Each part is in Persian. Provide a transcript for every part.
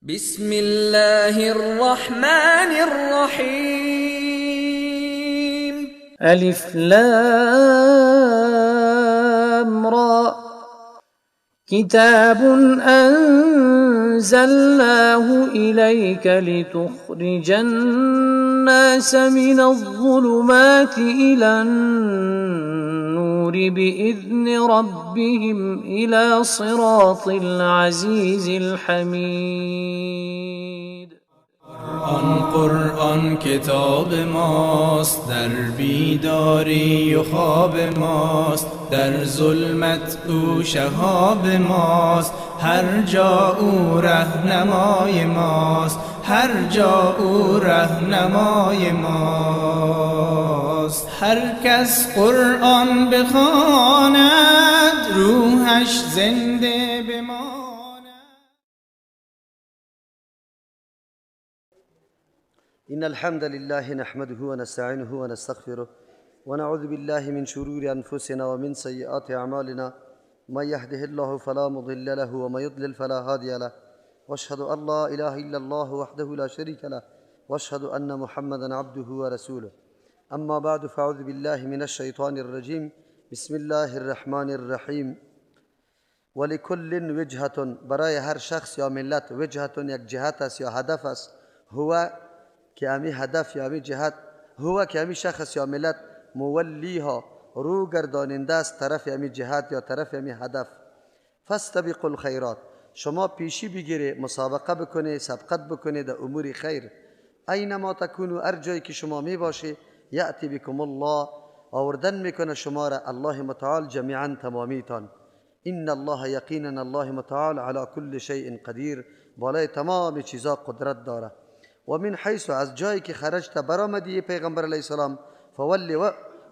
بسم الله الرحمن الرحیم. الف لام را. کتاب أنزلناه إليك لتخرج الناس من الظلمات إلى النور بإذن ربهم إلى صراط العزيز الحمید. قرآن قرآن کتاب ماست، در بیداری و خواب ماست، در ظلمت او شهاب ماست، هر جا او رهنمای ماست، هر جا او رهنمای ماست. هر کس قرآن بخواند روحش زنده بماند. إن الحمد لله نحمده ونستعينه ونستغفره ونعوذ بالله من شرور أنفسنا ومن سيئات أعمالنا، من يهده الله فلا مضل له ومن يضلل فلا هادي له، واشهد أن لا إله إلا الله وحده لا شريك له، واشهد أن محمدا عبده ورسوله. أما بعد، فأعوذ بالله من الشيطان الرجيم. بسم الله الرحمن الرحيم. ولكل وجهة، برای هر شخص یا ملت وجهة یک جهت است یا هدف است، هو که امی هدف یا امی جهت، هو که امی شخص یا ملت مولیها رو گرداننده است طرف امی جهت یا طرف امی هدف. فاستبقوا الخیرات، شما پیشی بگیره، مسابقه بکنه، سبقت بکنه در امور خیر. اینما تکونو، هر جایی که شما می باشه، یأتی بکم الله، آوردن میکنه شما را الله متعال جمیعا تمامیتان. ان الله یقینا الله متعال علی کل شیء قدیر، بالای تمام چیزا قدرت داره. و من حیث، از جایی که خرجت برآمدی پیغمبر علیه السلام،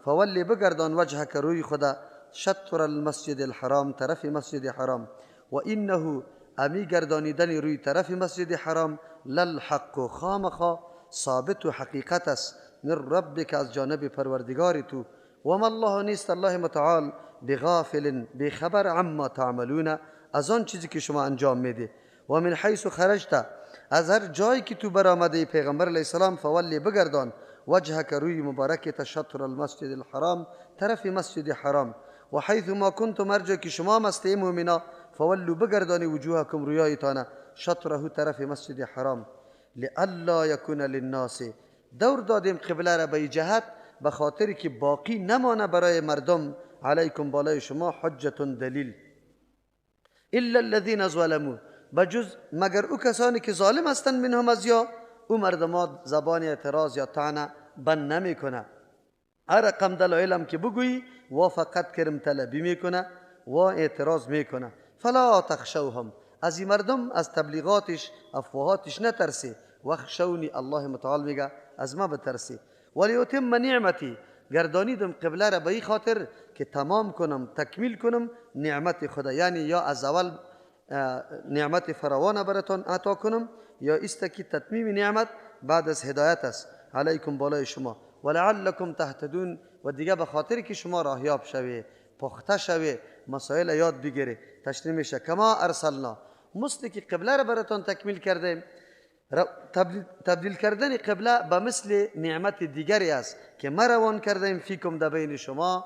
فولی بگردان وجهک روی خدا، شطر المسجد الحرام، طرف مسجد حرام. و انه، امی گردانیدن روی طرف مسجد حرام، للحق، خامخا ثابت و حقیقت است، من ربک، از جانب پروردگار تو. و ما الله، نیست الله متعال، بغافل، بخبر، عما تعملون، از آن چیزی که شما انجام میده. و من حیث خرجت، از هر جایی که تو برآمده پیغمبر علیه السلام، فولی بگردان وجهک روی مبارک، شطر المسجد الحرام، طرف مسجد حرام. و حیث ما کنتم، هر جایی که شما مستی مؤمنا، فولوا بگردانی وجوهکم رویایتان، شطره، طرف مسجد حرام. لئلا یکون للناس، دور دادیم قبله را به جهت به خاطر که باقی نمانه برای مردم، علیکم، بالای شما، حجت، دلیل. الا الذین ظلموا، بجز مگر او کسانی که ظالم هستند، منهم از یا او مردمات زبان اعتراض یا طعنه بند نمیکنه. هر رقم دلایلم که بگویی و فقط کرم طلبی میکنه و اعتراض میکنه. فلا تخشوهم، از این مردم، از تبلیغاتش، افواهاتش نترسی. وخشونی، الله متعال میگه از ما بترسی. ولیتم نعمتی، گردانیدم قبله را به این خاطر که تمام کنم، تکمیل کنم نعمت خدا، یعنی یا از اول نعمت فراوان براتون عطا کنم، یا است که تتمیم نعمت بعد از هدایت است، علیکم، بالای شما. ولعلکم تهتدون، و دیگه به خاطر که شما راهیاب شوی، پخته شوی، مسائل یاد بگیره، تشریح میشه. کما ارسلنا، مثل که قبله را براتون تکمیل کردیم، تبدیل کردن قبله به مثل نعمت دیگری است که ما روان کردیم، فیکم، در بین شما،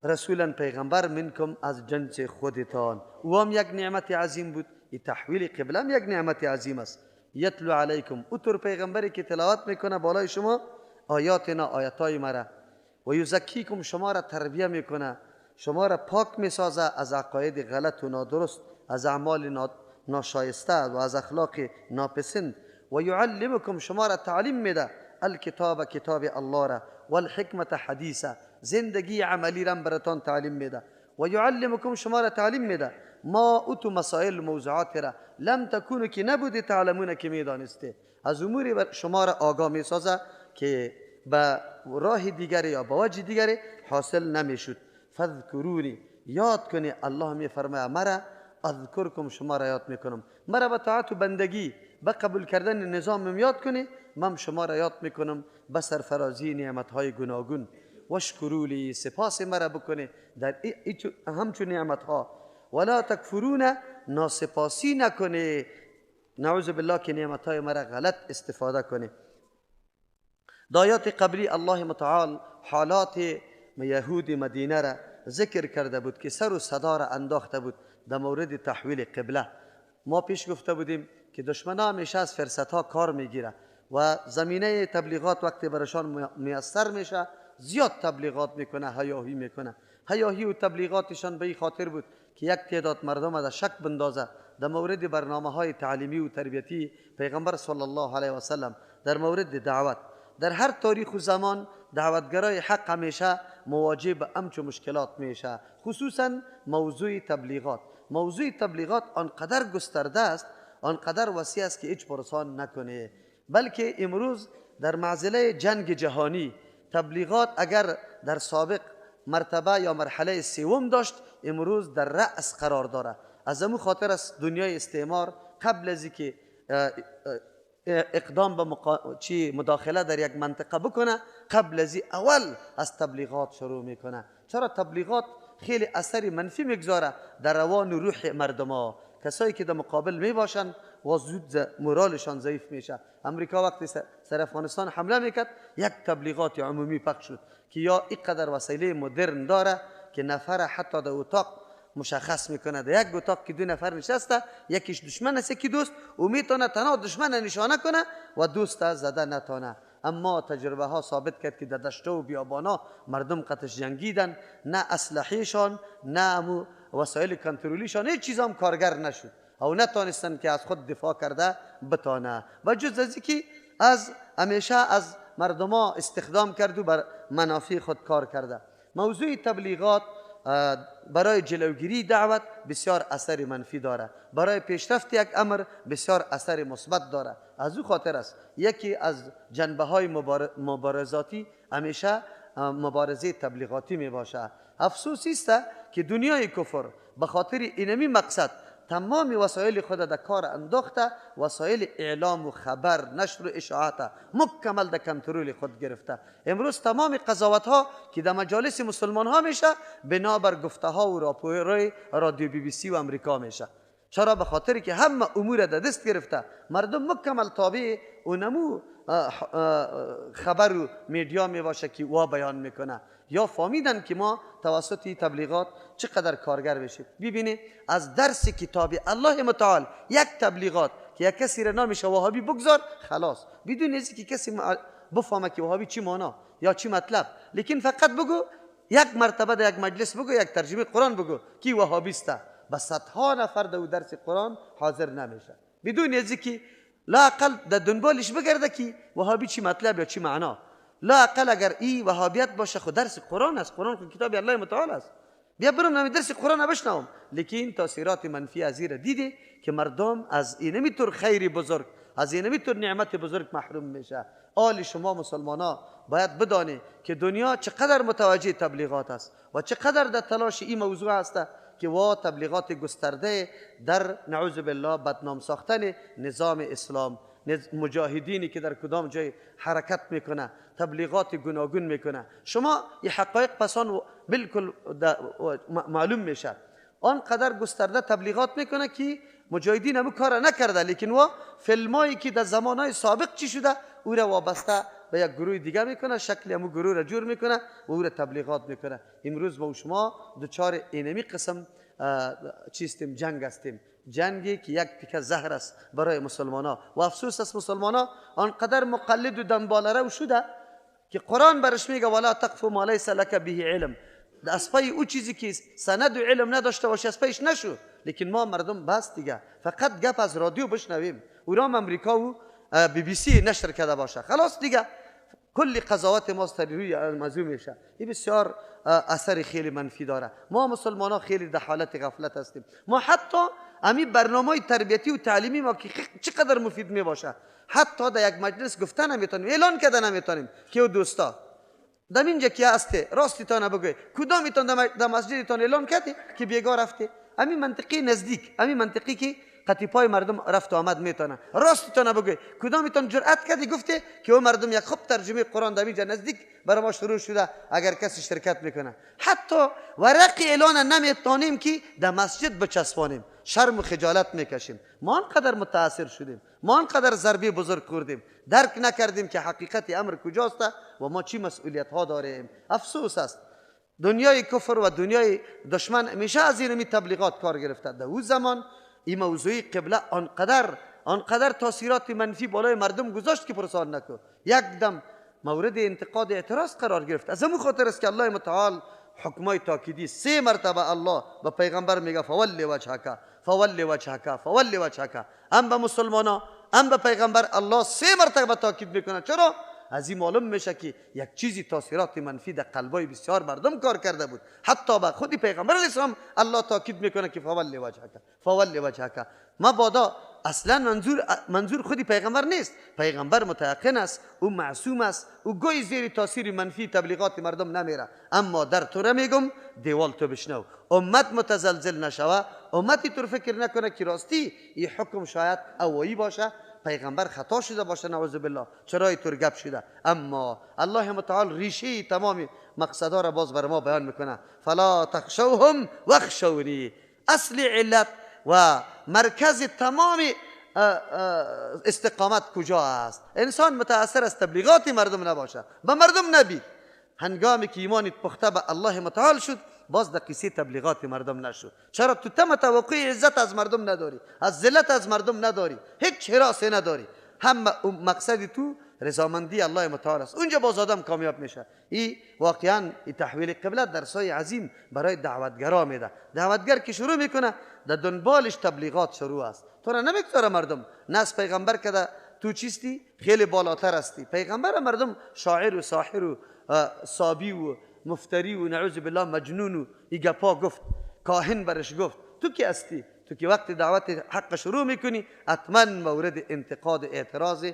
رسولا، پیغمبر، منکم، از جنس خودتان. او هم یک نعمت عظیم بود. این تحویل قبله هم یک نعمت عظیم است. یتلو علیکم، او طور پیغمبری که تلاوت میکنه بالای شما، آیاتنا، آیتای مرا، و یزکیکم، شما را تربیه میکنه، شما را پاک میسازه از عقاید غلط و نادرست، از اعمال ناشایسته و از اخلاق ناپسند. و یعلمکم، شما را تعلیم میده، الکتاب، کتاب الله را، والحکمت، حدیثه، زندگی عملی را براتان تعلیم میده. و یعلمکم، شما را تعلیم میده، ما اوتو، مسائل موضوعات را، لم تکونو، که نبودی، تعلمون، که میدانسته. از امور شما را آگاه میسازه که به راه دیگری یا به وجه دیگری حاصل نمیشد. فذکرونی، یاد کنی، الله میفرماید مرا، اذکرکم، شما را یاد میکنم. مرا به طاعت و بندگی، به قبول کردن نظامم یاد کنی، من شما را یاد میکنم به سرفرازی نعمتهای گوناگون. واشکروا لی، سپاس مرا بکنی در همچون نعمتها. ولا تکفرون، ناسپاسی نکنی. نعوذ بالله که نعمتهای مرا غلط استفاده کنی. در آیات قبلی الله متعال حالات یهود مدینه را ذکر کرده بود که سر و صدا را انداخته بود در مورد تحویل قبله. ما پیش گفته بودیم که دشمنا همیشه از فرصت ها کار میگیره و زمینه تبلیغات وقتی برشان میسر میشه زیاد تبلیغات میکنه، هیاهی میکنه. هیاهی و تبلیغاتشان به این خاطر بود که یک تعداد مردم از شک بندازه در مورد برنامه های تعلیمی و تربیتی پیغمبر صلی الله علیه و سلم، در مورد دعوت. در هر تاریخ و زمان دعوتگرای حق همیشه مواجه به امچ و مشکلات میشه، خصوصا موضوع تبلیغات. موضوع تبلیغات آنقدر گسترده است، آنقدر وسیع است که هیچ پرسان نکنه، بلکه امروز در معضله جنگ جهانی تبلیغات اگر در سابق مرتبه یا مرحله سوم داشت، امروز در رأس قرار داره. از امو خاطر است دنیای استعمار قبل از اینکه اقدام به مداخله در یک منطقه بکنه، قبل از اول از تبلیغات شروع میکنه. چرا تبلیغات خیلی اثر منفی میگذاره در روان و روح مردم ها. کسایی که در مقابل میباشن و زود مورالشان ضعیف میشه. امریکا وقتی سر افغانستان حمله میکرد، یک تبلیغات عمومی پخش شد که یا اینقدر وسیله مدرن داره که نفر حتی در اتاق مشخص میکنه، در یک اتاق که دو نفر نشسته، یکیش دشمن است یکی دوست، و میتونه تنها دشمن نشانه کنه و دوست زده نتونه. اما تجربه ها ثابت کرد که در دشت و بیابانا مردم قطش جنگیدن، نه اسلحهشان نه امو وسایل کنترلیشان، هیچ چیز هم کارگر نشد او نتانستن که از خود دفاع کرده بتانه. و جز از اینکه از همیشه از مردم ها استخدام کرد و بر منافع خود کار کرده. موضوع تبلیغات برای جلوگیری دعوت بسیار اثر منفی داره، برای پیشرفت یک امر بسیار اثر مثبت داره. از او خاطر است یکی از جنبه های مبارزاتی همیشه مبارزه تبلیغاتی می باشه. افسوسی است که دنیای کفر به خاطر اینمی مقصد تمام وسایل خود در کار انداخته، وسایل اعلام و خبر، نشر و اشاعت مکمل در کنترل خود گرفته. امروز تمام قضاوت ها که در مجالس مسلمان ها میشه بنابر گفته ها و راپورهای رادیو بی بی سی و امریکا میشه. چرا؟ به خاطر که همه امور در دست گرفته، مردم مکمل تابع اونمو خبر و media می باشه که وا بیان میکنه، یا فهمیدن که ما توسط تبلیغات چقدر کارگر بشیم. ببینید از درس کتاب الله متعال یک تبلیغات که یک کسی را نامش وهابی بگذار، خلاص، بدون از که کسی بفهمه که وهابی چی معنا یا چی مطلب، لیکن فقط بگو یک مرتبه در یک مجلس بگو، یک ترجمه قرآن بگو کی وهابی است، به صدها نفر در درس قرآن حاضر نمیشه، بدون از که لااقل در دنبالش بگرده که وهابی چی مطلب یا چی معنا. لااقل اگر ای وهابیت باشه خود درس قرآن است، قرآن خود کتاب الله متعال است، بیا برم نمی درس قرآن بشنوم. لیکن تاثیرات منفی از این دیده که مردم از اینمی طور خیر بزرگ، از اینمی طور نعمت بزرگ محروم میشه. آل شما مسلمانا باید بدانه که دنیا چقدر متوجه تبلیغات است و چقدر در تلاش این موضوع است که وا تبلیغات گسترده در نعوذ بالله بدنام ساختن نظام اسلام، مجاهدینی که در کدام جای حرکت میکنه، تبلیغات گوناگون میکنه. شما یه حقایق پسان بالکل معلوم میشه. آنقدر گسترده تبلیغات میکنه که مجاهدین همو کار نکرده، لیکن وا فیلمایی که در زمانهای سابق چی شده او را وابسته به یک گروه دیگه میکنه، شکل همو گروه را جور میکنه و او را تبلیغات میکنه. امروز ما و شما دچار اینمی قسم چیستیم، جنگ هستیم، جنگی که یک تیکه زهر است برای مسلمان ها. و افسوس است مسلمان ها آنقدر مقلد و دنباله رو شده که قرآن برش میگه ولا تقف ما لیس لک به علم، از پای او چیزی که سند و علم نداشته باشه از پیش نشو. لیکن ما مردم بس دیگه فقط گپ از رادیو بشنویم، او را امریکا و بی بی سی نشر کرده باشه، خلاص دیگه کل قضاوت ما روی موضوع میشه. این بسیار اثر خیلی منفی داره. ما مسلمان ها خیلی در حالت غفلت هستیم. ما حتی امی برنامه تربیتی و تعلیمی ما که چقدر مفید می باشه، حتی در یک مجلس گفتن نمیتونیم، اعلان کردن نمیتونیم که او دوستا در اینجا که هسته راستیتان بگوی کدامیتان در مسجدتان اعلان کردی که بیگاه رفته؟ امی منطقی نزدیک، امی منطقی که قطیپای مردم رفت آمد میتونه، راستتان بگوی کدامیتان جرأت کردی گفته که او مردم یک خوب ترجمه قرآن در اینجا نزدیک برای ما شروع شده اگر کسی شرکت میکنه. حتی ورق اعلان نمیتونیم که در مسجد بچسبانیم. شرم و خجالت میکشیم. ما آنقدر متاثر شدیم، ما آنقدر ضربه بزرگ خوردیم، درک نکردیم که حقیقت امر کجاست و ما چی مسئولیت ها داریم. افسوس است دنیای کفر و دنیای دشمن همیشه از این تبلیغات کار گرفته. در او زمان این موضوع قبله آنقدر تاثیرات منفی بالای مردم گذاشت که پرسان نکن، یک دم مورد انتقاد اعتراض قرار گرفت. از همون خاطر است که الله متعال حکمای تاکیدی 3 مرتبه الله به پیغمبر میگه فول وجهک، فول وجهک، فول وجهک. هم به مسلمانا هم به پیغمبر الله 3 مرتبه تاکید میکنه. چرا؟ از این معلوم میشه که یک چیزی تاثیرات منفی در قلبای بسیار مردم کار کرده بود. حتی به خود پیغمبر علیه السلام الله تاکید میکنه که فول وجهک، فول وجهک. مبادا اصلا منظور خودی پیغمبر نیست. پیغمبر متیقن است، او معصوم است، او گوی زیر تاثیر منفی تبلیغات مردم نمیره. اما در تو را میگم دیوال تو بشنو، امت متزلزل نشوه، امتی تو فکر نکنه که راستی این حکم شاید اوایی باشه، پیغمبر خطا شده باشه، نعوذ بالله، چرا اینطور گپ شده. اما الله متعال ریشه تمام مقصدها را باز بر ما بیان میکنه. فلا تخشوهم واخشونی. اصل علت و مرکز تمام استقامت کجا است؟ انسان متاثر از تبلیغات مردم نباشه، به مردم نبید. هنگامی که ایمانت پخته به الله متعال شد، باز در قصه تبلیغات مردم نشد. چرا؟ تو تم توقع عزت از مردم نداری، از ذلت از مردم نداری، هیچ حراسی نداری. هم مقصد تو رضامندی الله متعال است. اونجا باز آدم کامیاب میشه. این واقعا این تحویل قبله درسای عظیم برای دعوتگرا میده. دعوتگر که شروع میکنه در دنبالش تبلیغات شروع است. تو را نمیگذاره مردم. نه از پیغمبر که تو چیستی خیلی بالاتر هستی. پیغمبر مردم شاعر و ساحر و صابی و مفتری و نعوذ بالله مجنون و ای گپا گفت، کاهن برش گفت. تو کی هستی؟ تو که وقتی دعوت حق شروع میکنی حتما مورد انتقاد اعتراض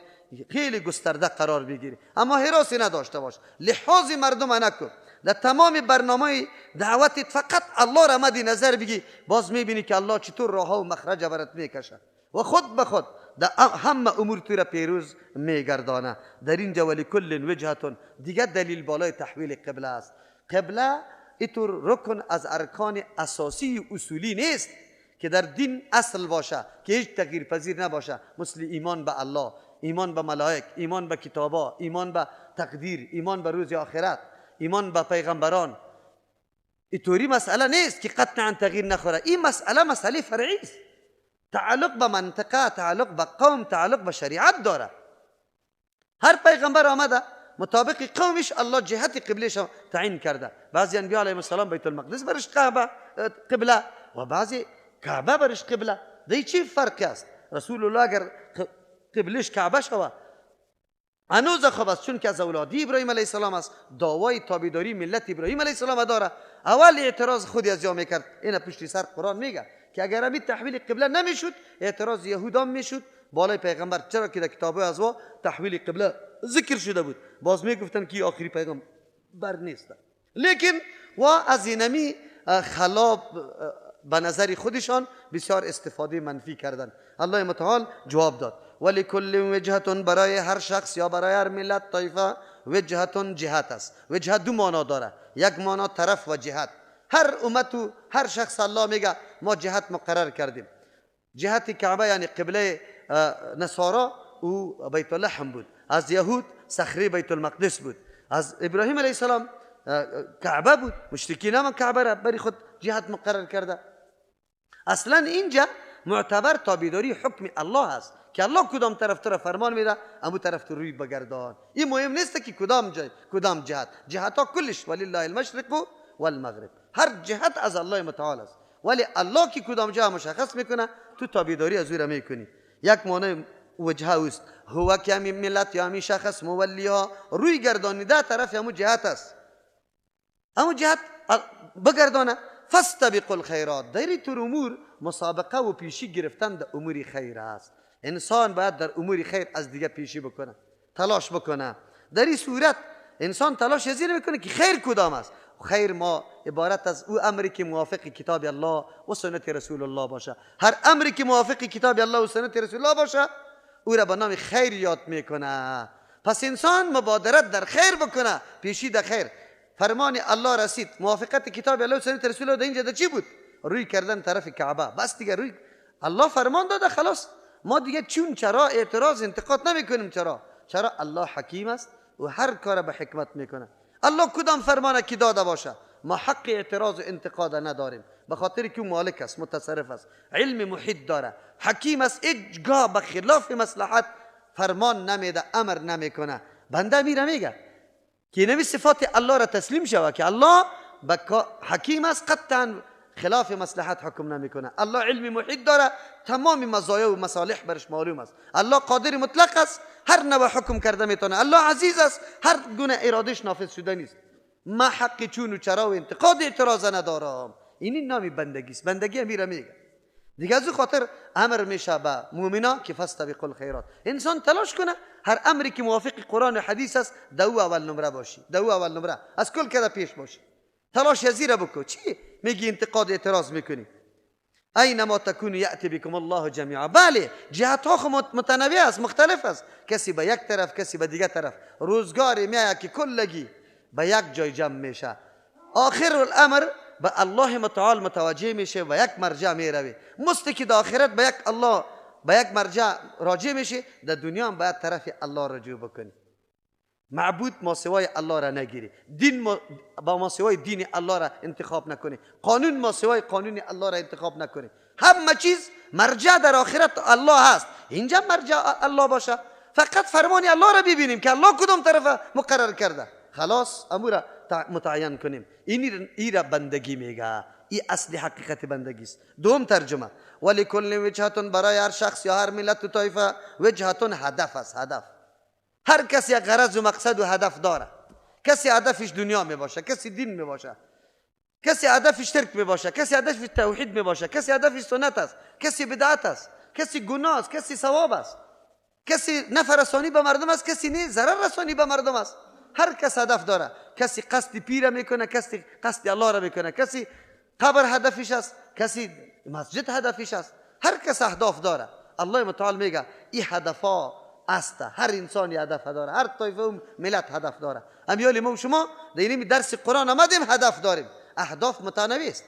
خیلی گسترده قرار بگیری. اما هراسی نداشته باش، لحاظ مردم نکن. در تمام برنامه دعوتت فقط الله را مد نظر بگی، باز میبینی که الله چطور راه و مخرج برات میکشه و خود به خود در همه امور تو را پیروز میگردانه. در اینجا ولکل وجهتون دیگه دلیل بالای تحویل قبله است. قبله اینطور رکن از ارکان اساسی اصولی نیست که در دین اصل باشه، که هیچ تغییر پذیر نباشه، مثل ایمان به الله، ایمان به ملائک، ایمان به کتابا، ایمان به تقدیر، ایمان به روز آخرت، ایمان به پیغمبران. اینطوری مسئله نیست که قطعا تغییر نخوره. این مسئله مسئله فرعی است، تعلق به منطقه، تعلق به قوم، تعلق به شریعت داره. هر پیغمبر آمده مطابق قومش الله جهت قبلش تعیین کرده. بعضی انبیاء علیهم السلام بیت المقدس برش قبله و بعضی کعبه برش قبله. دی چی فرق است؟ رسول الله اگر قبلش کعبه شوه هنوز خوب است، چون که از اولادی ابراهیم علیه السلام است، دعوای تابعداری ملت ابراهیم علیه السلام داره. اول اعتراض خودی از جا میکرد. اینا پشت سر قرآن میگه که اگر همین تحویل قبله نمیشد اعتراض یهودان میشد بالای پیغمبر، چرا که در کتاب از وا تحویل قبله ذکر شده بود. باز میگفتن که آخری پیغمبر نیست. لیکن و از اینمی خلاب به نظر خودشان بسیار استفاده منفی کردن. الله متعال جواب داد ولکل وجهتون، برای هر شخص یا برای هر ملت طایفه وجهتون جهت است. وجهت دو معنا داره، یک معنا طرف و جهت. هر امت و هر شخص الله میگه ما جهت مقرر کردیم. جهت کعبه یعنی قبله نصارا او بیت لحم بود، از یهود صخره بیت المقدس بود، از ابراهیم علیه السلام کعبه بود. مشرکین هم کعبه را برای خود جهت مقرر کرده. اصلا اینجا معتبر تابعداری حکم الله است که الله کدام طرف تو را فرمان میده امو طرف تو روی بگردان. این مهم نیست که کدام جای کدام جهت، جهت ها کلش ولله المشرق والمغرب، هر جهت از الله متعال است، ولی الله که کدام جهت مشخص میکنه تو تابعداری از او را میکنی. یک معنی وجهه است هو که همین ملت یا همین شخص مولی ها روی گردانیده طرف همون جهت است، همون جهت بگردانه. فاستبقوا الخیرات، در این امور مسابقه و پیشی گرفتن در امور خیر است. انسان باید در امور خیر از دیگه پیشی بکنه، تلاش بکنه. در این صورت انسان تلاش از این میکنه که خیر کدام است. خیر ما عبارت از او امری که موافق کتاب الله و سنت رسول الله باشه. هر امری که موافق کتاب الله و سنت رسول الله باشه او را به نام خیر یاد میکنه. پس انسان مبادرت در خیر بکنه، پیشی در خیر. فرمان الله رسید، موافقت کتاب الله و سنت رسول الله در اینجا در چی بود؟ روی کردن طرف کعبه. بس دیگه روی الله فرمان داده، خلاص. ما دیگه چون چرا اعتراض انتقاد نمیکنیم. چرا؟ چرا الله حکیم است و هر کار به حکمت میکنه. الله کدام فرمانه که داده باشه ما حق اعتراض و انتقاد نداریم، به خاطر که مالک است، متصرف است، علم محیط داره، حکیم است، هیچگاه به خلاف مصلحت فرمان نمیده، امر نمیکنه. بنده میره میگه که نمی صفات الله را تسلیم شوه که الله حکیم است، قطعا خلاف مصلحت حکم نمیکنه. الله علم محیط داره، تمام مزایا و مصالح برش معلوم است. الله قادر مطلق است، هر نوع حکم کرده میتونه. الله عزیز است، هر گونه ارادش نافذ شده نیست. ما حق چون و چرا و انتقاد اعتراض ندارم. این نامی بندگی است. بندگی امیره میگه دیگه. از خاطر امر میشه به مؤمنا که فاستبقوا الخیرات. انسان تلاش کنه هر امری که موافق قرآن و حدیث است دو اول نمره باشی، دو اول نمره از کل کده پیش باشی. تلاش یزیره بکو. چی میگی انتقاد اعتراض میکنی؟ اینما تکون یأتی بكم الله جمیعا. بله، جهت ها متنوع است، مختلف است، کسی به یک طرف، کسی به دیگه طرف. روزگاری میآید که کلگی به یک جای جمع میشه. آخر الامر به الله متعال متوجه میشه و یک مرجع میروی. مثل که در آخرت به یک الله، به یک مرجع راجع میشه، در دنیا هم باید طرف الله رجوع بکنی. معبود ما سوای الله را نگیری، دین با ما سوای دین الله را انتخاب نکنی، قانون ما سوای قانون الله را انتخاب نکنی. همه چیز مرجع در آخرت الله هست. اینجا مرجع الله باشه، فقط فرمان الله را ببینیم که الله کدام طرف مقرر کرده، خلاص امور متعین کنیم. این را بندگی میگه. این اصل حقیقت بندگی است. دوم ترجمه، ولکل وجهتون، برای هر شخص یا هر ملت و طایفه وجهتون هدف است. هدف هر کسی غرض و مقصد و هدف داره. کسی هدفش دنیا می باشه، کسی دین می باشه، کسی هدفش ترک می باشه، کسی هدفش توحید می باشه، کسی هدفش سنت است، کسی بدعت است، کسی گناه است، کسی ثواب است، کسی نفع رسانی به مردم است، کسی نه ضرر رسانی به مردم است. هر کس هدف داره. کسی قصد پیر میکنه، کسی قصد الله را میکنه، کسی قبر هدفش است، کسی مسجد هدفش است. هر کس اهداف داره. الله متعال میگه این هدفها است. هر انسانی هدف داره، هر طایفه و ملت هدف داره. امیال ما و شما در این درس قرآن آمدیم هدف داریم. اهداف متنوع است.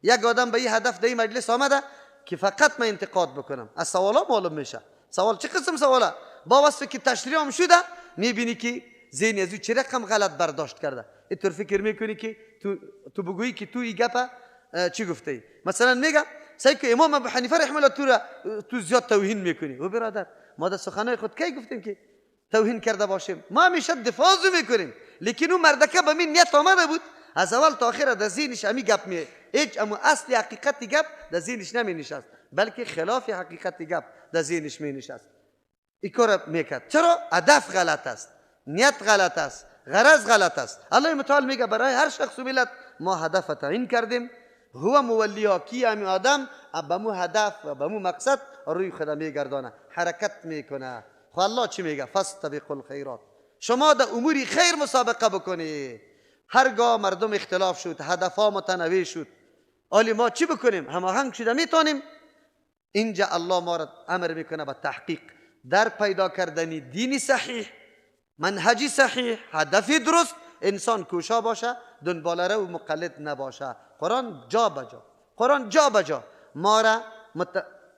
یک آدم به این هدف در این مجلس آمده که فقط من انتقاد بکنم. از سوالا معلوم میشه. سوال چه قسم سوالا؟ با وصف که تشریح هم شده میبینی که ذهن از او چه رقم غلط برداشت کرده. اینطور فکر میکنی که تو بگویی که تو این گپ چی گفته ای. مثلا میگه سعی که امام ابو حنیفه رحمه الله تو را تو زیاد توهین میکنی. او برادر، ما در سخنای خود کی گفتیم که توهین کرده باشیم؟ ما همیشه دفاع از او میکنیم. لیکن او مردکه به من نیت آمده بود، از اول تا آخر در ذهنش امی گپ می هیچ اما اصل حقیقت گپ در ذهنش نمی نشست، بلکه خلاف حقیقت گپ در ذهنش می نشست. این کار میکرد. چرا؟ هدف غلط است، نیت غلط است، غرض غلط است. الله متعال میگه برای هر شخص و ملت ما هدف تعیین کردیم. هو مولیا، کی امی آدم به مو هدف و به مو مقصد روی خود میگردانه، حرکت میکنه. خو الله چی میگه؟ فاستبقوا الخیرات. شما در امور خیر مسابقه بکنی. هرگاه مردم اختلاف شد، هدفها متنوع شد، آلی ما چی بکنیم؟ هماهنگ شده میتونیم. اینجا الله ما را امر میکنه به تحقیق در پیدا کردن دین صحیح، منهج صحیح، هدف درست. انسان کوشا باشه، دنباله رو و مقلد نباشه. قرآن جا بجا، قرآن جا بجا ما را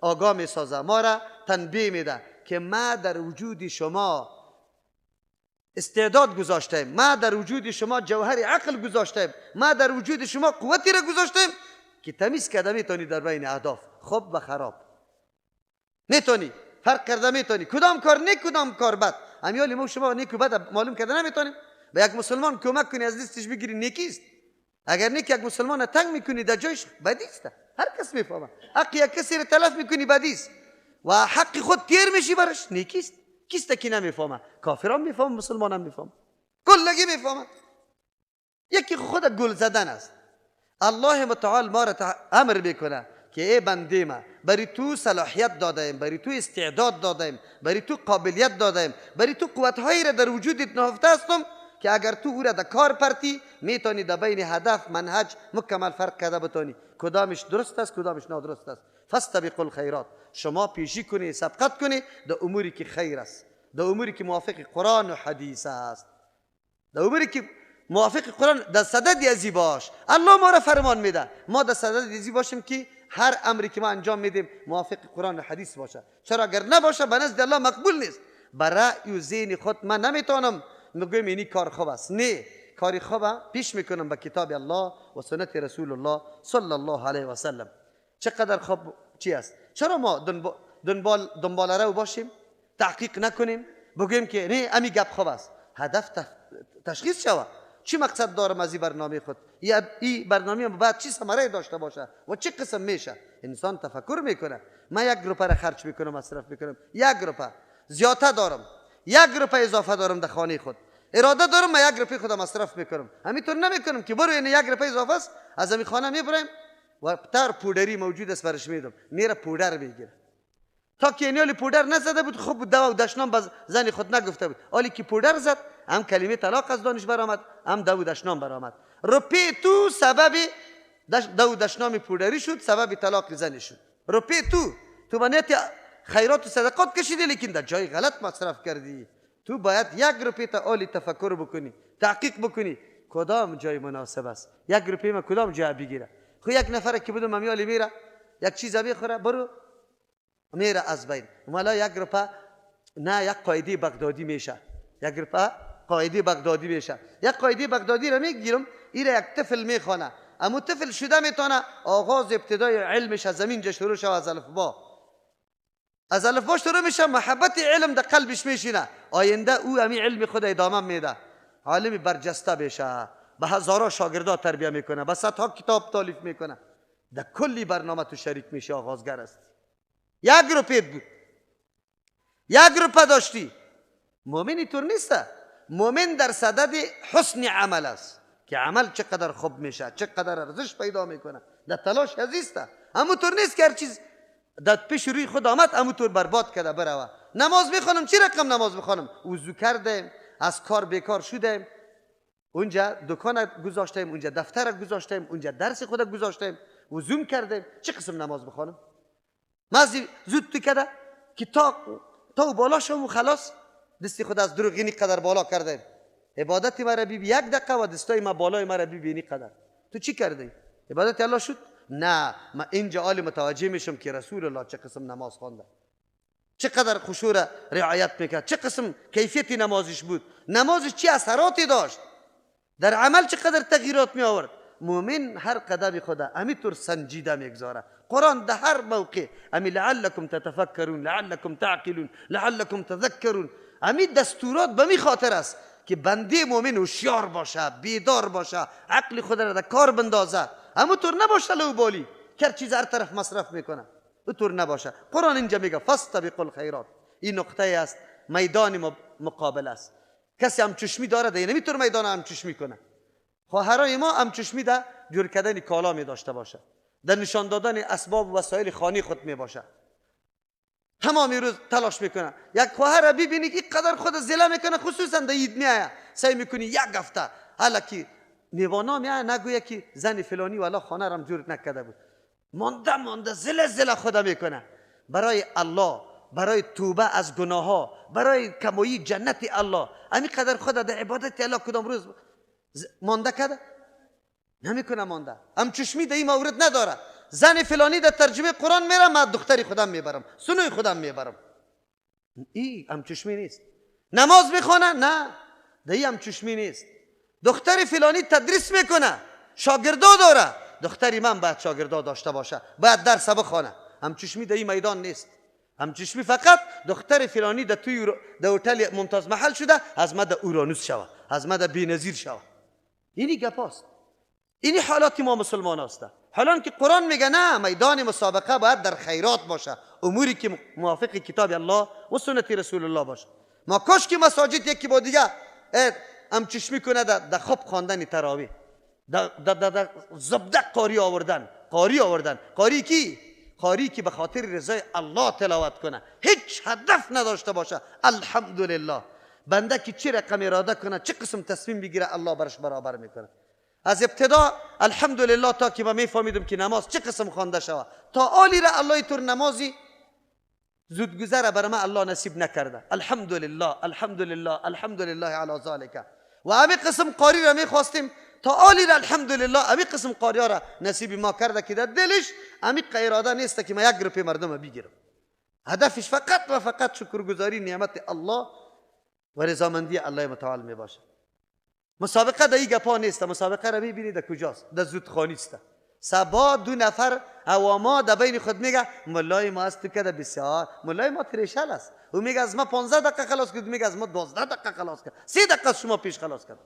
آگاه میسازه، ما را تنبیه میده که ما در وجود شما استعداد گذاشتیم، ما در وجود شما جوهر عقل گذاشتیم، ما در وجود شما قوتی را گذاشتیم که تمیز کرده میتونی در بین اهداف خوب و خراب، میتونی فرق کرده میتونی کدام کار نیک کدام کار بد. امیال ما شما نیک و بد معلوم کرده نمیتونیم. به یک مسلمان کمک کنی از دستش بگیری نیکیست، اگر نیک یک مسلمان تنگ میکنی در جایش بدی است. هر کس میفهمه. حق یک کسی را تلف میکنی بدی است و حق خود تیر میشی برش نیکیست. کیست که نمیفهمه؟ کافران میفهمه، مسلمان هم میفهمه، کلگی میفهمه. یکی خود گل زدن است. الله متعال ما را امر میکنه که ای بنده ما، برای تو صلاحیت دادیم، برای تو استعداد دادیم، برای تو قابلیت دادیم، برای تو قوتهایی را در وجودت نهفته هستم که اگر تو او را در کار پرتی میتونی در بین هدف منهج مکمل فرق کرده بتونی کدامش درست است کدامش نادرست است. فاستبقوا الخیرات. شما پیشی کنی، سبقت کنی در اموری که خیر است، در اموری که موافق قرآن و حدیث است، در اموری که موافق قرآن در صدد ازی باش. الله ما را فرمان میده ما در صدد ازی باشیم که هر امری که ما انجام میدیم موافق قرآن و حدیث باشه. چرا اگر نباشه به نزد الله مقبول نیست. برای و ذهن خود من نمیتونم میگم اینی کار خوب است، نه، کاری خوب پیش میکنم به کتاب الله و سنت رسول الله صلی الله علیه و سلم. چقدر خوب چی است؟ چرا ما دنبال رو باشیم، تحقیق نکنیم، بگوییم که نه امی گپ خوب است؟ هدف تشخیص شود. چی مقصد دارم از این برنامه خود؟ این برنامه بعد چی ثمره داشته باشه و چه قسم میشه؟ انسان تفکر میکنه. من 1 روپه را خرج میکنم، مصرف میکنم، 1 روپه زیاده دارم، 1 روپه اضافه دارم در خانه خود، اراده دارم من 1 روپه خودم مصرف میکنم. همینطور نمیکنم که برو یعنی 1 روپه اضافه است از همین خانه میبریم و تر پودری موجود است برش میدم، میره پودر میگیره. تا که اینالی پودر نزده بود خوب بود، دوا و دشنام به زن خود نگفته بود. حالی که پودر زد هم کلمه طلاق از دانش برآمد، هم دو دشنام برآمد. روپی تو سبب دو دشنام پودری شد، سبب طلاق زن شد. روپی تو به نیت خیرات و صدقات کشیدی، لیکن در جای غلط مصرف کردی. تو باید 1 روپی تا عالی تفکر بکنی، تحقیق بکنی کدام جای مناسب است، 1 روپی ما کدام جای بگیره. خو یک نفر که بدون ممیالی میره یک چیز میخوره برو میره از بین. مالا 1 روپه نه، یک قاعده بغدادی میشه، 1 روپه قاعده بغدادی میشه. یک قاعده بغدادی را میگیرم، ایره یک طفل میخوانه، اما طفل شده میتونه آغاز ابتدای علمش از زمین شروع شوه، از الفبا، از الفبا شروع میشه، محبت علم در قلبش میشینه. آینده او همی علم خود ادامه میده، عالم برجسته بشه، به هزارا شاگردا تربیه میکنه، به صدها کتاب تالیف میکنه، در کلی برنامه تو شریک میشه، آغازگر است. 1 روپه بود، 1 روپه داشتی. مؤمن اینطور نیست. مؤمن در صدد حسن عمل است که عمل چقدر خوب میشه، چقدر ارزش پیدا میکنه، در تلاش عزیزته. همونطور نیست که هر چیز در پیش روی خود آمد همونطور برباد کرده بروه. نماز میخوانم، چی رقم نماز میخوانم؟ وضو کردیم، از کار بیکار شدیم، اونجا دکان گذاشتیم، اونجا دفتر گذاشتیم، اونجا درس خود گذاشتیم، وضو کردیم، چه قسم نماز بخوانم؟ مازی زود تو کرده که تا بالا شم و خلاص دستی خود از دروغینی قدر بالا کردیم. عبادت مرا بی 1 دقیقه و دستای ما بالای مرا بی قدر. تو چی کردی؟ عبادت الله شد؟ نه، ما اینجا عالی متوجه میشم که رسول الله چه قسم نماز خوانده، چقدر خشوع رعایت میکرد، چه قسم کیفیت نمازش بود، نمازش چه اثراتی داشت، در عمل چقدر تغییرات می آورد. مؤمن هر قدم خدا همینطور سنجیده میگذاره. قرآن در هر موقع امی لعلکم تتفکرون، لعلکم تعقلون، لعلکم تذکرون، امی دستورات به می خاطر است که بنده مؤمن هوشیار باشه، بیدار باشه، عقل خود را در کار بندازه. همونطور نباشه لوبالی که هر چیز هر طرف مصرف میکنه، اونطور نباشه. قرآن اینجا میگه فاستبقوا الخیرات. این نقطه است، میدان مقابل است. کسی هم چشمی داره ده نمیتونه میدان هم چشمی کنه. خواهرای ما هم چشمی ده جور کردن کالا می داشته باشه، در نشان دادن اسباب و وسایل خانه خود می باشه. تمام روز تلاش میکنه. یک خواهر ببینی که قدر خود زله میکنه، خصوصا در عید میآید سعی میکنی یک هفته حالا که میوانا میآید نگویه که زن فلانی والا خانه رم جور نکرده بود، مانده مانده زله زله خود میکنه. برای الله، برای توبه از گناه ها، برای کمایی جنت الله، همین قدر خود در عبادت الله کدام روز مانده کرده؟ نمیکنه مانده. هم چشمی در این مورد نداره. زن فلانی در ترجمه قرآن میرم، من دختری خودم میبرم، سنوی خودم میبرم. ای هم چشمی نیست. نماز میخوانه؟ نه، در ای هم چشمی نیست. دختر فلانی تدریس میکنه، شاگردا داره، دختری من باید شاگردا داشته باشه، باید درس بخوانه. هم چشمی در این میدان نیست. هم چشمی فقط دختر فلانی در توی در هتل ممتاز محل شده، از ما در اورانوس شوه، از ما در بی‌نظیر شوه. اینی گپ است. اینی حالات ما مسلمان است. حالا که قرآن میگه نه، میدان مسابقه باید در خیرات باشه، اموری که موافق کتاب الله و سنت رسول الله باشه. ما کاش که مساجد یکی با دیگه هم چشمی کنه در خوب خواندن تراویح، در زبده قاری آوردن، قاری آوردن. قاری کی؟ قاری که به خاطر رضای الله تلاوت کنه، هیچ هدف نداشته باشه. الحمدلله بنده که چه رقم اراده کنه، چه قسم تصمیم بگیره، الله برش برابر میکنه. از ابتدا الحمدلله تا که ما میفهمیدم که نماز چه قسم خوانده شوه، تا آلی را الله طور نمازی زودگذره برای ما الله نصیب نکرده. الحمدلله الحمدلله الحمدلله علی ذالک. و و امی قسم قاری را میخواستیم تا آلی را الحمدلله امی قسم قاری را نصیب ما کرده که در دلش امی اراده نیست که ما یک گروپ مردم بگیرم. هدفش فقط و فقط شکرگزاری نعمت الله و رضامندی الله متعال می باشه. مسابقه در این گپا نیست. مسابقه را میبینید در کجاست؟ در زودخانی است. سبا دو نفر عواما در بین خود میگه ملای ما است که بسیار ملای ما تریشل است. او میگه از ما 15 دقیقه خلاص کرد، میگه از ما 12 دقیقه خلاص کرد، 3 دقیقه شما پیش خلاص کرد.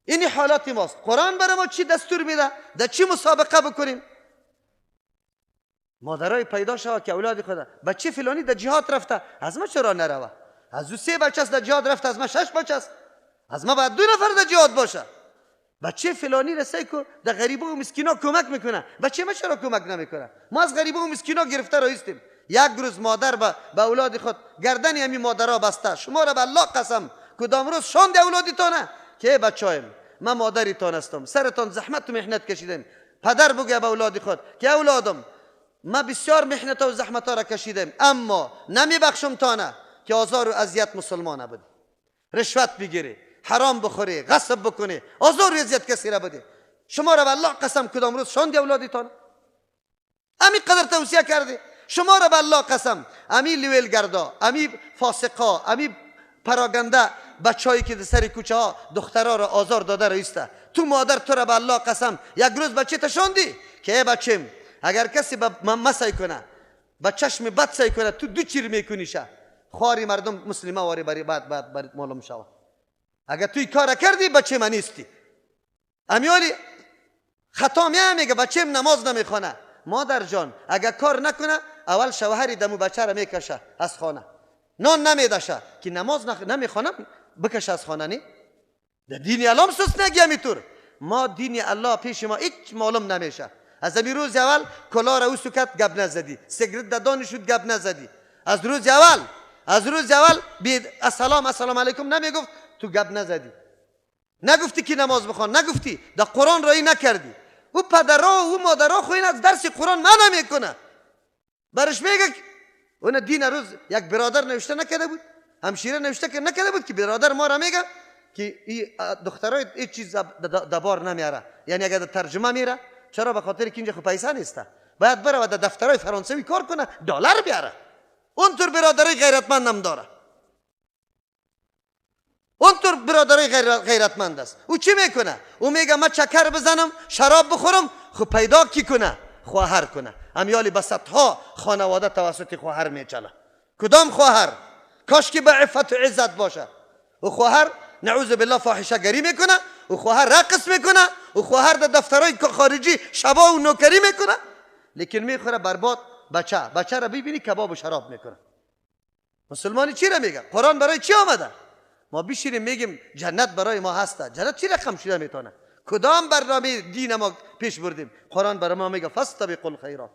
این حالات ماست. قرآن برای ما چی دستور میده؟ در چی مسابقه بکنیم؟ مادرای پیدا شوه که اولاد خدا بچه فلانی در جهاد رفته، از ما چرا نروه؟ از او 3 بچه است در جهاد رفته، از ما 6 بچه است، از ما باید 2 نفر در جهاد باشه. بچه فلانی رسه که در غریبه و مسکینا کمک میکنه، بچه ما چرا کمک نمیکنه؟ ما از غریبه و مسکینا گرفته رایستیم. یک روز مادر به اولاد خود گردن همی مادرها بسته، شما را به الله قسم کدام روز شاند اولادتانه که بچه‌ایم من مادریتان هستم، سرتان زحمت و محنت کشیدم. پدر بگه به اولاد خود که اولادم ما بسیار محنت و زحمت را کشیدم، اما نمیبخشم تانه که آزار و اذیت مسلمان بودی، رشوت بگیری، حرام بخوری، غصب بکنی، آزار و اذیت کسی را بدی. شما را به الله قسم کدام روز شاندی اولادتان؟ امی قدر توصیه کردی. شما را به الله قسم امی لیویل گردا، امی فاسقا، امی پراگنده بچه‌ای که در سر کوچه ها دخترها را آزار داده رئیسته، تو مادر تو را به الله قسم یک روز بچه تشاندی که ای بچم اگر کسی به من سعی کنه، به چشم بد سعی کنه، تو دو چیر میکنیشه، خواری مردم مسلمه واری بری بعد بعد معلوم شوه. اگر توی کار کردی بچه من نیستی. امیالی خطا میگه بچم نماز نمیخونه. مادر جان اگر کار نکنه اول شوهری دمو بچه را میکشه از خانه، نان نمیدشه که نماز نمیخوانم بکشه از خانه. نی در دین الله سست نگی همیطور. ما دین الله پیش ما هیچ معلوم نمیشه. از امی روز اول کلا را او سکت گپ نزدی، سیگرت در دان شد گپ نزدی. از روز اول، از روز اول السلام السلام علیکم نمیگفت، تو گپ نزدی، نگفتی که نماز بخوان، نگفتی در قرآن رایی نکردی. او پدرها و او مادرها خو این از درس قرآن منع میکنه، برش میگه اون دین روز یک برادر نوشته نکرده بود، همشیره نوشته که نکرده بود که برادر ما را میگه که این دخترای هیچ چیز دبار نمیاره، یعنی اگر ترجمه میره چرا؟ به خاطر که اینجا خو پیسه نیسته، باید بره و در دفترهای فرانسوی کار کنه دلار بیاره. اونطور برادرای غیرتمند هم داره، اونطور برادرای غیرتمند است. او چی میکنه؟ او میگه من چکر بزنم شراب بخورم، خو پیدا کی کنه؟ خواهر کنه. امیالی به صدها خانواده توسط خواهر میچله. کدام خواهر؟ کاش که به عفت و عزت باشه. او خواهر نعوذ بالله فاحشه گری میکنه، او خواهر رقص میکنه، او خواهر در دفترهای خارجی شبا و نوکری میکنه، لیکن میخوره برباد بچه. بچه را ببینی کباب و شراب میکنه. مسلمانی چی را میگه؟ قرآن برای چی آمده؟ ما بشینیم میگیم جنت برای ما هسته. جنت چی رقم شده میتونه؟ کدام برنامه دین ما پیش بردیم؟ قرآن برای ما میگه فاستبقوا الخیرات.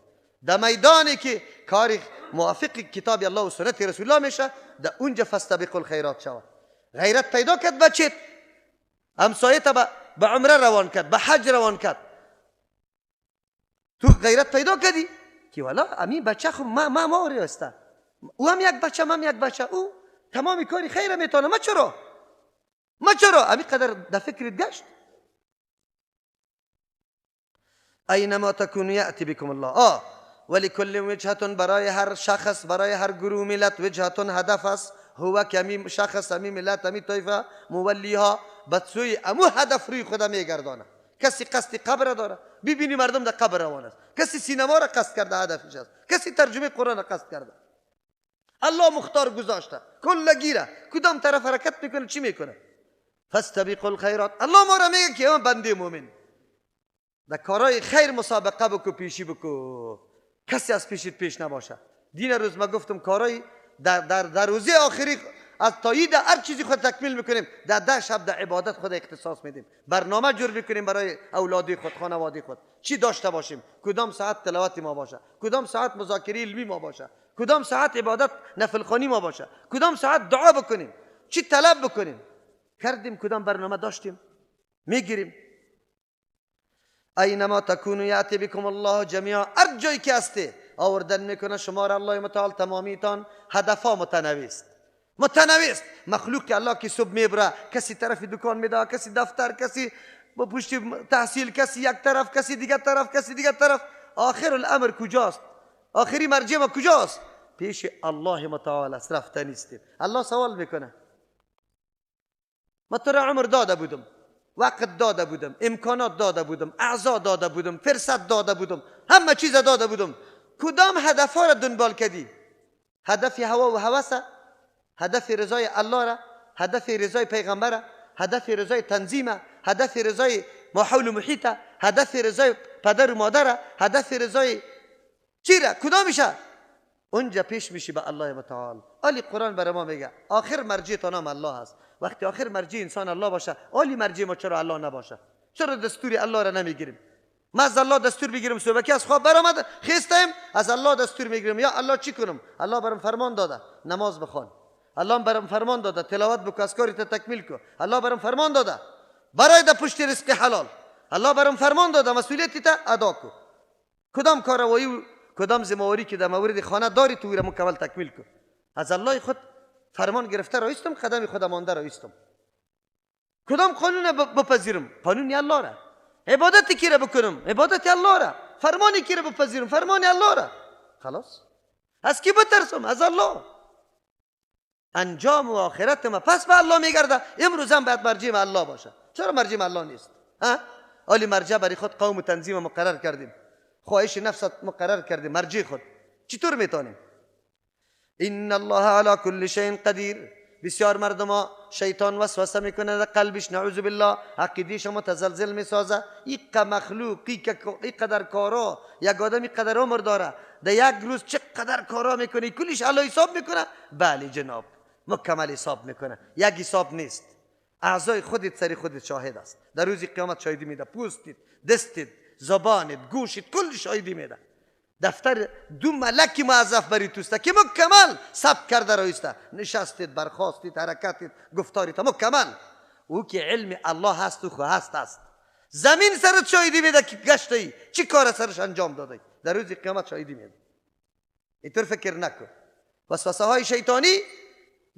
در میدانی که کاری موافق کتاب الله و سنت رسول الله میشه، در اونجا فاستبقوا الخیرات شود. غیرت پیدا کرد بچیت، همسایه تا به عمره روان کرد، به حج روان کرد، تو غیرت پیدا کردی که والا امی بچه خو ما ما هسته، او هم یک بچه، من هم یک بچه، او تمام کاری خیر میتونه، ما چرا؟ ما چرا؟ امی قدر در فکرت گشت. اینما تکونوا یأتی بكم الله. ولکل وجهة، برای هر شخص، برای هر گروه ملت وجهة هدف است. هو که امی شخص، امی ملت، امی طایفه مولیها به سوی امو هدف روی خدا میگردانه. کسی قصد قبر داره، ببینی مردم در قبر روان است. کسی سینما را قصد کرده هدفش است، کسی ترجمه قرآن را قصد کرده. الله مختار گذاشته کل گیره کدام طرف حرکت میکنه چی میکنه. فاستبقوا الخیرات. الله ما را میگه که من بنده مؤمن در کارهای خیر مسابقه بکو، پیشی بکو، کسی از پیشت پیش نباشه. دین روز ما گفتم کارهای در روزی آخری از تایید هر چیزی خود تکمیل میکنیم، در 10 شب در عبادت خود اختصاص میدیم، برنامه جور میکنیم برای اولادی خود، خانواده خود، چی داشته باشیم، کدام ساعت تلاوت ما باشه، کدام ساعت مذاکره علمی ما باشه، کدام ساعت عبادت نفل خوانی ما باشه، کدام ساعت دعا بکنیم، چی طلب بکنیم. کردیم کدام برنامه داشتیم میگیریم. اینما تکونوا یأتی بكم الله جمیعا. هر جایی که هستی آوردن میکنه شما را الله متعال تمامیتان. هدفها متنوع است. متنوع است. مخلوق الله که صبح میبره، کسی طرف دکان میده، کسی دفتر، کسی با پشت تحصیل، کسی یک طرف، کسی دیگر طرف، کسی دیگر طرف. آخر الامر کجاست؟ آخری مرجع ما کجاست؟ پیش الله متعال است. رفته نیستیم. الله سوال میکنه ما تو را عمر داده بودم، وقت داده بودم، امکانات داده بودم، اعضا داده بودم، فرصت داده بودم، همه چیز داده بودم، کدام هدف ها را دنبال کردی؟ هدف هوا و هوس، هدف رضای الله را، هدف رضای پیغمبر، هدف رضای تنظیم، هدف رضای ماحول محیط، هدف رضای پدر و مادر، هدف رضای چی را؟ کدامشه؟ اونجا پیش میشی به الله متعال. آلی قرآن برای ما میگه آخر مرجع تا نام الله است. وقتی آخر مرجع انسان الله باشه، آلی مرجع ما چرا الله نباشه؟ چرا دستور الله را نمیگیریم؟ ما از الله دستور بگیریم، صبح که از خواب برآمد خیستیم از الله دستور میگیریم، یا الله چی کنم؟ الله برام فرمان داده نماز بخوان، الله برام فرمان داده تلاوت بکن، از کاری تکمیل کن، الله برام فرمان داده برای در پشت رزق حلال، الله برام فرمان داده مسئولیت تا ادا کن. کدام کاروایی کدام ذمه‌واری که در مورد خانه داری تو را مکمل تکمیل کن. از الله خود فرمان گرفته رایستم، قدم خود مانده رایستم. کدام قانون بپذیرم؟ قانون الله را. عبادت کی را بکنم؟ عبادت الله را. فرمان کی را بپذیرم؟ فرمان الله را. خلاص. از کی بترسم؟ از الله. انجام و آخرت ما پس به الله میگرده. امروز هم باید مرجع الله باشه. چرا مرجع الله نیست؟ ها؟ آلی مرجع برای خود قوم و تنظیم مقرر کردیم، خواهش نفست مقرر کردیم، مرجع خود چطور میتونیم؟ ان الله علی کل شیء قدیر. بسیار مردم ها شیطان وسوسه میکنه در قلبش، نعوذ بالله، عقیده شما تزلزل میسازه. ایق مخلوق ایقدر کارا، یک آدم ایقدر عمر داره، در یک روز چقدر کارا میکنه، کلش الله حساب میکنه. بله جناب، مکمل حساب میکنه، یک حساب نیست. اعضای خودت سر خودت شاهد است. در روز قیامت شاهدی میده، پوستت، دستت، زبانت، گوشت، کل شاهدی میده. دفتر دو ملک موظف بری توسته که مکمل ثبت کرده رایسته، نشستید، برخواستید، حرکتید، گفتاریت مکمل. او که علم الله هست و خو هست است. زمین سرت شاهدی میده که گشته ای چی کار سرش انجام داده، در روز قیامت شاهدی میده. اینطور فکر نکن. وسوسه های شیطانی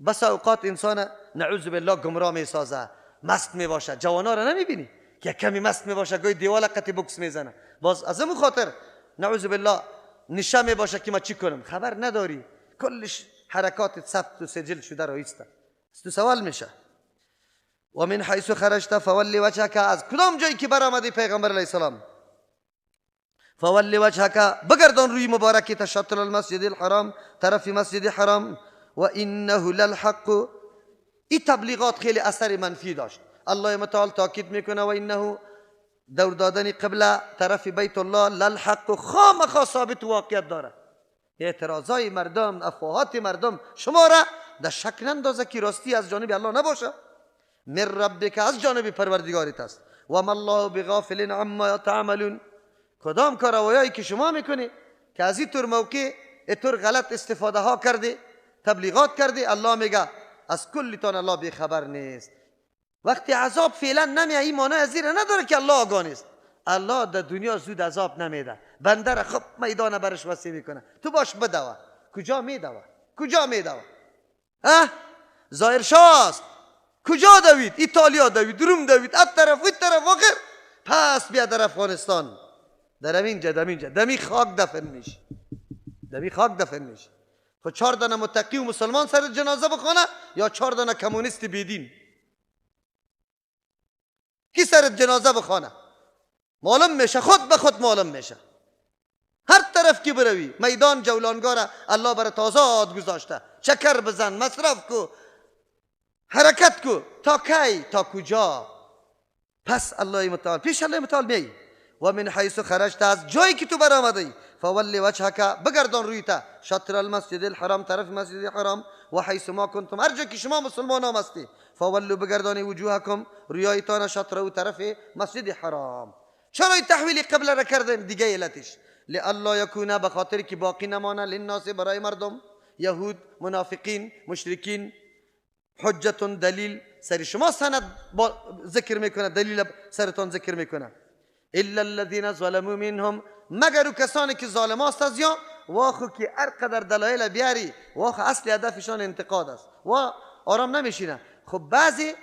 بس اوقات انسان نعوذ بالله گمراه میسازه، مست میباشه. جوانا را نمیبینی که کمی مست میباشه گوی دیوال قطی بکس میزنه، باز از اون خاطر نعوذ بالله نشه میباشه که ما چی کنم، خبر نداری. کلش حرکات ثبت و سجل شده رایسته. تو سوال میشه و من حیث خرجت فولی وجهک، از کدام جایی که برآمدی پیغمبر علیه السلام، فولی وجهک بگردان روی مبارکی شطر المسجد الحرام، طرف مسجد حرام. و انه للحق. این تبلیغات خیلی اثر منفی داشت. الله متعال تاکید میکنه و انه دور دادن قبله طرف بیت الله للحق خامخا ثابت واقعیت داره. اعتراضای مردم، افواهات مردم شما را در شک نندازه که راستی از جانب الله نباشه. من ربک، از جانب پروردگارت است. و ما الله بغافل عما تعملون. کدام کاروایی که شما میکنی که از این طور موقع اینطور غلط استفاده ها کرده، تبلیغات کرده، الله میگه از کلتان الله بیخبر نیست. وقتی عذاب فعلا نمیاد این معنی از نداره که الله آگاه نیست. الله در دنیا زود عذاب نمیده، بنده را خب میدان برش وسیع میکنه، تو باش بدوه. کجا میدوه؟ کجا میدوه؟ اه ظاهر شاست. کجا دوید؟ ایتالیا دوید، روم دوید، از طرف این طرف آخر پس بیا در افغانستان، در اینجا، در اینجا، دمی خاک دفن میشه، دمی خاک دفن میشه. خب 4 دانه متقی و مسلمان سر جنازه بخونه یا 4 دانه کمونیست بیدین؟ کی سر جنازه بخونه؟ معلوم میشه، خود به خود معلوم میشه. هر طرف کی بروی میدان جولانگاه الله برات آزاد گذاشته، چکر بزن، مصرف کو، حرکت کو، تا کی، تا کجا؟ پس الله متعال پیش الله متعال می و من حیث خرجت، از جایی که تو برآمدی، فولی وجهک بگردان روی تا شطر المسجد الحرام، طرف مسجد حرام. و حیث ما کنتم، هر جا که شما مسلمان هم هستی، فولوا بگردانی وجوهکم رویایتان شطر و طرف مسجد حرام. چرا این تحویل قبله را کردیم؟ دیگه علتش لئلا یکون، به خاطر که باقی نمانه، للناس برای مردم، یهود، منافقین، مشرکین، حجت دلیل سر شما سند ذکر میکنه، دلیل سرتان ذکر میکنه. الا الذين ظلموا منهم، مگر او کسانی که ظالم است از یا واخو که هر قدر دلایل بیاری واخو اصل هدفشان انتقاد است و آرام نمیشینه. خب بعضی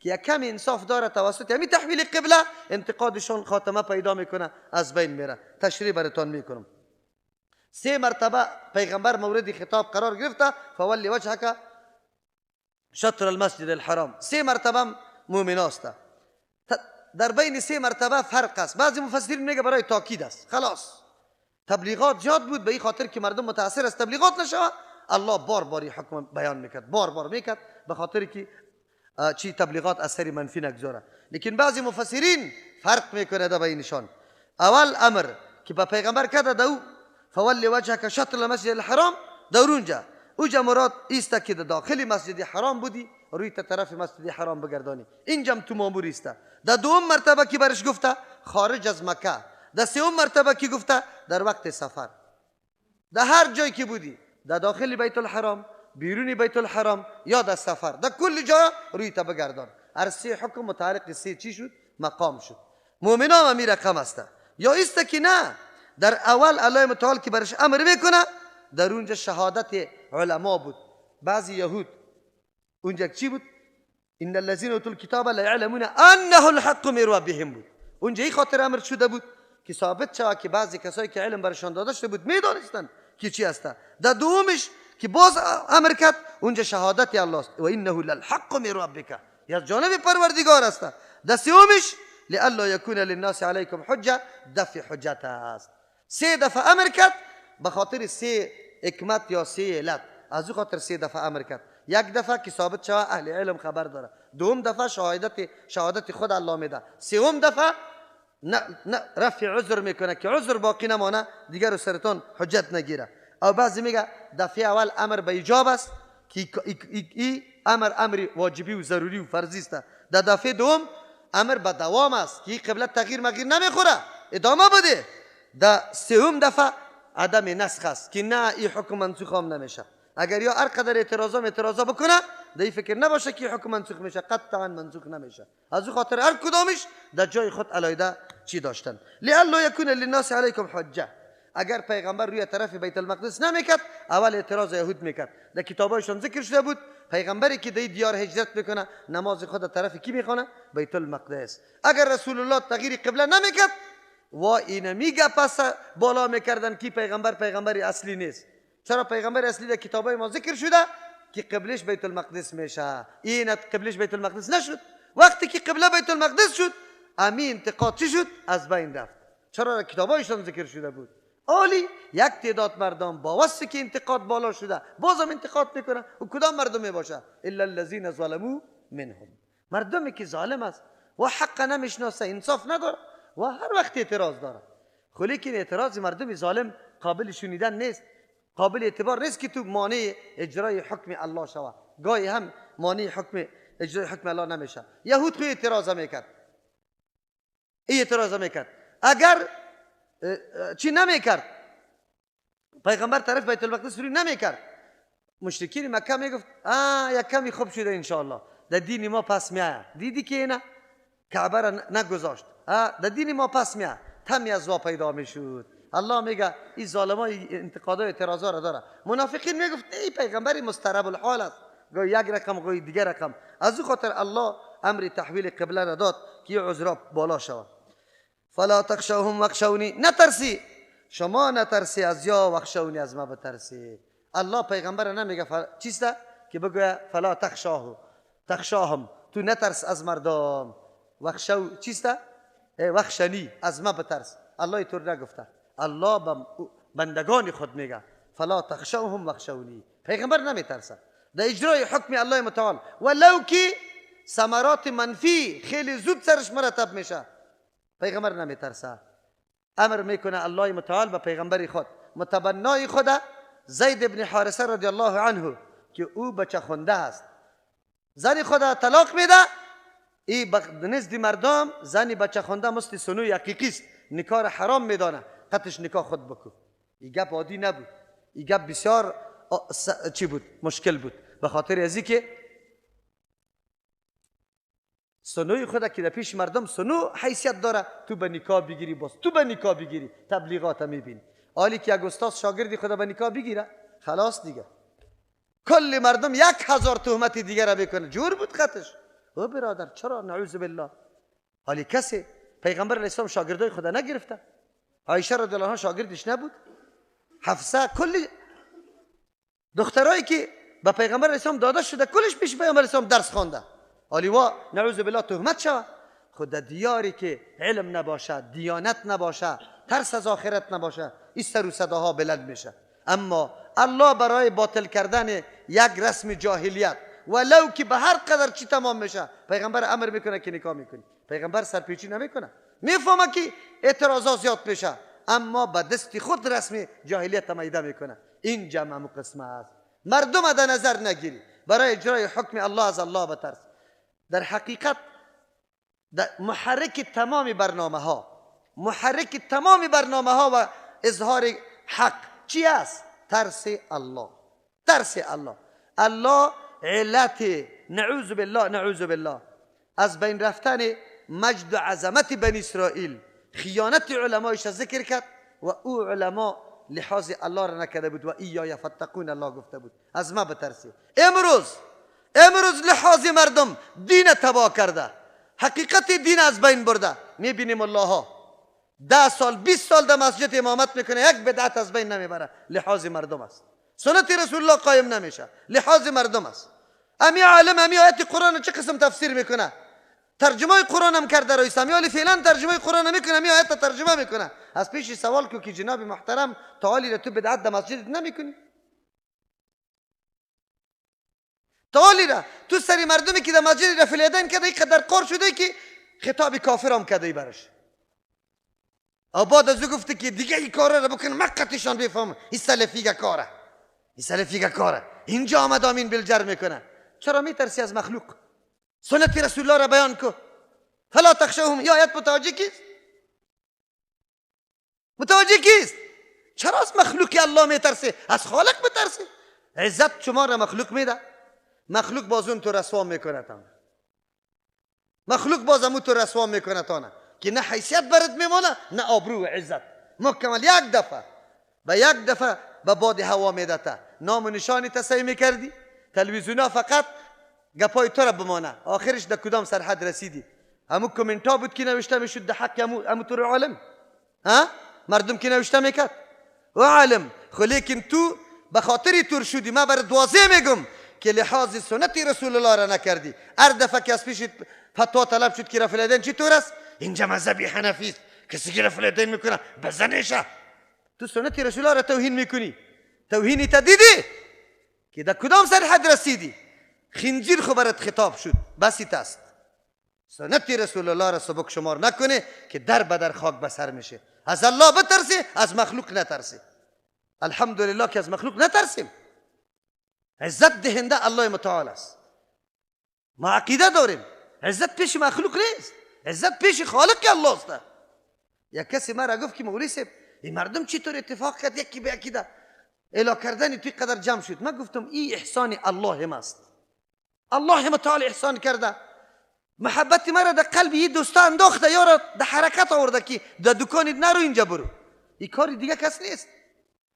که یک کم انصاف داره توسط همین تحویل قبله انتقادشان خاتمه پیدا میکنه، از بین میره. تشریح براتان میکنم. سه مرتبه پیغمبر مورد خطاب قرار گرفته، فولی وجهک شطر المسجد الحرام. سه مرتبه مؤمن است. در بین سه مرتبه فرق است. بعضی مفسرین میگه برای تاکید است، خلاص تبلیغات زیاد بود، به این خاطر که مردم متاثر از تبلیغات نشوه الله بار باری حکم بیان میکرد، بار بار میکرد، به خاطر که چی تبلیغات اثر منفی نگذاره. لیکن بعضی مفسرین فرق میکنه در بینشان. اول امر که به پیغمبر کرده دو فولی وجهک شطر المسجد الحرام، در اونجا اوجا مراد ایست که داخل مسجد حرام بودی روی تا طرف مسجد حرام بگردانی، اینجام تو مامور ایست. در دوم مرتبه که برش گفته خارج از مکه، در سوم مرتبه که گفته در وقت سفر، در هر جایی که بودی، در داخل بیت الحرام، بیرون بیت الحرام یا در سفر، در کل جا روی تا بگردان. هر سه حکم متعلق سه چی شد؟ مقام شد. مؤمنان هم رقم است. یا ایست که نه، در اول الله متعال که برش امر میکنه در اونجا شهادت علما بود. بعضی یهود اونجا چی بود؟ ان الذين اوتوا الكتاب لا يعلمون انه الحق من ربهم بود. اونجا این خاطر امر شده بود که ثابت شود که بعضی کسایی که علم برشان داده شده بود میدانستند که چی هست. در دومش که باز امر کرد اونجا شهادت الله است، و انه للحق من ربک، یا جانب پروردگار است. در سومش لئلا یکون للناس علیکم حجه، دفع حجت است. سه دفعه امر کرد به خاطر سه حکمت یا سه علت. از او خاطر سه دفعه امر کرد. یک دفعه که ثابت شود اهل علم خبر داره، دوم دفعه شهادت خود الله میده، سوم دفعه نه رفع عذر میکنه که عذر باقی نمانه دیگر سرتان حجت نگیره. او بعضی میگه دفعه اول امر به ایجاب است که ای امر امر واجبی و ضروری و فرضی است. در دفعه دوم امر به دوام است که قبله تغییر مغیر نمیخوره، ادامه بده. در سوم دفعه عدم نسخ است که نه این حکم منسوخ هم نمیشه. اگر یا هر قدر اعتراضا بکنه در این فکر نباشه که حکم منسوخ میشه، قطعا منسوخ نمیشه. از او خاطر هر کدامش در جای خود علیحده چی داشتن. لئلا یکون للناس علیکم حجه. اگر پیغمبر روی طرف بیت المقدس نمیکرد اول اعتراض یهود میکرد. در کتابایشان ذکر شده بود پیغمبری که در دیار هجرت میکنه نماز خود طرف کی میخونه؟ بیت المقدس. اگر رسول الله تغییر قبله نمیکرد و اینه میگه پس بالا میکردن که پیغمبر پیغمبر اصلی نیست. چرا پیغمبر اصلی در کتابای ما ذکر شده که قبلش بیت المقدس میشه، این قبلش بیت المقدس نشد. وقتی که قبله بیت المقدس شد امی انتقاد چی شد؟ از بین رفت. چرا در کتابایشان ذکر شده بود. آلی یک تعداد مردم با وصفی که انتقاد بالا شده بازم انتقاد میکنه. و کدام مردم میباشه؟ الا الذین ظلموا منهم، مردمی که ظالم است و حق نمیشناسه، انصاف نداره و هر وقت اعتراض داره. خو لیکن اعتراض مردم ظالم قابل شنیدن نیست، قابل اعتبار نیست که تو مانع اجرای حکم الله شوه. گاهی هم مانع حکم اجرای حکم الله نمیشه. یهود خو اعتراض میکرد، اعتراض میکرد. اگر چی نمیکرد پیغمبر طرف بیت المقدس روی نمیکرد، مشرکین مکه میگفت یک کمی خوب شده انشاءالله در دین ما پس میآید. دیدی که نه کعبه را نگذاشت، در دین ما پس میآید، تمی از وا پیدا میشد. الله میگه این ظالمای انتقادای اعتراضا را داره. منافقین میگفت ای پیغمبر مسترب الحال است، گوی یک رقم گوی دیگر رقم. از او خاطر الله امر تحویل قبله را داد که عذرا بالا شود. فلا تخشوهم واخشونی، نترسی شما، نترسی از یا واخشونی از ما بترسی. الله پیغمبر نمیگه چیست که بگوید فلا تخشاه تخشاهم، تو نترس از مردم. واخشو چیست؟ واخشنی، از ما بترس. الله اینطور نگفته. الله بندگان خود میگه فلا تخشوهم واخشونی. پیغمبر نمیترسه در اجرای حکم الله متعال، ولو که ثمرات منفی خیلی زود سرش مرتب میشه، پیغمبر نمیترسه. امر میکنه الله متعال به پیغمبر خود متبنای خود زید ابن حارثه رضی الله عنه که او بچه خونده است، زن خود طلاق میده. ای نزد مردم زن بچه خونده مثل سنوی حقیقی است، نکاح حرام میدانه، قطش نکاح خود بکن. این گپ عادی نبود، این گپ بسیار چی بود؟ مشکل بود. به خاطر ازی که سنوی خود که در پیش مردم سنو حیثیت داره، تو به نکاح بگیری، باز تو به نکاح بگیری، تبلیغات میبینی. حالی که یک استاد شاگردی خدا به نکاح بگیره، خلاص دیگه، کل مردم 1000 تهمت دیگه را بکنه. جور بود خطش. او برادر چرا؟ نعوذ بالله. حالی کسی پیغمبر علیه السلام شاگردای خدا نگرفته، عایشه رضی الله عنها شاگردش نبود، حفصه، کل دخترایی که به پیغمبر علیه السلام داده شده کلش پیش پیغمبر علیه السلام درس خوانده. حالی وا نعوذ بالله تهمت شوه. خود دیاری که علم نباشه، دیانت نباشه، ترس از آخرت نباشه، این سر و صداها بلند میشه. اما الله برای باطل کردن یک رسم جاهلیت ولو که به هر قدر چی تمام میشه، پیغمبر امر میکنه که نکاح میکنی. پیغمبر سرپیچی نمیکنه، میفهمه که اعتراضا زیاد میشه، اما به دست خود رسم جاهلیت میده میکنه. این جمع قسمه است. مردم در نظر نگیری، برای اجرای حکم الله از الله بترس. در حقیقت محرک تمام برنامه ها، محرک تمام برنامه ها و اظهار حق چی است؟ ترس الله. ترس الله. الله علت نعوذ بالله، نعوذ بالله از بین رفتن مجد و عظمت بنی اسرائیل، خیانت علمایش ذکر کرد و او علما لحاظ الله را نکرده بود و ایای فتقون الله گفته بود از ما بترسی. امروز لحاظ مردم دین تباه کرده، حقیقت دین از بین برده. میبینیم الله ها 10 سال 20 سال در مسجد امامت میکنه، یک بدعت از بین نمیبره، لحاظ مردم است. سنت رسول الله قایم نمیشه، لحاظ مردم است. امی عالم امی آیت قرآن چه قسم تفسیر میکنه، ترجمه قرآن هم کرده رئیس امی فعلا ترجمه قرآن نمیکنه، امی آیت ترجمه میکنه. از پیش سوال کو که جناب محترم تعالی را تو بدعت در مسجد نمیکنی؟ تعالی را تو سری مردمی که در مسجد رفع الیدین کرده اینقدر قار شده که خطاب کافر هم کرده برش. او بعد از او گفته که دیگه این کارا را بکن مقتشان بفهم این سلفیگه کاره، این سلفیگه کاره. اینجا آمد آمین بلجر میکنه. چرا میترسی از مخلوق؟ سنت رسول الله را بیان کو. فلا تخشوهم. یا آیت متوجه کیست؟ متوجه کیست؟ چرا از مخلوق الله میترسی؟ از خالق بترسی. عزت شما را مخلوق میده، مخلوق بازون تو رسوا میکنه تانه، مخلوق بازمو تو رسوا میکنه تانه که نه حیثیت برات میمانه نه آبرو و عزت. مکمل یک دفعه به یک دفعه به باد هوا میدته. نام و نشانی تصحیح میکردی، تلویزیونا فقط گپای تو را بمانه، آخرش در کدام سرحد رسیدی؟ همو کامنت ها بود که نوشته میشد در حق همو تو عالم، ها مردم که نوشته میکرد و عالم. خو لیکن تو به خاطر تور شدی. من برات واضح میگم که لحاظ سنت رسول الله را نکردی. هر دفعه که از پیش فتوا طلب شد که رفع الیدین چطور است، اینجا مذهبی حنفی است، کسی که رفع الیدین میکنه بزنشه. تو سنت رسول الله را توهین میکنی. توهینی تا دیدی که در کدام سرحد رسیدی؟ خنجیر خو برات خطاب شد، بسی است. سنت رسول الله را سبک شمار نکنه که در بدر خاک به سر میشه. از الله بترسی، از مخلوق نترسی. الحمدلله که از مخلوق نترسیم. عزت دهنده الله متعال است. ما عقیده داریم عزت پیش مخلوق نیست، عزت پیش خالق الله است. یک کسی مرا گفت که مولوی صاحب این مردم چطور اتفاق کرد یکی به یکی ده اعلا کردن توی قدر جمع شد. من گفتم این احسان الله ماست. الله متعال احسان کرده، محبت مرا در قلب یه دوستا انداخته، یا را در حرکت آورده که در دکان نرو اینجا برو. این کاری دیگه کس نیست.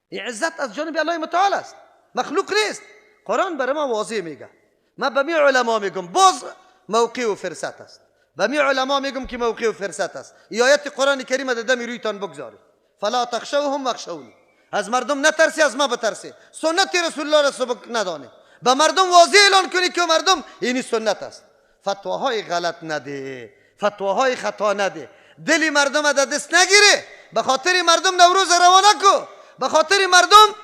این عزت از جانب الله متعال است، مخلوق نیست. قرآن برای ما واضح میگه. من به می علما میگم باز موقع و فرصت است. به می علما میگم که موقع و فرصت است. این آیت قرآن کریم در دم رویتان بگذارید. فلا تخشوهم واخشونی. از مردم نترسی، از ما بترسی. سنت رسول الله را سبک ندانی. به مردم واضح اعلان کنی که مردم اینی سنت است. فتواهای غلط نده، فتواهای خطا نده، دلی مردم در دست نگیره. به خاطر مردم نوروز روا نکو، به خاطر مردم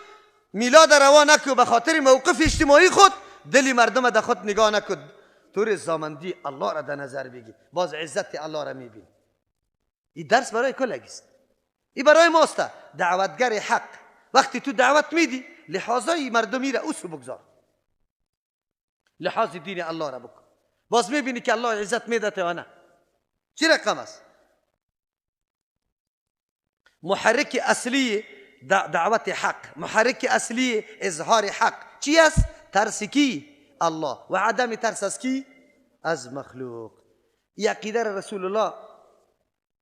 میلاد روا نکو، به خاطر موقف اجتماعی خود دلی مردم در خود نگاه نکو. تو رضامندی الله را در نظر بگیر، باز عزت الله را میبینی. این درس برای کلگی است، این برای ماست. دعوتگر حق وقتی تو دعوت میدی لحاظای مردمی را اوسو بگذار، لحاظ دین الله را بکن، باز میبینی که الله عزت میده یا نه. چی رقم است؟ محرک اصلی دعوت حق، محرک اصلی اظهار حق چی است؟ ترس کی؟ الله. و عدم ترس از کی؟ از مخلوق. این عقیده رسول الله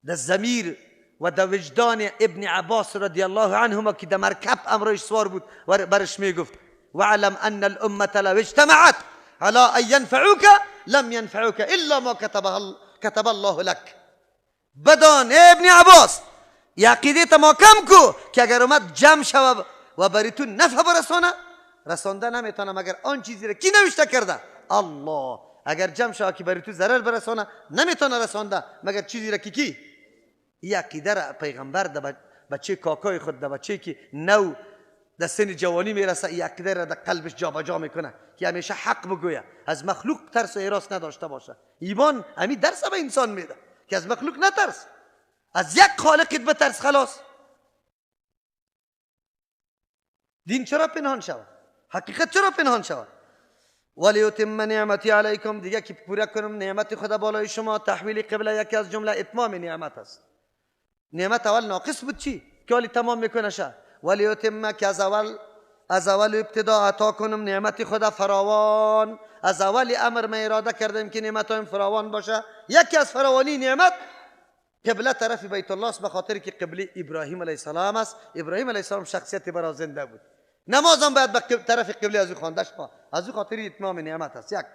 در ضمیر و در وجدان ابن عباس رضی الله عنهما که در مرکب امرش سوار بود و برش میگفت وعلم ان الامه لو اجتمعت على ان ينفعوك لم ينفعوك الا ما كتب الله لك. بدان ابن عباس عقیده ما کم کو که اگر اومد جمع شوه و بری تو نفع برسانه، رسانده نمیتونه مگر آن چیزی را کی نوشته کرده؟ الله. اگر جمع شوه که بری تو ضرر برسانه نمیتونه رسانده مگر چیزی را کی؟ این عقیده را پیغمبر در بچه کاکای خود، در بچه که نو در سن جوانی میرسه، این عقیده را در قلبش جابجا میکنه که همیشه حق بگویه، از مخلوق ترس و هراس نداشته باشه. ایمان همین درس به انسان میده که از مخلوق نترس، از یک خالقت بترس خلاص. دین چرا پنهان شود؟ حقیقت چرا پنهان شود؟ ولیتم نعمتی علیکم، دیگه که پوره کنم نعمت خدا بالای شما. تحویل قبله یکی از جمله اتمام نعمت است. نعمت اول ناقص بود چی؟ که حالی تمام میکنه شه. ولیتم که از اول ابتدا عطا کنم نعمت خدا فراوان. از اول امر ما اراده کردیم که نعمت هایم فراوان باشه. یکی از فراوانی نعمت قبله طرف بیت الله است، به خاطر که قبله ابراهیم علیه السلام است. ابراهیم علیه السلام شخصیت برا زنده بود، نمازم باید به طرف قبله از او خوانده شود، از او خاطر اتمام نعمت است. یک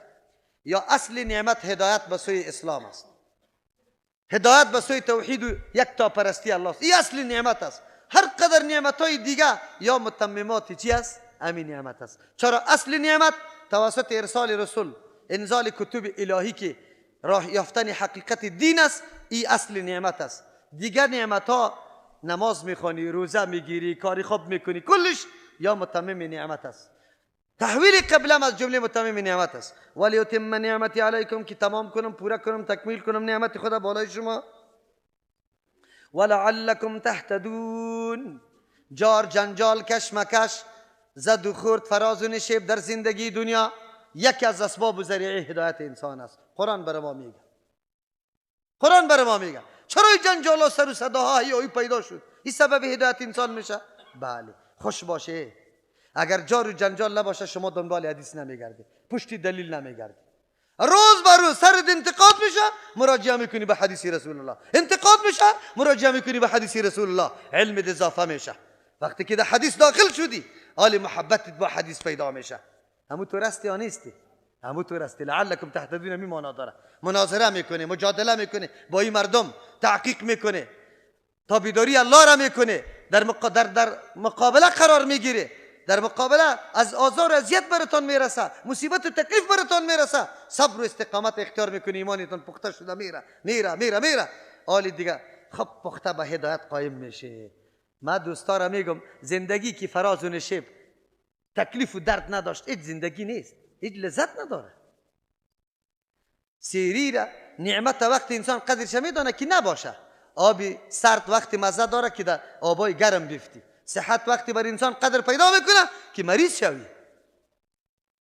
یا اصل نعمت هدایت به سوی اسلام است، هدایت به سوی توحید و یک تا پرستی الله است. این اصل نعمت است. هر قدر نعمت های دیگه یا متممات چی است؟ همین نعمت است. چرا اصل نعمت توسط ارسال رسول، انزال کتب الهی که راه یافتن حقیقت دین است، این اصل نعمت است. دیگر نعمت ها نماز میخوانی، روزه میگیری، کاری خوب میکنی، کلش یا متمم نعمت است. تحویل قبله از جمله متمم نعمت است. ولیتم نعمتی علیکم که تمام کنم، پوره کنم، تکمیل کنم نعمت خدا بالای شما. ولعلکم تهتدون. جار جنجال، کشمکش، زد و خورد، فراز و نشیب در زندگی دنیا یکی از اسباب و ذریعه هدایت انسان است. قرآن بر ما میگه، قرآن بر ما میگه چرا این جنجال ها سر و صداها هی پیدا شد؟ این سبب هدایت انسان میشه؟ بله. خوش باشه، اگر جار و جنجال نباشه شما دنبال حدیث نمیگردی، پشتی دلیل نمیگردی. روز بر روز سرت انتقاد میشه، مراجعه میکنی به حدیث رسول الله، انتقاد میشه، مراجعه میکنی به حدیث رسول الله، علم اضافه میشه. وقتی که در حدیث داخل شدی، حال محبتت با حدیث پیدا میشه. همون تو راستی یا نیستی؟ همون تو راستی. لعلکم تهتدون می معنا داره. مناظره میکنه، مجادله میکنه با این مردم، تحقیق میکنه، تابعداری الله را میکنه، در مقابله قرار میگیره، در مقابله از آزار و اذیت براتان میرسه، مصیبت و تکلیف براتان میرسه، صبر و استقامت اختیار میکنی، ایمانتان پخته شده میره میره میره میره. حالی دیگه خب پخته به هدایت قایم میشه. ما دوستا را میگم زندگی که فراز و نشیب، تکلیف و درد نداشت، هیچ زندگی نیست، هیچ لذت نداره. سیری را نعمت وقت انسان قدرش میدانه که نباشه. آبی سرد وقتی مزه داره که در آبای گرم بیفتی. صحت وقتی بر انسان قدر پیدا میکنه که مریض شوی.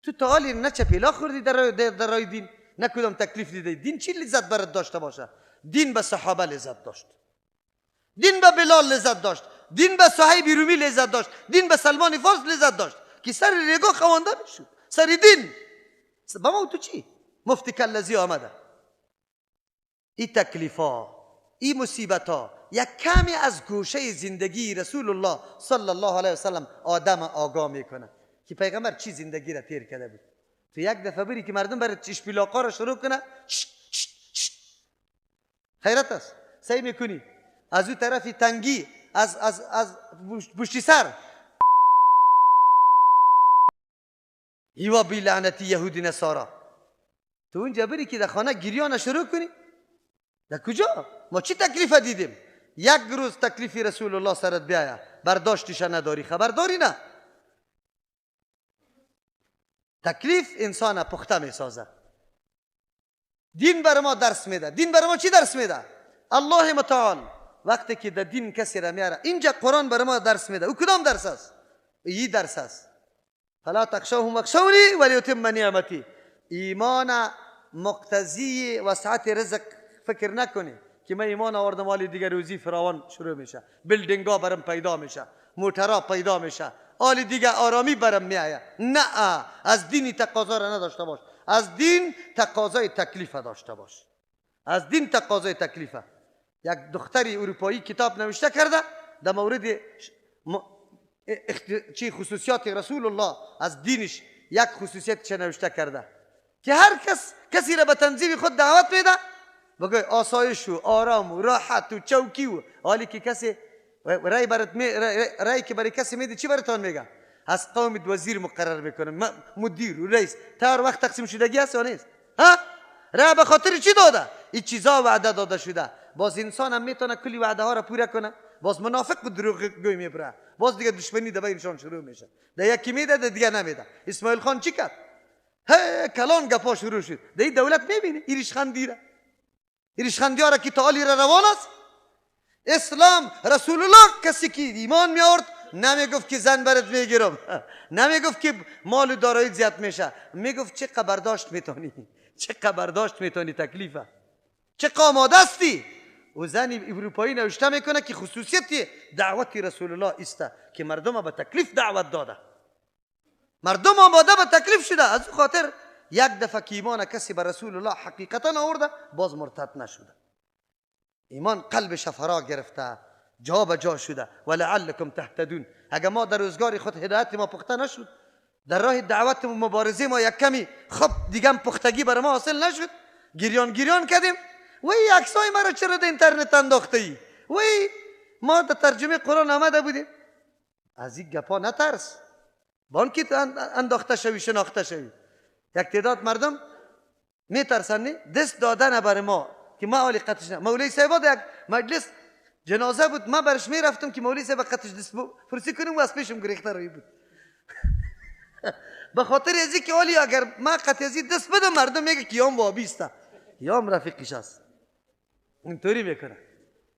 تو تا حالی نه چپیلا خوردی در رای دین، نه کدام تکلیف دیدی. دین چی لذت برات داشته باشه؟ دین به صحابه لذت داشت، دین به بلال لذت داشت، دین به صهیب رومی لذت داشت، دین به سلمان فارس لذت داشت که سر ریگا خوانده میشد، سر دین. با ما تو چی؟ مفتی کلزی آمده. این تکلیفا، این مصیبت ها یک کمی از گوشه زندگی رسول الله صلی الله علیه وسلم آدم آگاه میکنه که پیغمبر چی زندگی را تیر کرده بود. تو یک دفعه بری که مردم برای اشپیلاقا را شروع کنه، خیرت است، سعی میکنی از او طرف تنگی، از از از پشتی سر ایوا بی لعنتی یهودی نصارا، تو اونجا بری که در خانه گریان شروع کنی. در کجا؟ ما چی تکلیف دیدیم؟ یک روز تکلیف رسول الله سرت بیاید، برداشتش نداری، خبرداری نه. تکلیف انسان پخته میسازه. دین بر ما درس میده. دین بر ما چی درس میده؟ الله متعال وقتی که در دین کسی را میاره، اینجا قرآن بر ما درس میده. او کدام درس است؟ این درس است. فلا تخشوهم واخشونی ولیتم نعمتی. ایمان مقتضی وسعت رزق فکر نکنی که من ایمان آوردم حالی دیگه روزی فراوان شروع میشه، building ها برم پیدا میشه، موترها پیدا میشه، حالی دیگه آرامی برم میآید. نه، از دینی تقاضا را نداشته باش، از دین تقاضای تکلیف داشته باش، از دین تقاضای تکلیفه. یک دختری اروپایی کتاب نوشته کرده در مورد چی خصوصیات رسول الله از دینش، یک خصوصیت چه نوشته کرده که هر کس کسی را به تنظیم خود دعوت میده بگه آسایش و آرام و راحت و چوکی و حالی که کسی رای برات رای که برای کسی میده چی براتان میگه؟ از قوم وزیر مقرر میکنه، مدیر و رئیس. تا هر وقت تقسیم شدگی هست یا نیست؟ ها؟ رای به خاطر چی داده؟ این چیزا وعده داده شده. باز انسان هم میتونه کلی وعده ها را پوره کنه، باز منافق و دروغ گوی میبره، باز دیگه دشمنی در بینشان شروع میشه. در یکی میده در دیگه نمیده. اسماعیل خان چی کرد؟ هی کلان گپا شروع شد. در این دولت میبینی ایریشخندی را، ایریشخندی ها را که تا را روان است. اسلام رسول الله کسی که ایمان می آورد نمیگفت که زن برات میگیرم، نمیگفت که مال و دارایی زیاد میشه، میگفت چه برداشت میتونی، چه برداشت میتونی، تکلیفه، چه آماده هستی. و زن اروپایی نوشته میکنه که خصوصیت دعوت رسول الله است که مردم به تکلیف دعوت داده، مردم آماده به تکلیف شده. از او خاطر یک دفعه که ایمان کسی به رسول الله حقیقتا آورده باز مرتد نشده، ایمان قلبش فرا گرفته، جا به جا شده. ولعلکم تهتدون. اگر ما در روزگار خود هدایت ما پخته نشد، در راه دعوت و مبارزه ما یک کمی خب دیگه پختگی بر ما حاصل نشد، گریان گریان کردیم، وی عکسای مرا چرا در اینترنت انداخته ای؟ وی ما در ترجمه قرآن آمده بودیم. از این گپا نترس، بانکی انداخته شوی، شناخته شوی. یک تعداد مردم میترسن نه دست دادن بر ما که ما حالی قطش نه. مولوی صاحب یک مجلس جنازه بود، ما برش میرفتم که مولوی صاحب قطش دست پرسی کنیم و از پیشم گریخته روی بود. به خاطر از اینکه حالی اگر ما قطع از دست بدم مردم میگه که یام وابی است، یام رفیقش است. اینطوری میکنه،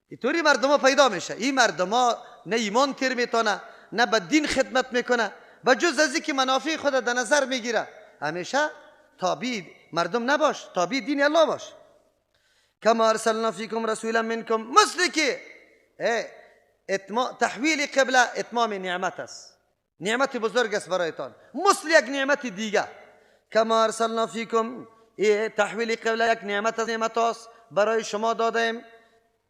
اینطوری مردم ها پیدا میشه. این مردم ها نه ایمان تیر میتونه، نه به دین خدمت میکنه، به جز از اینکه منافع خود در نظر میگیره. همیشه تابع مردم نباش، تابع دین الله باش. کما ارسلنا فیکم رسولا منکم، مثل که تحویل قبله اتمام نعمت است، نعمت بزرگ است برایتان، مثل یک نعمت دیگه. کما ارسلنا فیکم، تحویل قبله یک نعمت از نعمت است برای شما دادیم.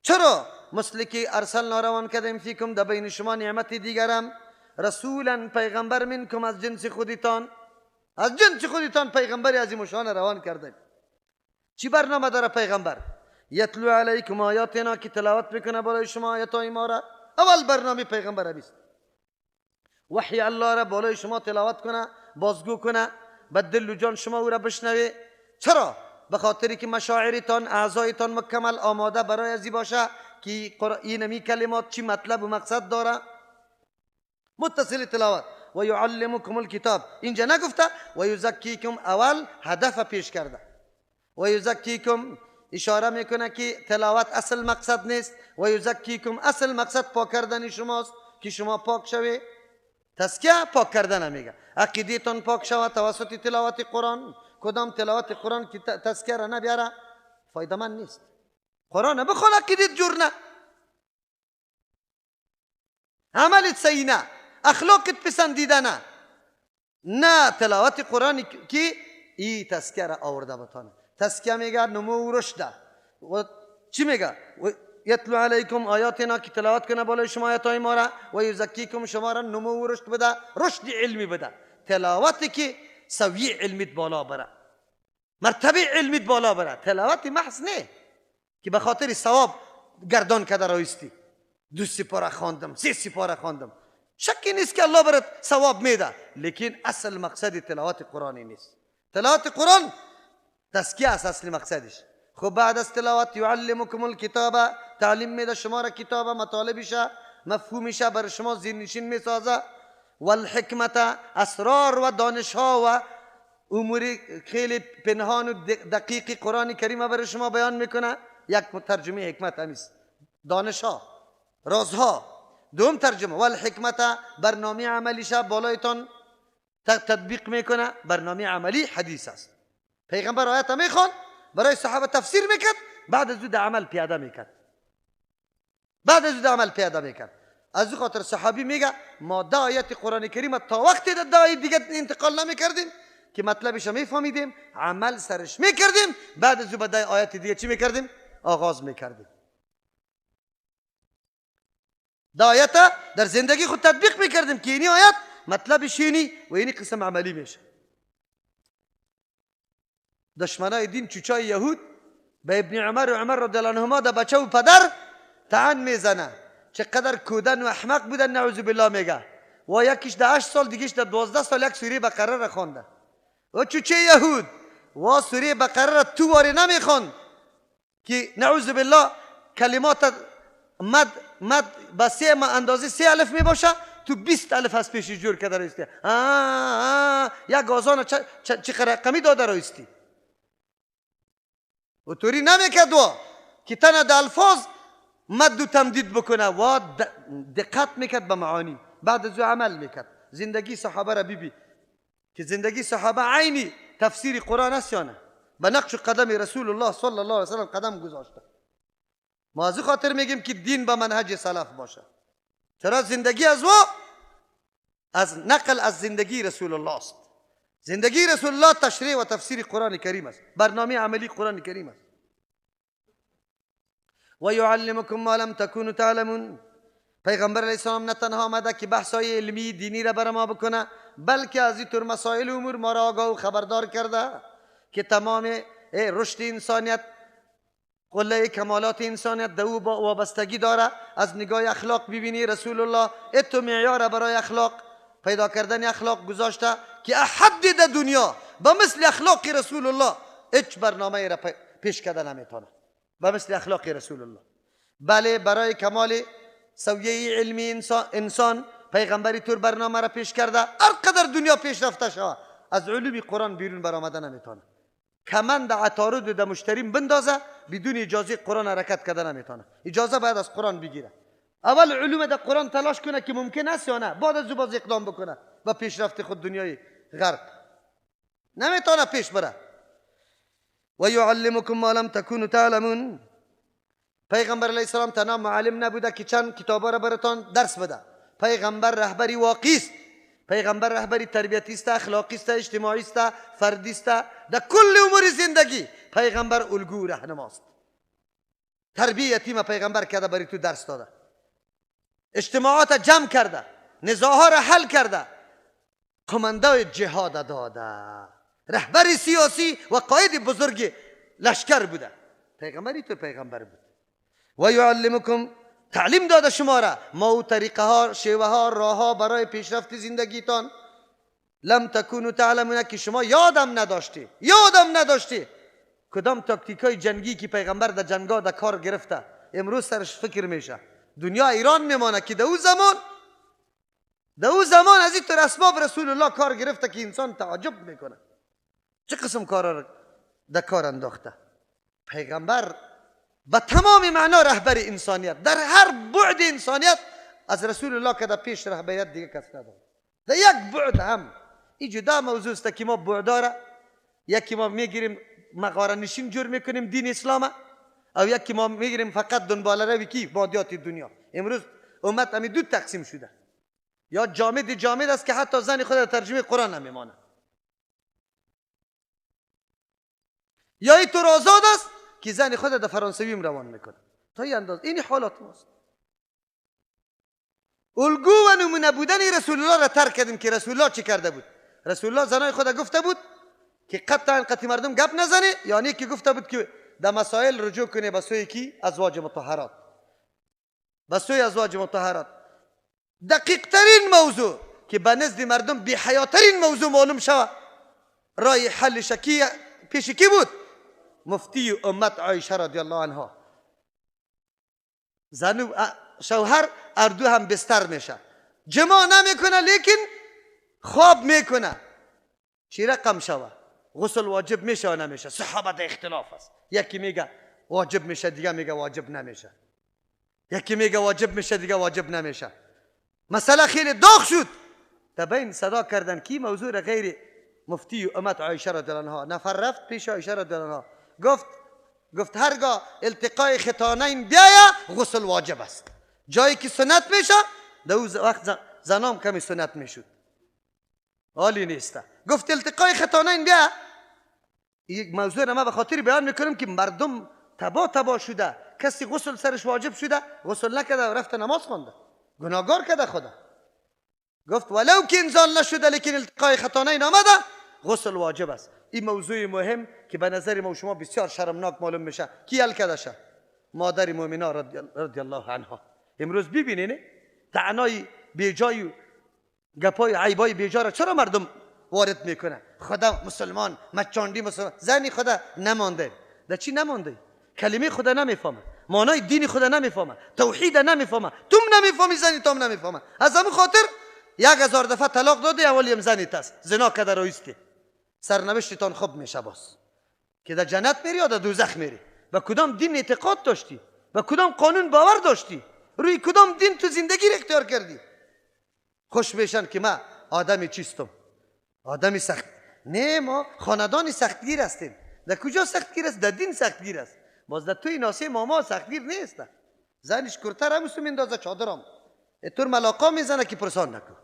چرا؟ مثل که ارسلنا روان کردیم فیکم در بین شما نعمت دیگرم، رسولا پیغمبر منکم از جنس خودتان، از جنس خودتان پیغمبر عظیم شان روان کردیم. چی برنامه داره پیغمبر؟ یتلو علیکم آیاتنا، که تلاوت میکنه بالای شما آیات ما را. اول برنامه پیغمبر همیست، وحی الله را بالای شما تلاوت کنه، بازگو کنه، به دل و جان شما او را بشنوه. چرا؟ به خاطری که مشاعرتان، اعضایتان مکمل آماده برای ازی باشه که اینمی کلمات چی مطلب و مقصد داره. متصل تلاوت. و یعلمکم الکتاب، اینجا نگفته و یزکیکم، اول هدف پیش کرده. و یزکیکم اشاره میکنه که تلاوت اصل مقصد نیست، و یزکیکم اصل مقصد پاک کردن شماست که شما پاک شوی. تزکیه پاک کردن میگه، عقیده‌تان پاک شود توسط تلاوت قرآن. کدام تلاوت قرآن که تزکیه را نبیاره فایده من نیست. قرآن بخوان عقیدت جور نه، عملت صحیح نه، اخلاقت پسندیده نه، نه تلاوت قرآن که ای تزکیه را آورده بتانه. تزکیه میگه نمو و رشده. و چی میگه؟ یتلو علیکم آیاتنا، که تلاوت کنه بالای شما آیاتای ما را، و یزکیکم شما را نمو و رشد بده، رشد علمی بده. تلاوتی که سویه علمیت بالا بره، مرتبه علمیت بالا بره. تلاوت محض نه که به خاطر ثواب گردان کده رایستی، 2 سپاره خواندم، 3 سپاره خواندم، شکی نیست که الله برات ثواب میده، لیکن اصل مقصد تلاوت قرآنی نیست. تلاوت قرآن تزکیه است اصل مقصدش. خب بعد از تلاوت یعلمکم الکتاب، تعلیم میده شما را کتاب، مطالبش، مفهومش بر شما ذهنشین میسازه. والحکمت، اسرار و دانش ها و امور خیلی پنهان و دقیق قرآن کریم برای شما بیان میکنه. یک ترجمه حکمت همیست، دانش ها، رازها. دوم ترجمه والحکمت، برنامه عملیش بالایتان تطبیق میکنه. برنامه عملی حدیث است. پیغمبر آیت میخوان، برای صحابه تفسیر میکرد، بعد از او عمل پیاده میکرد، بعد از او عمل پیاده میکرد. از او خاطر صحابی میگه ما 10 آیت قرآن کریم تا وقتی در 10 آیت دیگه انتقال نمیکردیم که مطلبش میفهمیدیم، عمل سرش میکردیم، بعد از او به 10 آیت دیگه چی میکردیم؟ آغاز میکردیم. دا آیت در زندگی خود تطبیق میکردیم که اینی آیت مطلبش اینی و اینی قسم عملی میشه. دشمنای دین چوچای یهود به ابن عمر و عمر رضی الله عنهما در بچه و پدر طعن میزنه، چقدر کودن و احمق بودن نعوذ بالله میگه. و یکیش در 8 سال دیگهش در 12 سال یک سوره بقره را خوانده. و چوچه یهود و سوره بقره را تو واری نمیخوند که نعوذ بالله کلمات مد به سه اندازه 3 الف میباشه، تو 20 الف از پیش جور کرده رایستی. یک آزان چه رقمی داده رایستی. و توری نمیکرد و که تنها در الفاظ مد و تمدید بکنه و دقت میکرد به معانی، بعد از او عمل میکرد. زندگی صحابه را بیبی که زندگی صحابه عینی تفسیر قرآن است یا نه، به نقش قدم رسول الله صلی الله علیه وسلم قدم گذاشته. ما از خاطر میگیم که دین به منهج سلف باشه، چرا زندگی از او از نقل از زندگی رسول الله است. زندگی رسول الله تشریح و تفسیر قرآن کریم است، برنامه عملی قرآن کریم است. و یعلمکم ما لم تکونوا تعلمون. پیغمبر علیه السلام نه تنها آمده که بحث های علمی دینی را بر ما بکنه، بلکه از این طور مسائل امور ما را آگاه و خبردار کرده که تمام رشد انسانیت، قله کمالات انسانیت در او وابستگی داره. از نگاه اخلاق ببینی رسول الله اتو معیار برای اخلاق پیدا کردن اخلاق گذاشته که احد در دنیا با مثل اخلاق رسول الله هیچ برنامه را پیش کرده نمیتونه، با مثل اخلاق رسول الله. بله برای کمال سویه علمی انسان پیغمبری طور برنامه را پیش کرده، هر قدر دنیا پیش رفته شوه از علوم قرآن بیرون برآمده نمیتونه. کمند عطارد در مشتریم بندازه بدون اجازه قرآن حرکت کرده نمیتونه. اجازه باید از قرآن بگیره. اول علوم در قرآن تلاش کنه که ممکن است یا نه، بعد از او باز اقدام بکنه با پیشرفت خود دنیای غرب نمیتونه پیش بره. و یعلمکم ما لم تکونوا تعلمون. پیغمبر علیه السلام تنها معلم نبوده که چند کتابا را براتان درس بده. پیغمبر رهبری واقعی است، پیغمبر رهبری تربیتی است، اخلاقی است، اجتماعی است، فردی است، در کل امور زندگی پیغمبر الگو رهنماست. تربیت یتیم پیغمبر کرده، برای تو درس داده، اجتماعات جمع کرده، نزاعها را حل کرده، قماندای جهاد داده، رهبر سیاسی و قائد بزرگ لشکر بوده. پیغمبری تو پیغمبر بود. و یعلمکم تعلیم داده شما را ما و طریقه ها، شیوه ها، راه ها برای پیشرفت زندگیتان. لم تکونوا تعلمون که شما یادم نداشتی، یادم نداشتی کدام تاکتیک های جنگی که پیغمبر در جنگا در کار گرفته. امروز سرش فکر میشه، دنیا ایران میمانه که در او زمان، در او زمان از این طور اسباب رسول الله کار گرفته که انسان تعجب میکنه چه قسم کارا را در کار انداخته. پیغمبر به تمام معنا رهبر انسانیت، در هر بعد انسانیت از رسول الله که در پیش رهبریت دیگه کس نداره. در یک بعد هم این جدا موضوع است که ما بعداره، یکی ما میگیریم مغاره نشین جور میکنیم دین اسلامه، او یکی ما میگیریم فقط دنبال روی کی مادیات دنیا. امروز امت همی دو تقسیم شده، یا جامد جامد است که حتی زن خود در ترجمه قرآن نمیمانه، یا این طور آزاد است که زن خود در فرانسوی روان میکنه. تا این اندازه این حالات ماست. الگو و نمونه بودن رسول الله را ترک کردیم که رسول الله چی کرده بود. رسول الله زنای خود گفته بود که قطعا قطعی مردم گپ نزنه، یعنی که گفته بود که در مسائل رجوع کنه به سوی کی؟ ازواج مطهرات، به سوی ازواج مطهرات. دقیق ترین موضوع که به نزد مردم بی حیاترین موضوع معلوم شود، رای حل شکی پیش کی بود؟ مفتی امت عایشه رضی الله عنها. زن و شوهر اردو هم بستر میشه، جماع نمیکنه لیکن خواب میکنه. چی رقم شوه؟ غسل واجب میشه و نمیشه؟ صحابه در اختلاف است، یکی میگه واجب میشه، دیگه میگه واجب نمیشه، یکی میگه واجب میشه، دیگه واجب نمیشه. مسئله خیلی داغ شد. تبین صدا کردن کی موضوع را غیر مفتی امت عایشه رضی الله عنها. نفر رفت پیش عایشه رضی الله عنها، گفت هرگاه التقای ختانین بیایا غسل واجب است. جایی که سنت میشه در او وقت زنام کمی سنت میشد، حالی نیست. گفت التقای ختانین بیا. یک موضوع را ما به خاطر بیان میکنم که مردم تبا تبا شده، کسی غسل سرش واجب شده غسل نکرده و رفت نماز خوانده. گناهگار کرده خدا. گفت ولو که انزال نشده لیکن التقای ختانین آمده، غسل واجب است. این موضوع مهم که به نظر ما و شما بسیار شرمناک معلوم میشه. کی حل کرده شه؟ مادر مؤمنا رضی الله عنها. امروز ببینین طعنای بیجای، گپای عیبای بیجا را چرا مردم وارد میکنه؟ خدا مسلمان، مچاندی مسلمان، زنی خدا نمانده. در چی نمانده؟ کلمه خدا نمیفهمه، معنای دین خدا نمیفهمه، توحید نمیفهمه، توم نمیفهمی، زنی توم نمیفهمه. از همون خاطر 1000 دفعه طلاق داده، اولیم زنی تست زنا کده رایستی، سرنوشتتان خوب میشه باز که در جنت میری یا در دوزخ میری. به کدام دین اعتقاد داشتی؟ به کدام قانون باور داشتی؟ روی کدام دین تو زندگی را اختیار کردی؟ خوش میشن که ما آدمی چیستم، آدمی سخت. نه، ما خاندان سختگیر هستیم. در کجا سختگیر است؟ در دین سختگیر است. باز در توی ناسه ماما سختگیر نیست. زنش کرتر هموسو میندازه چادرم، اتور ملاقا میزنه که پرسان نکن.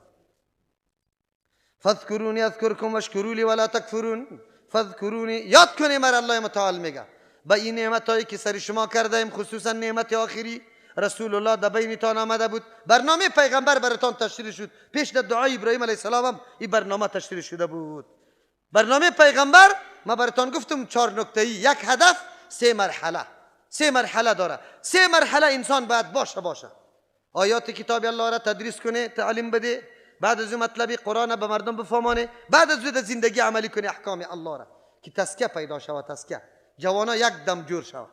فاذکرونی اذکرکم واشکروا لی ولا تکفرون. فاذکرونی، یاد کنی مرا الله متعال میگه با این نعمت هایی که سر شما کرده ایم، خصوصا نعمت آخری رسول الله در بینتان آمده بود، برنامه پیغمبر براتان تشریح شد. پیش در دعای ابراهیم علیه السلام هم این برنامه تشریح شده بود. برنامه پیغمبر ما براتان گفتم 4 نکته‌ای، یک هدف، 3 مرحله. 3 مرحله داره. 3 مرحله انسان باید باشه. آیات کتاب الله را تدریس کنه، تعلیم بده، بعد از اون مطلب قرآن به مردم بفهمانه، بعد از اون زندگی عملی کنه احکام الله را که تزکیه پیدا شود. تزکیه جوانا یک دم جور شود.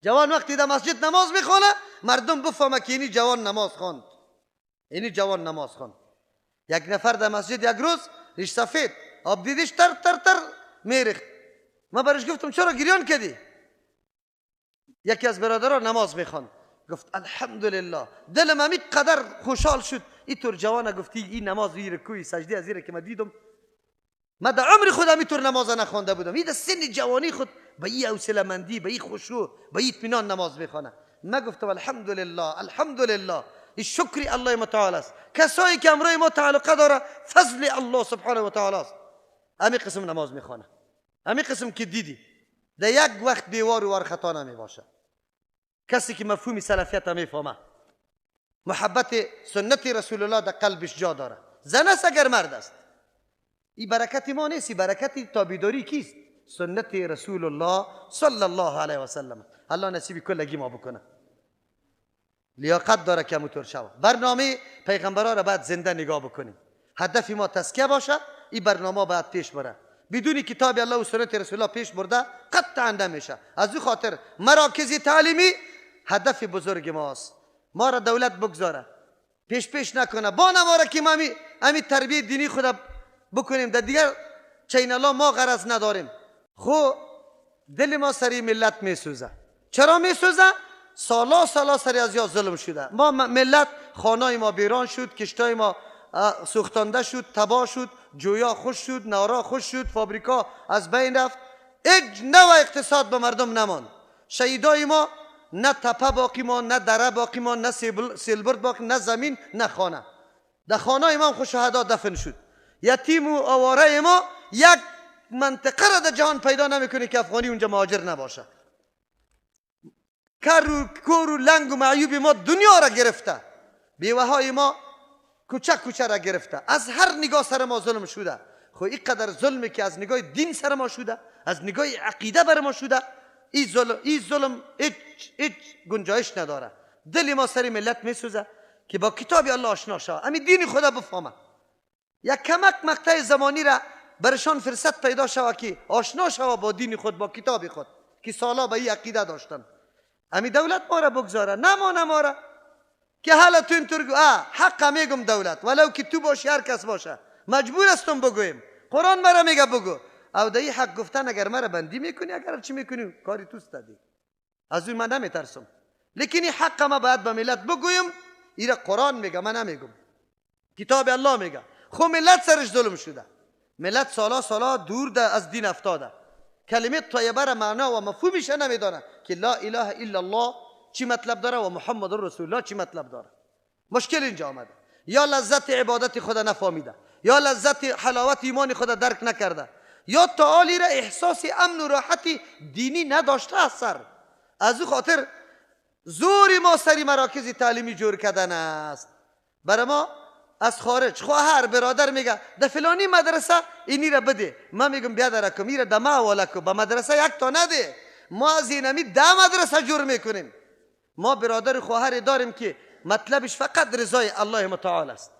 جوان وقتی در مسجد نماز میخونه مردم بفهمه که اینی جوان نماز خواند، اینی جوان نماز خواند. یک نفر در مسجد یک روز ریش سفید آب دیدیش تر تر تر میریخت. من برش گفتم چرا گریان کردی؟ یکی از برادران نماز میخواند، گفت الحمدلله دلم همی قدر خوشحال شد. اینطور جوان گفتی این نماز این رکوعی سجده از که من دیدم، من در عمر خودم اینطور نماز نخوانده بودم. این در سن جوانی خود به این حوصله مندی، به این خشوع، به این اطمینان نماز میخوانه. من گفتم الحمدلله الحمدلله، این شکری الله متعال است. کسایی که امرای ما تعلقه داره فضل الله سبحانه و تعالی است. همین قسم نماز میخوانه، همین قسم که دیدی در یک وقت بیوار و وار خطا نمی باشه. کسی که مفهوم سلفیت میفهمه، محبت سنت رسول الله در قلبش جا داره، زن است اگر مرد است. این برکت ما نیست، این برکت تابعداری کیست؟ سنت رسول الله صلی الله علیه و سلم. الله نصیب کلگی ما بکنه. لیاقت داره که همونطور شود. برنامه پیغمبرا را باید زنده نگاه بکنیم. هدف ما تزکیه باشه، این برنامه باید پیش بره. بدون کتاب الله و سنت رسول الله پیش برده قطعا نمیشه. از او خاطر مراکز تعلیمی هدف بزرگ ماست. ما را دولت بگذاره، پیش پیش نکنه، با نماره که ما امی تربیه دینی خود بکنیم. در دیگر چینالا ما غرض نداریم. خو دل ما سری ملت میسوزه. چرا میسوزه؟ سالا سالا سری از یا ظلم شده. ما ملت خانه ما بیران شد، کشتای ما سوختانده شد، تباه شد، جویا خوش شد، نارا خوش شد، فابریکا از بین رفت، هیچ نوع اقتصاد به مردم نماند. شهیدای ما نه تپه باقی ما، نه دره باقی ما، نه سیلبرد باقی، نه زمین، نه خانه. در خانه ما هم شهدا دفن شد. یتیم و آواره ما یک منطقه را در جهان پیدا نمیکنه که افغانی اونجا مهاجر نباشه. کر و کور و لنگ و معیوب ما دنیا را گرفته، بیوه های ما کوچه کوچه را گرفته. از هر نگاه سر ما ظلم شده. خو اینقدر ظلمی که از نگاه دین سر ما شده، از نگاه عقیده بر ما شده، این ظلم هیچ گنجایش نداره. دل ما سر ملت میسوزه که با کتاب الله آشنا شود، همین دین خدا بفهمه. یک کمک مقطع زمانی را برشان فرصت پیدا شود که آشنا شود با دین خود، با کتاب خود که سالا به این عقیده داشتن. همین دولت ما را بگذاره، نمانه ما را که حالا تو اینطور گو حق میگم دولت، ولو که تو باشی هر کس باشه مجبور هستم بگویم. قرآن مرا میگه بگو. او در این حق گفتن اگر مرا بندی میکنی، اگر چی میکنی کاری توست دی، از اون من نمیترسم. لیکن این حق ما باید به ملت بگویم. ایره قرآن میگه، من نمیگم، کتاب الله میگه. خب ملت سرش ظلم شده، ملت سالا سالا دور ده از دین افتاده. کلمه طیبه را معنا و مفهومش نمیدانه که لا اله الا الله چی مطلب داره و محمد رسول الله چی مطلب داره. مشکل اینجا آمده. یا لذت عبادت خدا نفهمیده، یا لذت حلاوت ایمان خدا درک نکرده، یا تعالی را احساس امن و راحت دینی نداشته از سر. از او خاطر زور ما سری مراکز تعلیمی جور کردن است. برای ما از خارج خواهر برادر میگه در فلانی مدرسه اینی را بده، من میگم بیا در کم را دما حواله کو، به مدرسه یک تا نده، ما از اینمی 10 مدرسه جور میکنیم. ما برادر خواهر داریم که مطلبش فقط رضای الله متعال است.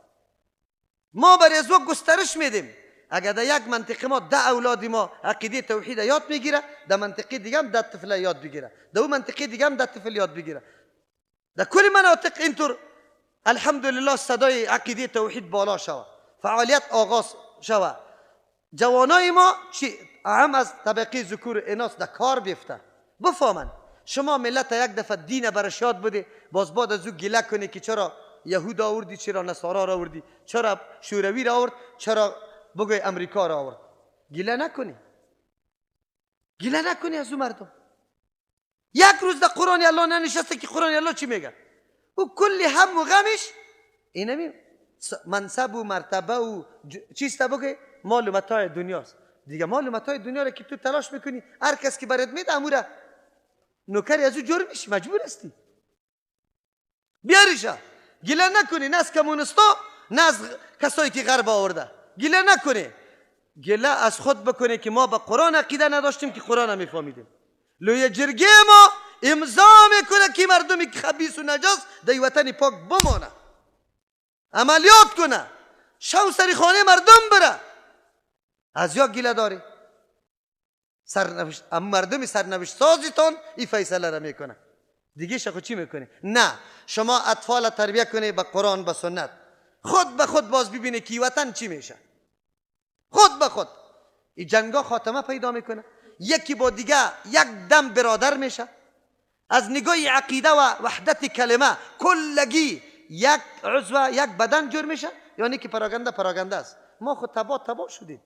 ما برای از او گسترش میدیم. اگر در یک منطقه ما 10 اولاد ما عقیده توحید یاد میگیره، در منطقه دیگه هم 10 طفل یاد بگیره، در اون منطقه دیگه هم 10 طفل یاد بگیره. در کل مناطق اینطور الحمدلله صدای عقیده توحید بالا شوه، فعالیت آغاز شوه. جوانای ما چی هم از طبقه ذکور اناث در کار بیفته، بفهمن. شما ملت یک دفعه دین برش یاد بده، باز بعد از او گله کنی که چرا یهود آوردی، چرا نصارا را آوردی، چرا شوروی را آورد، چرا بگوی امریکا را آورد. گله نکنی، گله نکنی از او مردم. یک روز در قرآن الله ننشسته که قرآن الله چی میگه. او کلی هم و غمش اینمی منصب و مرتبه و چیست بگه مال و متاع دنیاست دیگه. مال و متاع دنیا را که تو تلاش میکنی، هر کس که برات میده امورا نوکری از او جور میشی، مجبور هستی بیاریشا. گله نکنی نه از کمونستا نه از کسایی که غرب آورده. گله نکنی، گله از خود بکنی که ما به قرآن عقیده نداشتیم که قرآن میفهمیدیم. لوی جرگه ما امضا میکنه که مردمی که خبیث و نجس در وطن پاک بمانه، عملیات کنه، شو سری خانه مردم بره. از یا گله داری سرنوشت مردم سرنوشت سازیتان این فیصله را میکنه دیگه. شخو چی میکنه؟ نه، شما اطفال تربیه کنه به قرآن به سنت، خود به خود باز ببینه که وطن چی میشه. خود به خود این جنگا خاتمه پیدا میکنه، یکی با دیگه یک دم برادر میشه. از نگاه عقیده و وحدت کلمه کلگی یک عضو یک بدن جور میشه، یعنی که پراگنده پراگنده است. ما خود تبا تبا شدیم،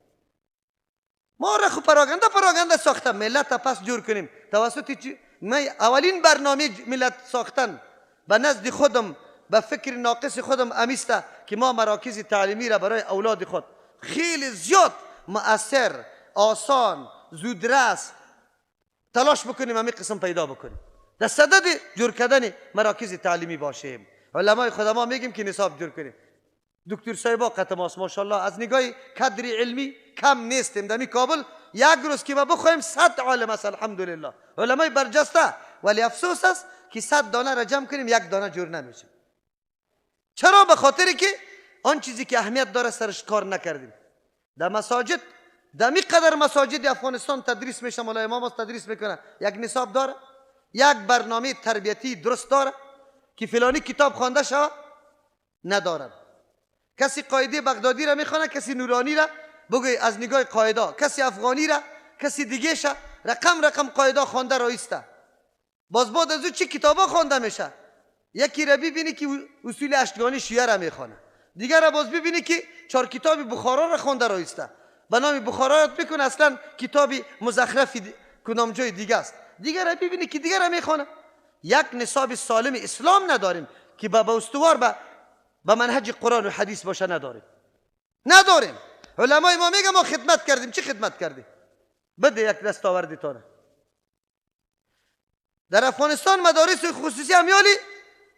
ما را خود پراگنده پراگنده ساخته. ملت پس جور کنیم توسط چی؟ من اولین برنامه ملت ساختن به نزد خودم به فکر ناقص خودم امیسته که ما مراکز تعلیمی را برای اولاد خود خیلی زیاد مؤثر، آسان، زودرس تلاش بکنیم، همین قسم پیدا بکنیم، در صدد جور کردن مراکز تعلیمی باشیم. علمای خود ما میگیم که نصاب جور کنیم. دکتر صاحبا قطماس ماشاءالله از نگاه کادر علمی کم نیستیم. در کابل یک روز که ما بخوایم 100 عالم است الحمدلله، علمای برجسته. ولی افسوس است که 100 دانه را جمع کنیم یک دانه جور نمیشه. چرا؟ به خاطر که آن چیزی که اهمیت داره سرش کار نکردیم. در مساجد، در قدر مساجد افغانستان تدریس میشه، مولای امام تدریس میکنه، یک نصاب داره، یک برنامه تربیتی درست داره که فلانی کتاب خوانده شوه؟ ندارن. کسی قاعده بغدادی را میخوانه، کسی نورانی را بگوی از نگاه قاعده، کسی افغانی را، کسی دیگه شه، رقم رقم قاعده خوانده را ایسته. باز بعد از او چه کتابا خوانده میشه؟ یکی را ببینی که اصول اشتگانی شیعه را میخوانه، دیگر را باز ببینی که 4 کتاب بخارا را خوانده را ایسته، به نام بخارا یاد میکنه، اصلا کتاب مزخرفی کدام جای دیگه است. دیگر را ببینی که دیگر را میخوانه. یک نصاب سالم اسلام نداریم که به استوار به منهج قرآن و حدیث باشه، نداریم، نداریم. علمای ما میگه ما خدمت کردیم. چی خدمت کردیم؟ بده یک دستاوردی تانه. در افغانستان مدارس خصوصی امیالی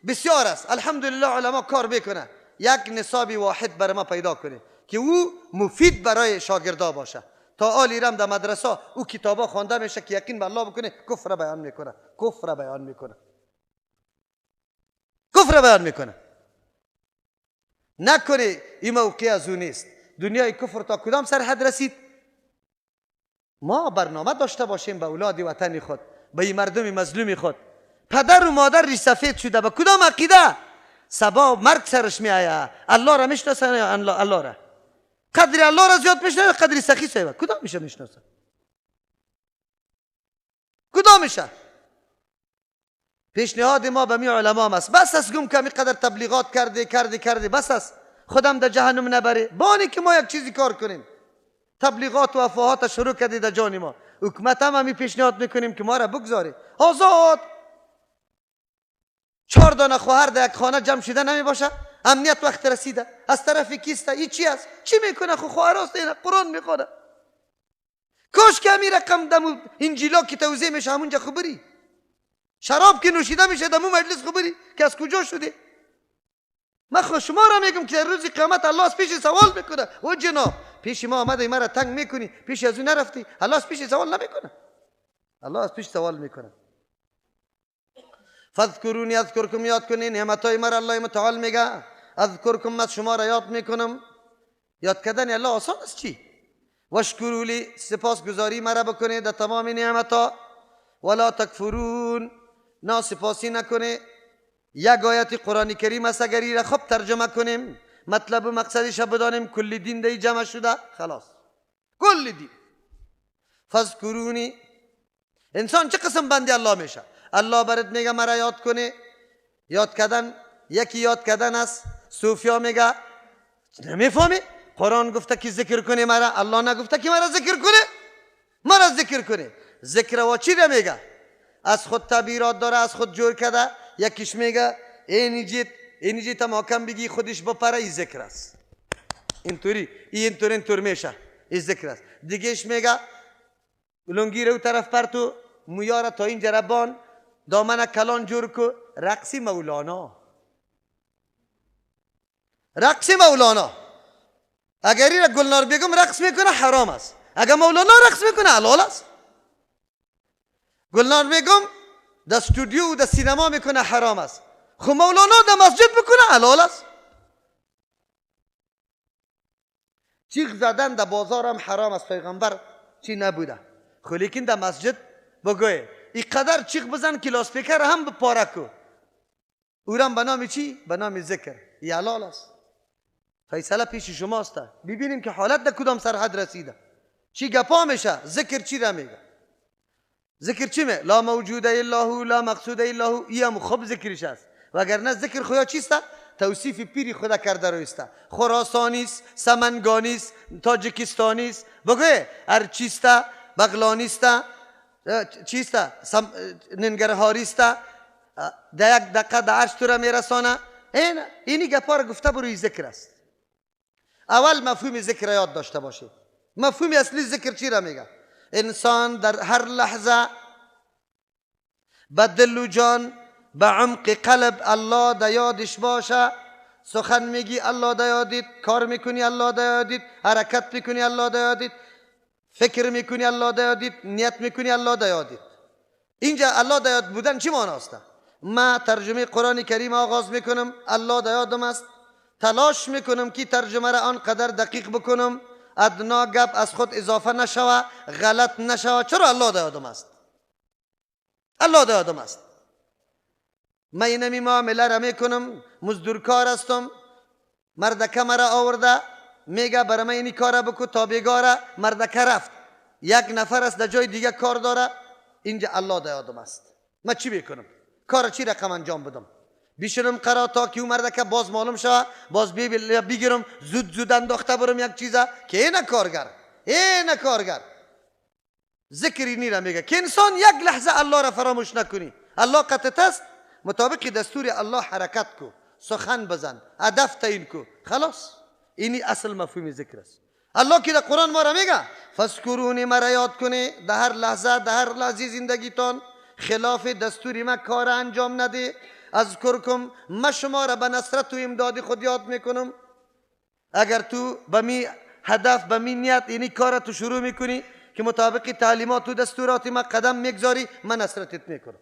بسیار است الحمدلله، علما کار میکنه یک نصاب واحد برای ما پیدا کنه که او مفید برای شاگردا باشه. تا آل رم در مدرسه او کتابا خوانده میشه که یقین به الله بکنه کفر بیان میکنه، کفر بیان میکنه، کفر بیان میکنه. نکنه این موقع از او نیست. دنیای کفر تا کدام سرحد رسید؟ ما برنامه داشته باشیم به اولاد وطن خود، به این مردم مظلوم خود. پدر و مادر ریش سفید شده به کدام عقیده؟ سبا مرگ سرش می آید. الله را میشناسه یا الله را؟ قدر الله را زیاد میشناسه، قدر سخی صاحب کدام میشه میشناسه؟ کدام میشه؟ پیشنهاد ما به می علما است، بس است گم که قدر تبلیغات کرده کرده کرده، بس است، خودم در جهنم نبره. بانی که ما یک چیزی کار کنیم. تبلیغات و افواهات شروع کرده در جان ما. حکومت هم همی پیشنهاد میکنیم که ما را بگذاری آزاد. 4 دانه خواهر در یک خانه جمع شده نمی باشه، امنیت وقت رسیده از طرف کیسته؟ این چی است؟ چی میکنه؟ خو خواهر است، اینا قرآن میخونه. کاش که همی رقم دم انجیلا که توزیع میشه همونجا خبری. شراب که نوشیده میشه دمو مجلس خبری که از کجا شده؟ من خود شما را میگم که در روز قیامت الله از پیش سوال میکنه. او جناب پیش ما آمده مرا تنگ میکنی، پیش از او نرفتی، الله از پیش سوال نمیکنه. الله از پیش سوال میکنه. فاذکرونی اذکرکم، یاد کنی نعمتای مرا. الله متعال میگه اذکرکم، من شما را یاد میکنم. یاد کردن الله آسان است چی؟ واشکروا لی، سپاسگزاری مرا بکنه در تمام نعمتها. ولا تکفرون، ناسپاسی نکنه. یک آیت قرآن کریم است، اگر ای را خوب ترجمه کنیم مطلب و مقصدش بدانیم، کل دین دی جمع شده خلاص، کل دین. فاذکرونی، انسان چه قسم بندی الله میشه؟ الله برات میگه مرا یاد کنه. یاد کردن یکی یاد کردن است. صوفیا میگه نمیفهمی قرآن گفته که ذکر کنه مرا، الله نگفته که مرا ذکر کنه، مرا ذکر کنه. ذکر و چی را میگه؟ از خود تعبیرات داره، از خود جور کرده. یکیش میگه اینجی تماکم بگی خودش بپره، این ذکر است. اینطوری اینطور اینطور میشه، این ذکر است. دیگهش میگه لنگی رو طرف پرتو، مویارا تا این جربان، دامن کلان جور کو، رقصی مولانا، رقص مولانا. اگر این گلنار بیگم رقص میکنه حرام است، اگر مولانا رقص میکنه حلال است. گلنار بیگم در استودیو و در سینما میکنه حرام است، خب مولانا در مسجد بکنه حلال است. چیغ زدن در بازار هم حرام است، پیغمبر چی نبوده، خب لیکن در مسجد بگوی اینقدر چیغ بزن که لاسپیکر هم بپاره کو، اورم به نام چی؟ به نام ذکر، ای حلال است. فیصله پیش شماست. ببینیم که حالت در کدام سرحد رسیده، چی گپا میشه. ذکر چی را میگه؟ ذکر چی می؟ لا موجود الا هو، لا مقصود الا هو، ای هم خوب ذکرش است. وگرنه ذکر خدا چیست؟ توصیف پیری خدا کرده رویسته. خراسانی است، سمنگانی است، تاجیکستانی است، بگوی هر چیست، بغلانی است، چیست، ننگرهاری است، در یک دقیقه در عرش تو را میرسانه. اینی گپا را گفته بروی ذکر است. اول مفهوم ذکر یاد داشته باشید. مفهوم اصلی ذکر چی را میگه؟ انسان در هر لحظه به دل و جان، به عمق قلب الله در یادش باشه. سخن میگی الله در یادت، کار میکنی الله در یادت، حرکت میکنی الله در یادت، فکر میکنی الله در یادت، نیت میکنی الله در یادت. اینجا الله در یاد بودن چی معناست؟ ما ترجمه قرآن کریم آغاز میکنم، الله در یادم است، تلاش میکنم که ترجمه را آنقدر دقیق بکنم ادنا گپ از خود اضافه نشوه، غلط نشوه. چرا؟ الله در یادم است، الله در یادم است. من اینمی معامله را میکنم، مزدورکار هستم، مردکه مرا آورده میگه برای من اینی کار بکو تا بیگاره، مردکه رفت، یک نفر است در جای دیگه کار داره. اینجا الله در یادم است. من چی میکنم؟ کار چی رقم انجام بدم؟ بیشنم قرار تا که او مردکه باز معلوم شوه، باز بگیرم زود زود انداخته برم یک چیزه که اینه کارگر، اینه کارگر. ذکر اینی را میگه که انسان یک لحظه الله را فراموش نکنی. الله قطعت است، مطابق دستور الله حرکت کو، سخن بزن، هدف تعیین کو، خلاص. اینی اصل مفهوم ذکر است. الله که در قرآن ما را میگه فاذکرونی، مرا یاد کنی در هر لحظه، در هر لحظه زندگیتان، خلاف دستور ما کار انجام نده. اذکرکم، ما شما را به نصرت و امداد خود یاد میکنم. اگر تو به می هدف، به می نیت اینی کار تو شروع میکنی که مطابق تعلیمات و دستورات ما قدم میگذاری، من نصرتت میکنم،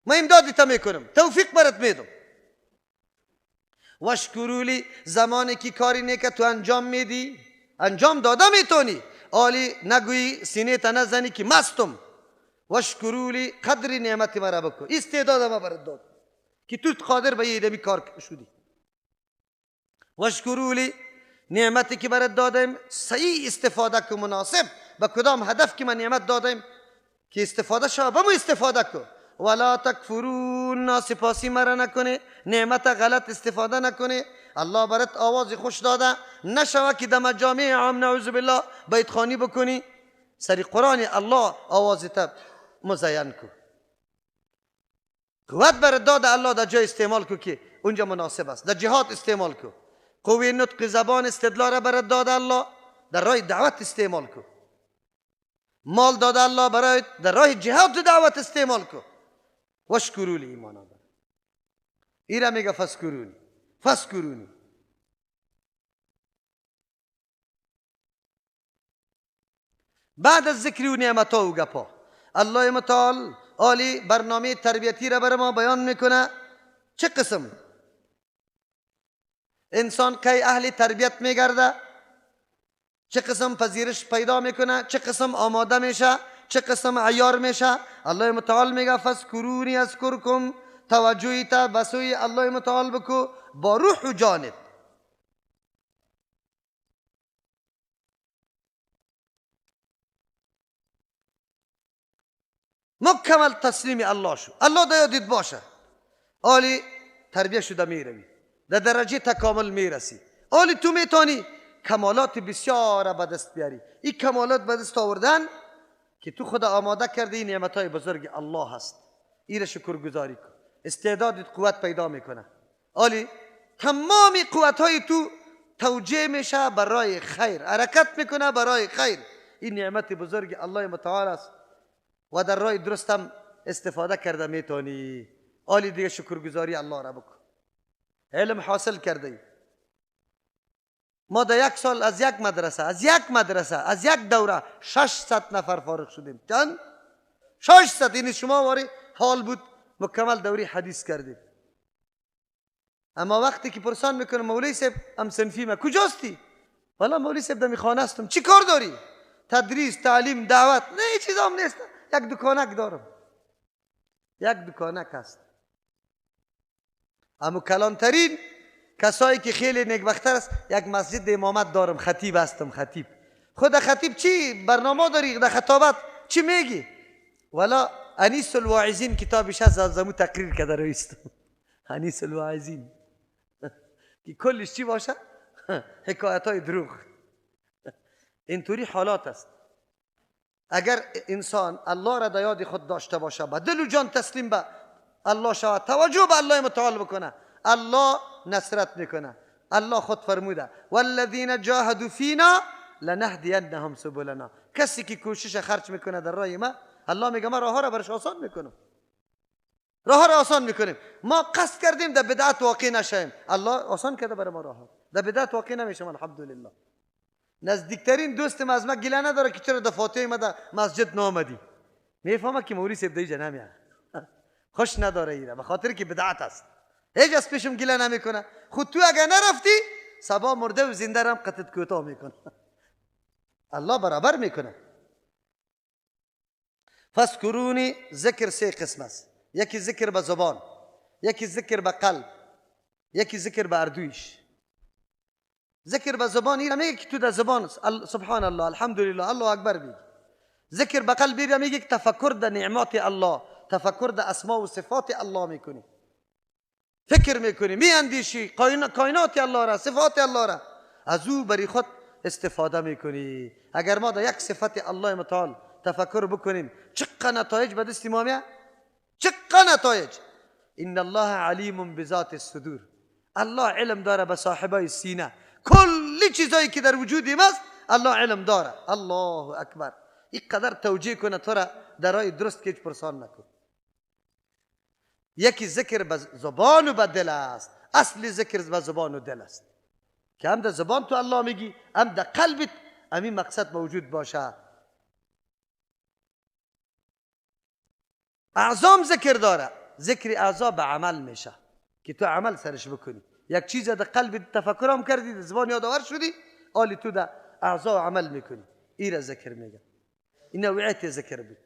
من امدادت میکنم، توفیق برات میدم. واشکروا لی، زمانی که کاری نیک تو انجام میدی، انجام داده میتونی، آلی نگویی سینه تا نزنی که مستم. واشکروا لی، قدر نعمت مرا بکن، استعداد ما برات داد که تو قادر به یه کار شدی. واشکروا لی، نعمتی که برات دادم صحیح استفاده کن، مناسب به کدام هدف که من نعمت دادم که استفاده شود به مو استفاده کن. ولا تکفرون، ناسپاسی مرا نکنه، نعمت غلط استفاده نکنه. الله برات آواز خوش داده، نشوه که در جامعه عام نعوذ بالله بیت خوانی بکنی. سری قرآن الله آواز تب مزین کو، قوت برات داده الله در جای استعمال کو که اونجا مناسب است، در جهاد استعمال کو. قوه نطق زبان استدلال را برات داده الله، در راه دعوت استعمال کو. مال داده الله برای در راه جهاد و دعوت استعمال کو. واشکروا لی ایمان داره. ایرا میگه فذکرونی، فذکرونی. بعد از ذکر و نعمت و گپا الله متعال عالی برنامه تربیتی را بر ما بیان میکنه. چه قسم انسان کی اهل تربیت میگرده، چه قسم پذیرش پیدا میکنه، چه قسم آماده میشه، چه قسم عیار میشه. الله متعال میگه فذکرونی اذکرکم، توجهی تا بسوی الله متعال بکو با روح و جانت. مکمل تسلیم الله شو، الله دا یادت باشه. آلی تربیه شده میروی، در درجه تکامل میرسی. آلی تو میتونی کمالات بسیار به دست بیاری. این کمالات به دست آوردن که تو خدا آماده کرده، این نعمتهای بزرگ الله هست، این را شکرگزاری کن. استعدادت قوت پیدا میکنه. آلی تمام قوتهای تو توجیه میشه برای خیر، حرکت میکنه برای خیر. این نعمت بزرگ الله متعال است و در راه درست هم استفاده کرده میتونی. آلی دیگه شکرگزاری الله را بکن. علم حاصل کرده ای. ما در یک سال از یک مدرسه، از یک مدرسه، از یک دوره 600 نفر فارغ شدیم. چند؟ 600. این شما واری حال بود مکمل دوری حدیث کردیم. اما وقتی که پرسان میکنم مولوی صاحب هم صنفی ما کجاستی؟ والا مولوی صاحب در خانه هستم. چی کار داری؟ تدریس، تعلیم، دعوت. نه هیچ چیز هم نیست. یک دکانک دارم، یک دکانک هست. اما کلانترین کسایی که خیلی نیکبختر است، یک مسجد امامت دارم، خطیب هستم. خطیب خود خطیب چی برنامه داری در خطابت چی میگی؟ والا انیس الواعظین کتابش هست، از زمو تقریر کرده رویستم. انیس الواعظین که کلش چی باشه؟ حکایت های دروغ. اینطوری حالات است. اگر انسان الله را در یاد خود داشته باشه، به دل و جان تسلیم به الله شود، توجه به الله متعال بکنه، الله نصرت میکنه. الله خود فرموده والذین جاهدوا فینا لنهدینهم سبلنا. کسی که کوشش خرج میکنه در راه ما، الله میگه ما راه را برش آسان میکنم، راه را آسان میکنیم. ما قصد کردیم در بدعت واقع نشیم، الله آسان کرده برای ما راه، در بدعت واقع نمیشیم. الحمدلله. نزدیکترین دوست ما از ما گله نداره که چرا در فاتحه ما در مسجد نامدی. میفهمه که مولوی صاحب دیجا نمیاد، خوش نداره ایره، به خاطر که بدعت است. هیچ از پیشم گله نمیکنه. خود تو اگه نرفتی صبا مرده و زنده رم قطعت کوتاه میکنه. الله برابر میکنه. فذکرونی ذکر سه قسم است. یکی ذکر به زبان، یکی ذکر به قلب، یکی ذکر به اردویش. ذکر به زبان اینا میگه که تو در زبان سبحان الله، الحمدلله، الله اکبر میگی. ذکر به قلب اینا میگه که تفکر در نعمات الله، تفکر در اسما و صفات الله میکنی، فکر میکنی، میاندیشی کائنات الله را، صفات الله را، از او بری خود استفاده میکنی. اگر ما در یک صفت الله متعال تفکر بکنیم، چقدر نتایج به دست ما میاد، چقدر نتایج. ان الله علیم بذات الصدور. الله علم داره به صاحبای سینه. کل چیزایی که در وجود ماست الله علم داره. الله اکبر. اینقدر توجیه کنه تو را در راه درست که هیچ پرسان نکن. یکی ذکر به زبان و به دل است. اصل ذکر به زبان و دل است که هم در زبان تو الله میگی، هم در قلبت همین مقصد موجود باشه. اعظام ذکر داره. ذکر اعضا به عمل میشه که تو عمل سرش بکنی. یک چیز در قلب تفکر هم کردی، در زبان یادآور شدی، آلی تو در اعضا عمل میکنی. ایره ذکر میگه. این نوعیت ذکر بود.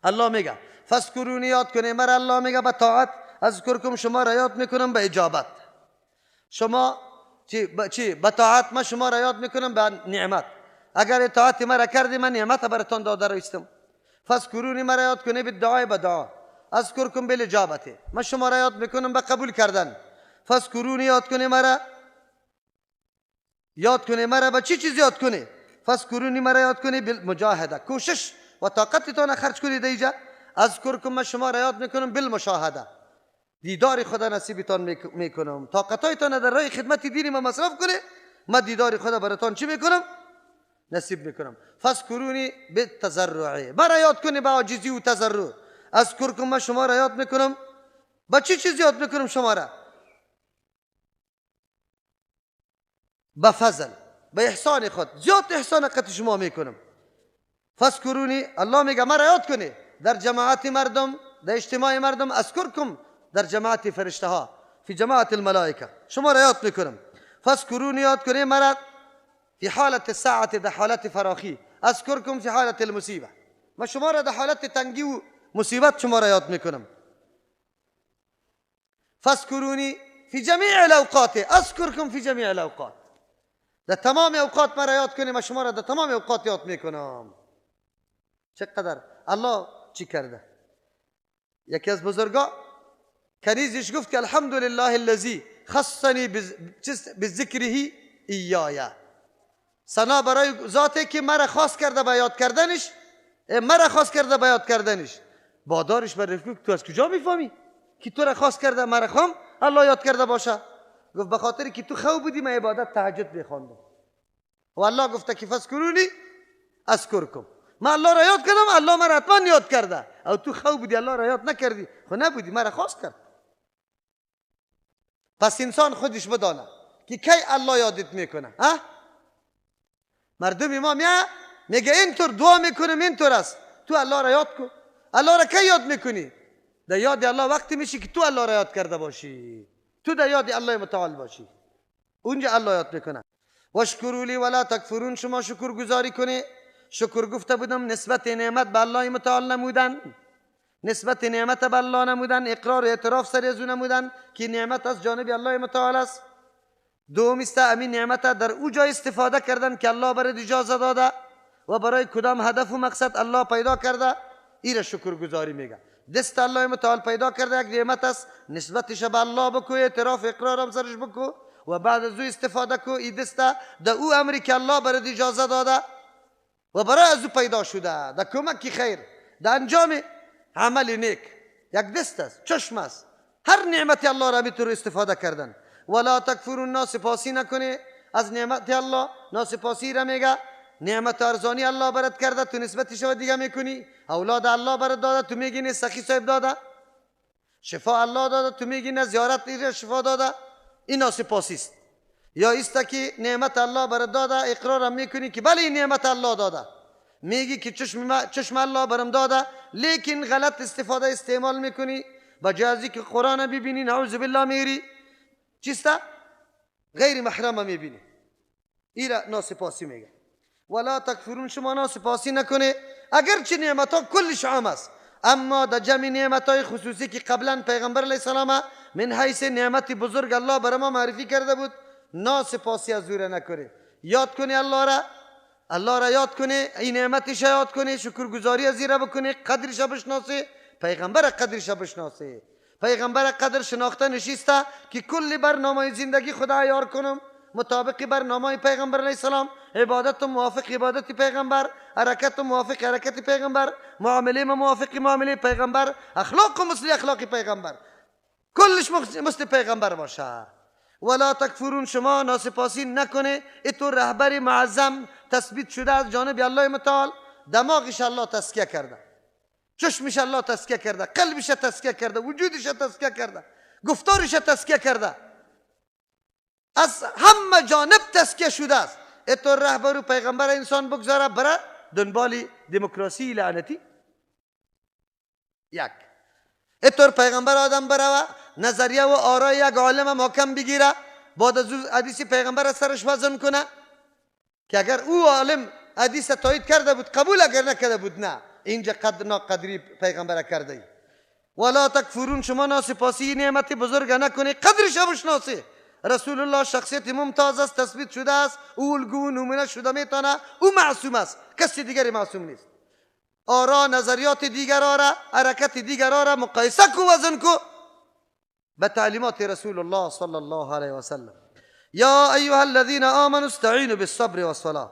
الله میگه فذکرونی، یاد کنه مرا. الله میگه به طاعت، اذکرکم شما را یاد میکنم به اجابت. شما چی به طاعت ما شما را یاد میکنم به نعمت. اگر اطاعت مرا کردی، من نعمت براتون داده رایستم. فذکرونی مرا یاد کنه به دعای، به دعا. اذکرکم بالاجابته، من شما را یاد میکنم به قبول کردن. فذکرونی یاد کنه مرا، یاد کنه مرا به چی چیز یاد کنه؟ فذکرونی مرا یاد کنه بالمجاهده، کوشش و طاقتتان خرج کنید اینجا. اذکرکم من شما را یاد میکنم بالمشاهده، دیدار خدا نصیبتان میکنم. طاقتایتان در راه خدمت دین ما مصرف کنه، ما دیدار خدا براتان چی میکنم؟ نصیب میکنم. فذکرونی بالتضرع، مرا یاد کنه به عاجزی و تضرع. اذکرکم من شما را یاد میکنم. با چی چیز یاد میکنم شما را؟ با فضل، به احسان خود، زیاد احسان قط شما میکنم. فاذکرونی، الله میگه مرا یاد کنی در جماعت مردم، در اجتماع مردم. اذکرکم در جماعت فرشته ها، فی جماعت الملائکه، شما را یاد میکنم. فاذکرونی یاد کنی مرا فی حالت الساعة، در حالت فراخی. اذکرکم فی حالت المصیبه، ما شما را در حالت تنگی و مصیبت شما را یاد میکنم. فاذکرونی فی جمیع الاوقات، اذکرکم فی جمیع الاوقات، در تمام اوقات مرا یاد کنی، ما شما را در تمام اوقات یاد میکنم. چقدر الله چی کرده؟ یکی از بزرگا کنیزش گفت که الحمدلله الذی خصنی بذکره ایایا، ثنا برای ذاتی که مرا خاص کرده به یاد کردنش، مرا خاص کرده به یاد کردنش. بادارش بر گفت تو از کجا میفهمی که تو را خاص کرده، مرا خام الله یاد کرده باشه؟ گفت به خاطر که تو خو بودی من عبادت تهجد میخواندم و الله گفته که فاذکرونی اذکرکم، من الله را یاد کردم، الله مرا حتما یاد کرده. او تو خو بودی الله را یاد نکردی، خو نبودی، مرا خاص کرد. پس انسان خودش بدانه که کی الله یادت میکنه. ها مردم ما میگه اینطور دعا میکنم اینطور است، تو الله را یاد کن. الله را کی یاد میکنی؟ در یاد الله وقتی میشی که تو الله را یاد کرده باشی، تو در یاد الله متعال باشی، اونجا الله یاد میکنه. واشکروا لی ولا تکفرون، شما شکر گزاری کنی. شکر گفته بودم نسبت نعمت به الله متعال نمودن، نسبت نعمت به الله نمودن، اقرار و اعتراف سر از او نمودن که نعمت از جانب الله متعال است. دوم است امین نعمت در او جای استفاده کردن که الله برای اجازه داده و برای کدام هدف و مقصد الله پیدا کرده، ایره شکر گزاری میگه. دست الله متعال پیدا کرده یک نعمت است، نسبتش به الله بکو، اعتراف اقرار هم سرش بکو و بعد از او استفاده کو. ای دست در او امری که الله برای اجازه داده و برای از او پیدا شده، در کمک خیر، در انجام عمل نیک. یک دست است، چشم است، هر نعمت الله را میتونه استفاده کردن. ولا تکفرون، ناسپاسی نکنی از نعمت الله. ناسپاسی را میگه نعمت ارزانی الله برات کرده، تو نسبتش رو دیگه میکنی. اولاد الله برات داده، تو میگی نه سخی صاحب داده. شفا الله داده، تو میگی نه زیارت ایره شفا داده. این ناسپاسی است. یا است که نعمت الله برات داده، اقرارم میکنی که بله این نعمت الله داده، میگی که چشم الله برم داده، لیکن غلط استفاده استعمال میکنی. با جای که قرآن ببینی نعوذ بالله میری چیسته؟ غیر محرم میبینی. ایره ناسپاسی میگه. ولا تکفرون، شما ناسپاسی نکنه اگرچه نعمت ها کلش عام است، اما در جمع نعمت های خصوصی که قبلا پیغمبر علیه السلام من حیث نعمت بزرگ الله برای ما معرفی کرده بود، ناسپاسی از او را نکنه. یاد کنی الله را، الله را یاد کنی، این نعمتش یاد کنی، شکرگزاری از را بکنی، قدرش بشناسی، پیغمبر قدرش بشناسی. پیغمبر قدر شناخته نشسته که کل برنامه زندگی خدا عیار کنم مطابق برنامه پیغمبر علیه السلام، عبادت موافق عبادت پیغمبر، حرکت موافق حرکت پیغمبر، معامله موافق معامله پیغمبر، اخلاق مثل اخلاق پیغمبر، کلش مثل پیغمبر باشه. ولا تکفرون، شما ناسپاسی نکنه. اتو رهبر معظم تثبیت شده از جانب الله متعال، دماغش الله تزکیه کرده، چشمش الله تزکیه کرده، قلبش تزکیه کرده، وجودش تزکیه کرده، گفتارش تزکیه کرده، از همه جانب تزکیه شده است. اتو رهبر و پیغمبر انسان بگذاره بره دنبال دموکراسی لعنتی. یک اتور پیغمبر آدم بره نظریه و آرای یک عالم محکم بگیره، بعد از حدیث پیغمبر سرش وزن کنه که اگر او عالم حدیث تایید کرده بود قبول، اگر نکرده بود نه، اینجا قدر ناقدری پیغمبر کرده ای. ولا تکفرون، شما ناسپاسی نعمت بزرگ نکنی، قدرش بشناسی. رسول الله شخصیت ممتاز است، تثبیت شده است، او الگو نمونه شده میتونه، او معصوم است، کسی دیگری معصوم نیست. آرا نظریات دیگر آرا حرکت دیگر آرا مقایسه کو، وزن کو به تعلیمات رسول الله صلی الله علیه و سلم. یا ایها الذین آمنوا استعینوا بالصبر والصلاة.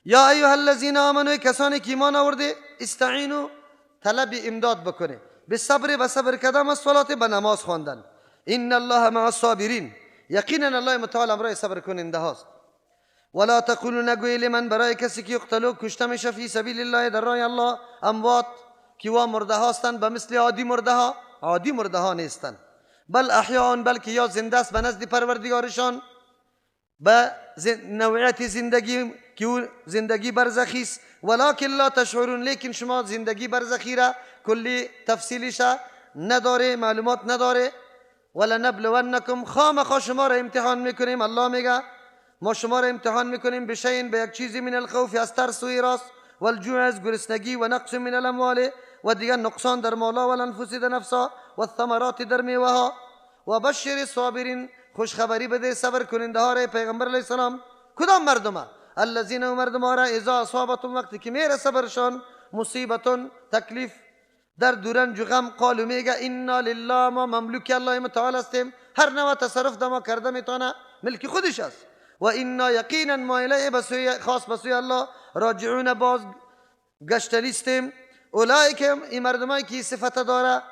یا ایها الذین آمنوا، کسانی که ایمان آورده، استعینوا طلب امداد بکنه، بالصبر به صبر کردن، والصلاة به نماز خواندن. ان الله مع الصابرین، یقینا الله متعال همراه صبر کننده هاست. ولا تقولوا نگوی لمن برای کسی که یقتلو کشته میشه فی سبیل الله در راه الله اموات که وا مرده هستند به مثل عادی مرده ها، عادی مرده ها نیستند، بل احیاء بلکه یا زنده است به نزد پروردگارشان به نوعیت زندگی که او زندگی برزخی است، ولکن لا تشعرون لیکن شما زندگی برزخی را کلی تفصیلش نداره، معلومات نداره. ولنبلونکم خامخا شما را امتحان میکنیم، الله میگه ما شما را امتحان میکنیم بشیء به یک چیزی من الخوف از ترس و هراس، والجوع از گرسنگی، و نقص من الاموال و دیگر نقصان در مالا، والانفس در نفسا، و الثمرات در میوه ها. و بشر الصابرین خوشخبری بده صبر کننده ها را پیغمبر علیه السلام. کدام مردمه؟ الذین مردم ها را اذا اصابتهم وقتی که میرسه برشان مصیبتون تکلیف در دورنج و غم، قالو میگه انا لله ما مملوک الله متعال هستیم، هر نوع تصرف دما کرده میتونه، ملک خودش است. و انا یقینا ما الیه بسوی خاص بسوی الله راجعون باز گشتنیستیم. اولئک این مردمایی که صفت داره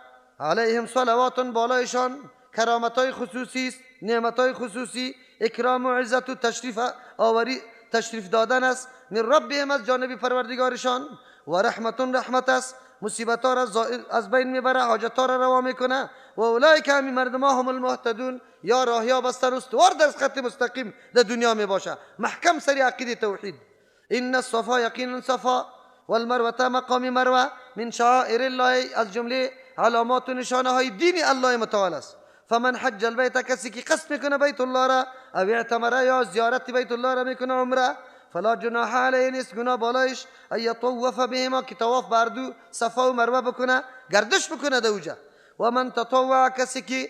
علیهم صلوات بالایشان کرامتای خصوصی است، نعمتای خصوصی، اکرام و عزت و تشریف آوری تشریف دادن است من ربهم از جانب پروردگارشان، و رحمتون رحمت است، مصیبت ها را از بین میبره، حاجت ها را روا میکنه. و اولئک همین مردم ها هم المهتدون یا راهیاب هستند، استوار در خط مستقیم در دنیا میباشه، محکم سری عقیده توحید. ان الصفا یقینا صفا والمروه مقام مروه من شعائر الله از جمله علامات و نشانه های دین الله متعال است. فمن حج البیت کسی که قصد میکنه بیت الله را، او اعتمره یا زیارت بیت الله را میکنه عمره، فلا جناح علیه نیست گناه بالایش ان یطوف بهما که طواف بر دو صفا و مروه بکنه، گردش بکنه دوجه. و من تطوع کسی که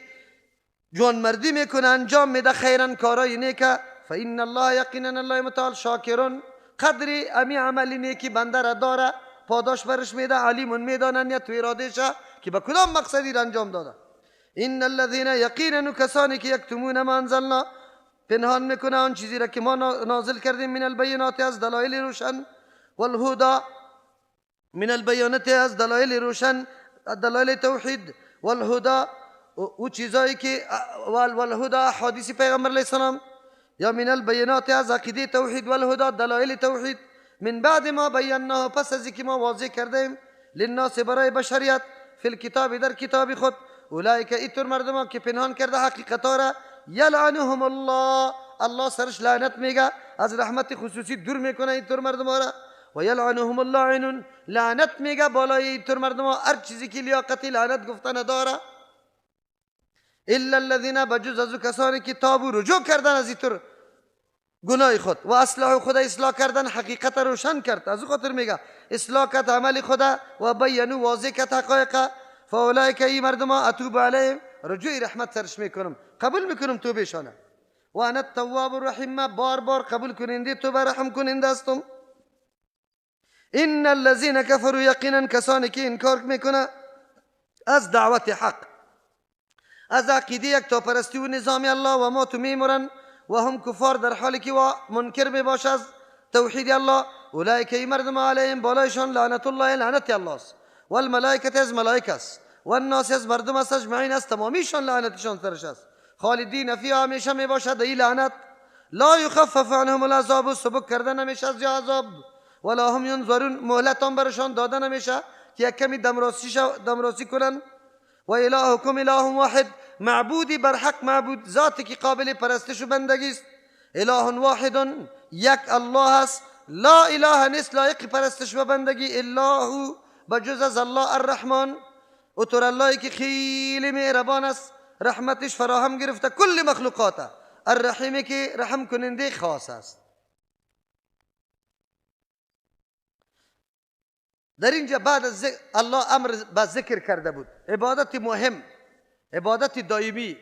جوانمردی میکنه انجام میده خیرا کارای نیکه، فان الله یقینا الله متعال شاکرون قدری امی عمل نیکی بنده را داره، پاداش برش میده، علیم میدانه نیت و ارادهش که به کدام مقصدی را انجام داده. ان الذين یقینا کسانی که یکتمون ما انزلنا پنهان میکنه آن چیزی را که ما نازل کردیم من البینات از دلایل روشن، والهدى من البینات از دلایل روشن دلایل توحید، والهدى او چیزایی که والهدى احادیث پیغمبر علیه السلام، یا من البینات از عقیده توحید، والهدى دلایل توحید، من بعد ما بیناه پس از اینکه ما واضح کردیم للناس برای بشریت، فی الکتاب در کتاب خود. اولئک ایتور مردمان که پنهان کرده حقیقت را، یلعنهم الله الله سرش لعنت میگه، از رحمت خصوصی دور میکنه اینطور مردم را. و یلعنهم اللاعنون لعنت میگه بالای اینطور مردم ها، هر چیزی که لیاقت لعنت گفتن داره. الا الذین بجز از کسانی که تابو رجوع کردن از اینطور گناه خود، و اصلاح خود اصلاح کردن، حقیقت روشن کرد، از او خاطر میگه اصلاح کرد عمل خود و بینو واضح کرد حقایق، فاولئک ای مردم ها اتوب علیهم رجوع رحمت سرش میکنم، قبول میکنم توبه شانه. و انا التواب الرحیم بار بار قبول کننده توبه رحم کننده هستم. ان الذين كفروا یقینا کسانی که انکار میکنه از دعوت حق، از عقیده یکتاپرستی و نظام الله، و ماتوا میمرن و هم کفار در حالی که و منکر میباشه از توحید الله، اولئک ای مردم علیهم بالایشان لعنت الله لعنت الله است، والملائکه از ملائکه است، والناس از مردم است، اجمعین از تمامیشان لعنتشان سرش است، خالدین فیها همیشه میباشد ای لعنت، لا یخفف عنهم العذاب سبک کرده نمیشه از عذاب، ولا هم ینظرون مهلت هم برشان داده نمیشه که یک کمی دمراسی کنن. و الهکم اله واحد معبودی بر حق معبود ذاتی که قابل پرستش و بندگی است، اله واحد یک الله است، لا اله نیست لایق پرستش و بندگی الا هو بجز از الله الرحمن، او تر اللهی که خیلی مهربان است، رحمتش فراهم گرفته کل مخلوقاته، الرحیمی که رحم کننده خاص است. در اینجا بعد از الله امر به ذکر کرده بود، عبادت مهم، عبادت دائمی.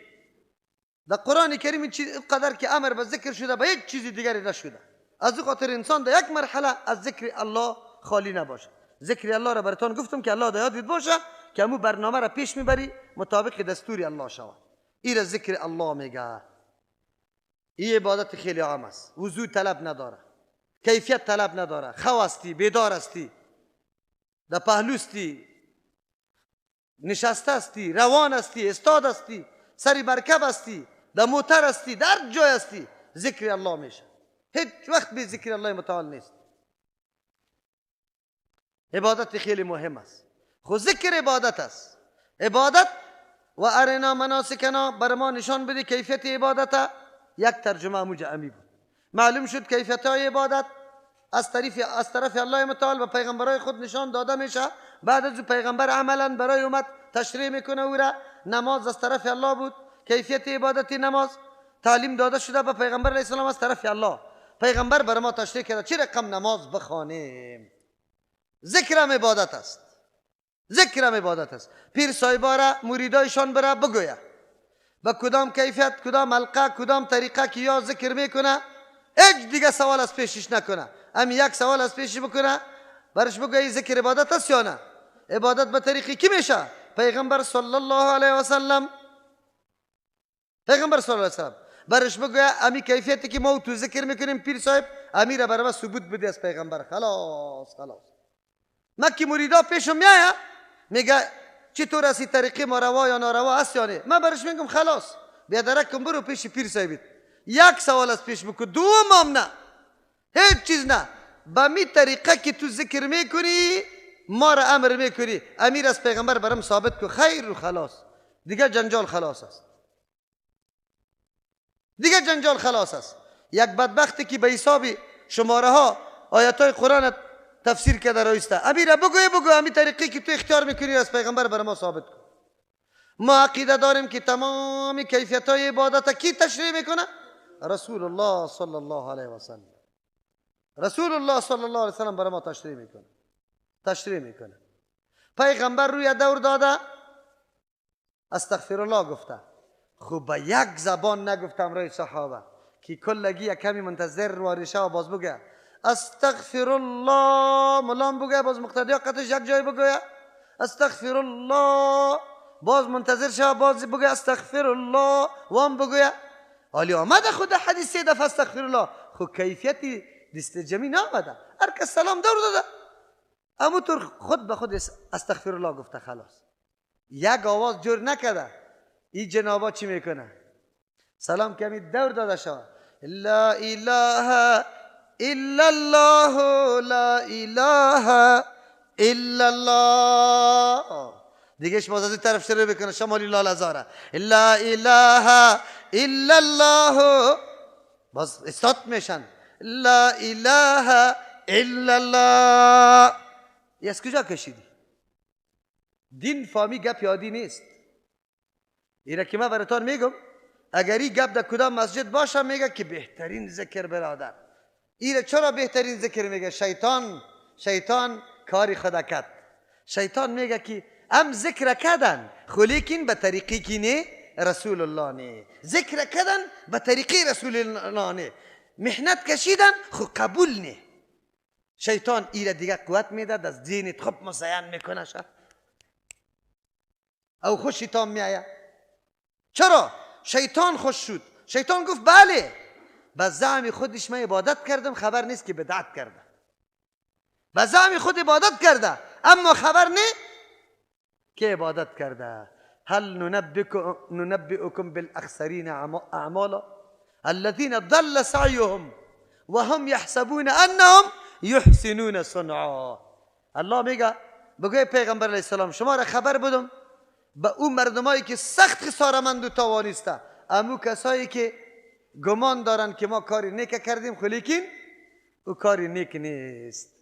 در قرآن کریم اینقدر که امر به ذکر شده به یک چیز دیگری نشده. از او خاطر انسان در یک مرحله از ذکر الله خالی نباشه. ذکر الله را براتون گفتم که الله در یادت باشه که امو برنامه را پیش میبری مطابق دستور الله شود. این را ذکر الله میگه. این عبادت خیلی عام است، وضو طلب نداره، کیفیت طلب نداره، خواستی بیدار هستی، در پهلوستی، نشسته هستی، روان هستی، استاد هستی، سری مرکب هستی، در موتر هستی، در جای هستی، ذکر الله میشه. هیچ وقت بی ذکر الله متعال نیست. عبادت خیلی مهم است. خو ذکر عبادت است. عبادت و ارنا مناسکنا، بر ما نشان بده کیفیت عبادت. یک ترجمه موجه امی بود. معلوم شد کیفیت های عبادت از طرف الله متعال و پیغمبرای خود نشان داده میشه. بعد از پیغمبر عملا برای امت تشریح میکنه او را. نماز از طرف الله بود، کیفیت عبادت نماز تعلیم داده شده به پیغمبر علیه السلام از طرف الله. پیغمبر بر ما تشریح کرده چه رقم نماز بخوانیم. ذکرم عبادت است، ذکرم عبادت است. پیر صاحبا مریدایشان برا بگویه به کدام کیفیت، کدام حلقه، کدام طریقه که یا ذکر میکنه، هیچ دیگه سوال از پیشش نکنه. هم یک سوال از پیشش بکنه، برش بگویه ذکر عبادت است یا نه؟ عبادت به طریقی کی میشه؟ پیغمبر صلی الله علیه و سلم. پیغمبر صلی الله علیه و سلم برش بگویه امی کیفیتی که ما تو ذکر میکنیم پیر صاحب، امی را برای ثبوت بده از پیغمبر. خلاص خلاص. ما که مریدا پیشم میایه میگه چطور است طریقه ما روا یا ناروا است یا نه، من برش میگم خلاص بیا درک کن برو پیش پیر صاحب، یک سوال از پیش بکن، دوم هم نه، هیچ چیز نه. با می طریقه که تو ذکر میکنی ما را امر میکنی، امیر از پیغمبر برم ثابت کو، خیر و خلاص، دیگه جنجال خلاص است، دیگه جنجال خلاص است. یک بدبختی که به حساب شماره ها آیات های قرآن تفسیر کرده رایسته، امیر بگو بگو امی طریقی که تو اختیار میکنی از پیغمبر بر ما ثابت کن. ما عقیده داریم که تمام کیفیت های عبادت کی تشریح میکنه؟ رسول الله صلی الله علیه و سلم. رسول الله صلی الله علیه و سلم بر ما تشریح میکنه، تشریح میکنه. پیغمبر روی دور داده استغفر الله گفته، خب به یک زبان نگفتم روی صحابه که کلگی یک کمی منتظر وارشه و باز بگه استغفر الله، ملام بگه باز مقتدی قطش یک جای بگه استغفر الله، باز منتظر شو باز بگه استغفر الله وام بگه. حالی آمده خود حدیث سه دفعه استغفر الله، خو کیفیتی دست جمعی نآمده، هر کس سلام دور داده اما طور خود به خود استغفر الله گفته خلاص، یک آواز جور نکرده. این جنابا چی میکنه؟ سلام کمی دور داده شو، لا اله الا الله لا اله الا الله، دیگه شما از این طرف شروع بکنه شمالی لاله زاره لا اله الا الله، باز استاد میشن لا اله الا الله. از کجا کشیدی؟ دین فامی گپ یادی نیست. ایره که من براتان میگم اگر این گپ در کدام مسجد باشه میگه که بهترین ذکر برادر. ایره چرا بهترین ذکر میگه؟ شیطان کاری خدا کرد. شیطان میگه که ام ذکر کردن خو لیکن به طریقی که نه رسول الله نه، ذکر کردن به طریقی رسول الله نه، محنت کشیدن خو قبول نه. شیطان ایره دیگه قوت میده، از دینت خوب مزین میکنه شد او خوش شیطان میآید. چرا؟ شیطان خوش شد. شیطان گفت بله به زعم خودش من عبادت کردم، خبر نیست که بدعت کرده. به زعم خود عبادت کرده اما خبر نه که عبادت کرده. هل ننبئكم بالاخسرین اعمالا الذين ضل سعيهم وهم يحسبون انهم يحسنون صنعا. الله میگه بگوی پیغمبر علیه السلام شما را خبر بدم به اون مردمایی که سخت خسارمند و توانسته، امو کسایی که گمان دارن که ما کاری نیک کردیم خو لیکن او کاری نیک نیست.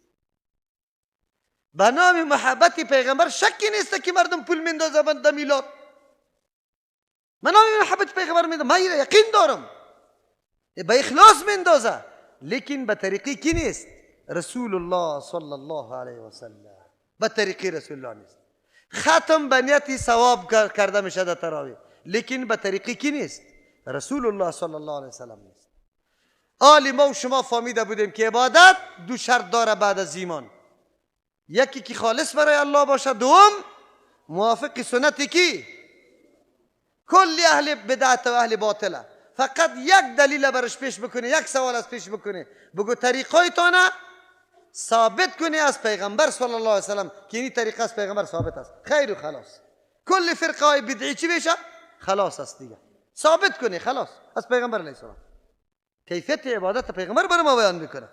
به نام محبت پیغمبر شکی نیست که مردم پول میندازه بند میلاد. من نام محبت پیغمبر میندازم، من یقین دارم به اخلاص میندازه، لیکن به طریقی کی نیست؟ رسول الله صلی الله علیه و سلم. به طریقی رسول الله نیست. ختم به نیت ثواب کرده میشه در تراویح، لیکن به طریقی کی نیست؟ رسول الله صلی الله علیه و سلم نیست. آلی ما و شما فهمیده بودیم که عبادت دو شرط داره بعد از ایمان، یکی که خالص برای الله باشه، دوم موافق سنت کی؟ کلی اهل بدعت و اهل باطله. فقط یک دلیل برش پیش بکنه، یک سوال از پیش بکنه، بگو طریقای تانه ثابت کنی از پیغمبر صلی الله علیه وسلم که این طریقه از پیغمبر ثابت است، خیر و خلاص. کل فرقه های بدعی چی میشه؟ خلاص است دیگه. ثابت کنی خلاص از پیغمبر علیه السلام. کیفیت عبادت پیغمبر بر ما بیان میکنه.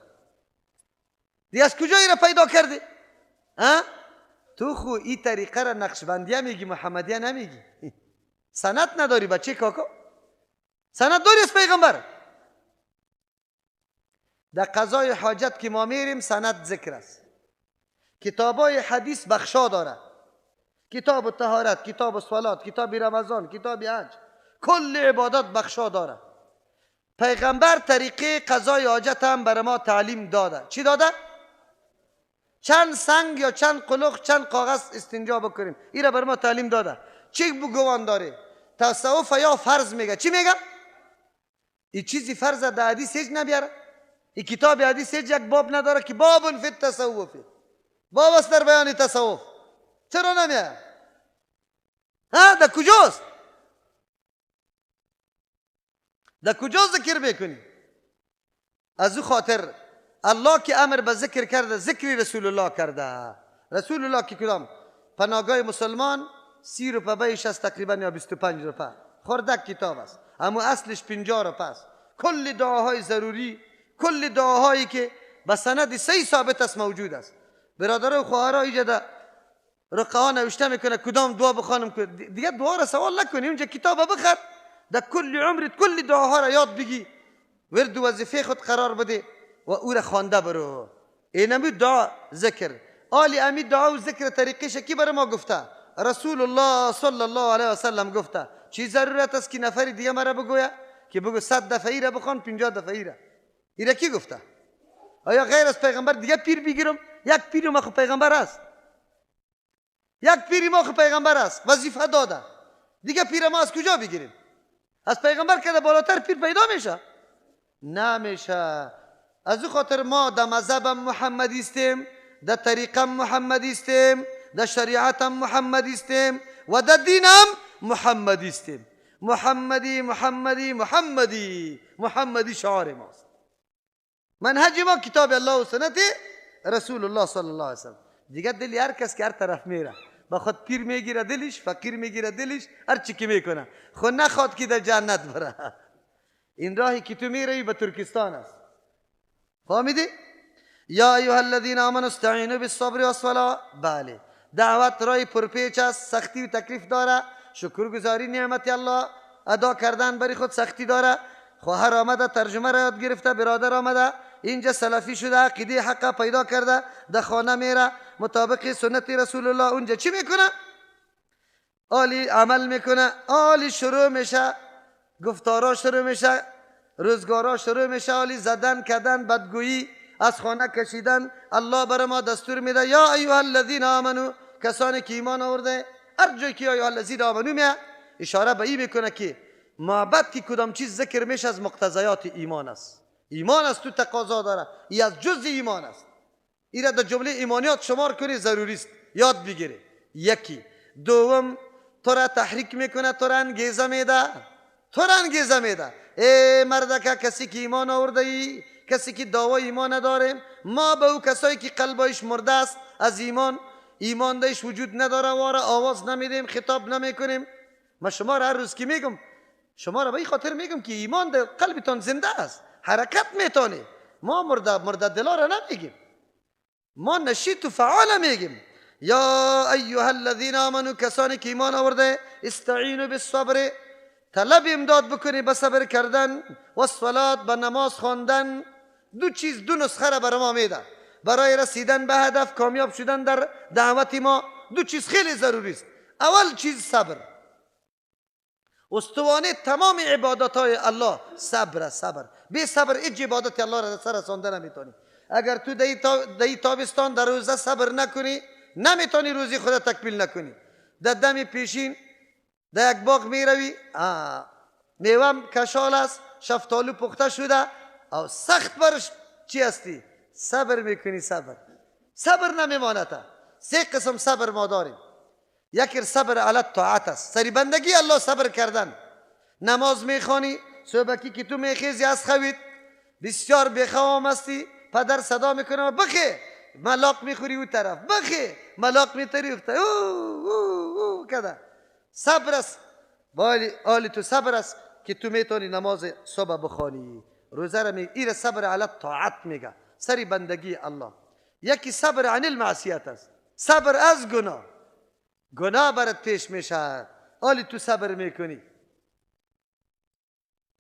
دی از کجایی را پیدا کردی؟ ها؟ تو خو این طریقه را نقشبندیه میگی، محمدیه نمیگی. سند نداری بچه کاکا؟ سند داری از پیغمبر؟ در قضای حاجت که ما میریم سند ذکر است. کتابای حدیث بخشا داره، کتاب طهارت، کتاب صلات، کتاب رمضان، کتاب حج، کل عبادت بخشا داره. پیغمبر طریقه قضای حاجت هم بر ما تعلیم داده. چی داده؟ چند سنگ یا چند قلق چند کاغذ استنجا بکنیم، این را بر ما تعلیم داده. چی بگوان داره؟ تصوف یا فرض میگه. چی میگه؟ این چیزی فرض در حدیث هیچ نبیاره. این کتاب حدیث هیچ یک باب نداره که باب فی التصوف، باب است در بیان تصوف. چرا نمیاد؟ ها در کجاست؟ در کجا ذکر میکنی؟ از او خاطر الله که امر به ذکر کرده، ذکر رسول الله کرده. رسول الله که کدام پناهگاه مسلمان 30 روپه بیش است تقریبا یا 25 روپه، خردک کتاب است، اما اصلش 50 روپه است. کل دعاهای ضروری، کل دعاهایی که به سند صحیح ثابت است موجود است. برادرها و خواهرها اینجا رقعه ها نوشته میکنه کدام دعا بخوانم، دیگه دعا را سوال نکنی، اونجا کتاب بخر، در کل عمرت کل دعاها را یاد بگی، ورد و وظیفه خود قرار بده و او را خوانده برو. اینمی دعا ذکر آلی امی دعا و ذکر طریقش کی برای ما گفته؟ رسول الله صلی الله علیه و سلم گفته. چی ضرورت است که نفری دیگه مرا بگویه که بگو 100 دفعه را بخوان، 50 دفعه را؟ ایره کی گفته؟ آیا غیر از پیغمبر دیگه پیر بگیرم؟ یک پیر ما خو پیغمبر است، یک پیر ما خو پیغمبر است، وظیفه داده. دیگه پیر ما از کجا بگیریم؟ از پیغمبر که بالاتر پیر پیدا میشه؟ نمیشه. از او خاطر ما در مذهب محمدی استیم، در طریقه محمدی استیم، در شریعت محمدی استیم و در دینم محمدی استیم. محمدی محمدی محمدی محمدی شعار ماست. منهج ما کتاب الله و سنت رسول الله صلی الله علیه وسلم. دیگه دلی هر کس که هر طرف میره با خود پیر میگیره دلش، فقیر میگیره دلش، هر چی که میکنه خود نخواد که در جنت بره. این راهی که تو میروی به ترکستان است. فهمیدی؟ یا ایها الذین آمنوا استعینوا بالصبر والصلاة. بله، دعوت رای پرپیچ است، سختی و تکلیف داره. شکرگزاری نعمت الله ادا کردن برای خود سختی داره. خواهر آمده ترجمه را یاد گرفته، برادر آمده اینجا سلفی شده، عقیده حق پیدا کرده، در خانه میره مطابق سنت رسول الله. اونجا چی میکنه؟ عالی عمل میکنه، عالی شروع میشه، گفتارا شروع میشه، روزگارا شروع میشه، عالی زدن کردن، بدگویی، از خانه کشیدن. الله برای ما دستور میده یا ایها الذین آمنو، کسانی که ایمان آورده. هر جایی که یا ایها الذین آمنو میه اشاره به این میکنه که معبد که کدام چیز ذکر میشه از مقتضیات ایمان است. ایمان است تو تقاضا داره، ای از جز ایمان است. این را در جمله ایمانیات شمار کنی ضروری است یاد بگیری. یکی. دوم، تو را تحریک میکنه، تو را انگیزه میده، تو را انگیزه میده. ای مردکه، کسی که ایمان آورده ای، کسی که دعوای ایمان نداره، ما به او کسایی که قلبایش مرده است از ایمان، ایمان دایش وجود نداره، واره آواز نمیدیم، خطاب نمیکنیم. ما شما را هر روز که میگم، شما را به این خاطر میگم که ایمان در قلبتان زنده است، حرکت میتونه. ما مرده دلا را نمیگیم، ما نشیط و فعال میگیم. یا ایها الذین آمنوا، کسانی که ایمان آورده، استعینوا بالصبر، طلب امداد بکنی به صبر کردن، و الصلاة، به نماز خواندن. دو چیز، دو نسخه را برای ما میده برای رسیدن به هدف، کامیاب شدن در دعوت ما. دو چیز خیلی ضروری است. اول چیز صبر. استوانه تمام عبادت های الله صبر، صبر. بی صبر هیچ عبادت الله را سر رسانده نمیتونی. اگر تو دی تابستان در روزه صبر نکنی، نمیتونی روزی خود تکمیل نکنی. در دم پیشین در یک باغ میروی، میوه کشال است، شفتالو پخته شده، او سخت برش چی هستی؟ صبر میکنی. صبر صبر نمیماند. سه قسم صبر ما داریم. یکی صبر علی طاعت است، سری بندگی الله صبر کردن. نماز میخوانی، صبحکی که تو میخیزی از خویت بسیار بخوام هستی، پدر صدا میکنه بخی، ملاق میخوری او طرف، بخی ملاق میتری او طرف، او او او کده. صبر است. بالی آلی تو صبر است که تو میتونی نماز صبح بخوانی. روزه را میگه، ایر صبر علی طاعت میگه، سری بندگی الله. یکی صبر عن المعصیت است، صبر از گناه. گناه برات پیش میشه، حالی تو صبر میکنی.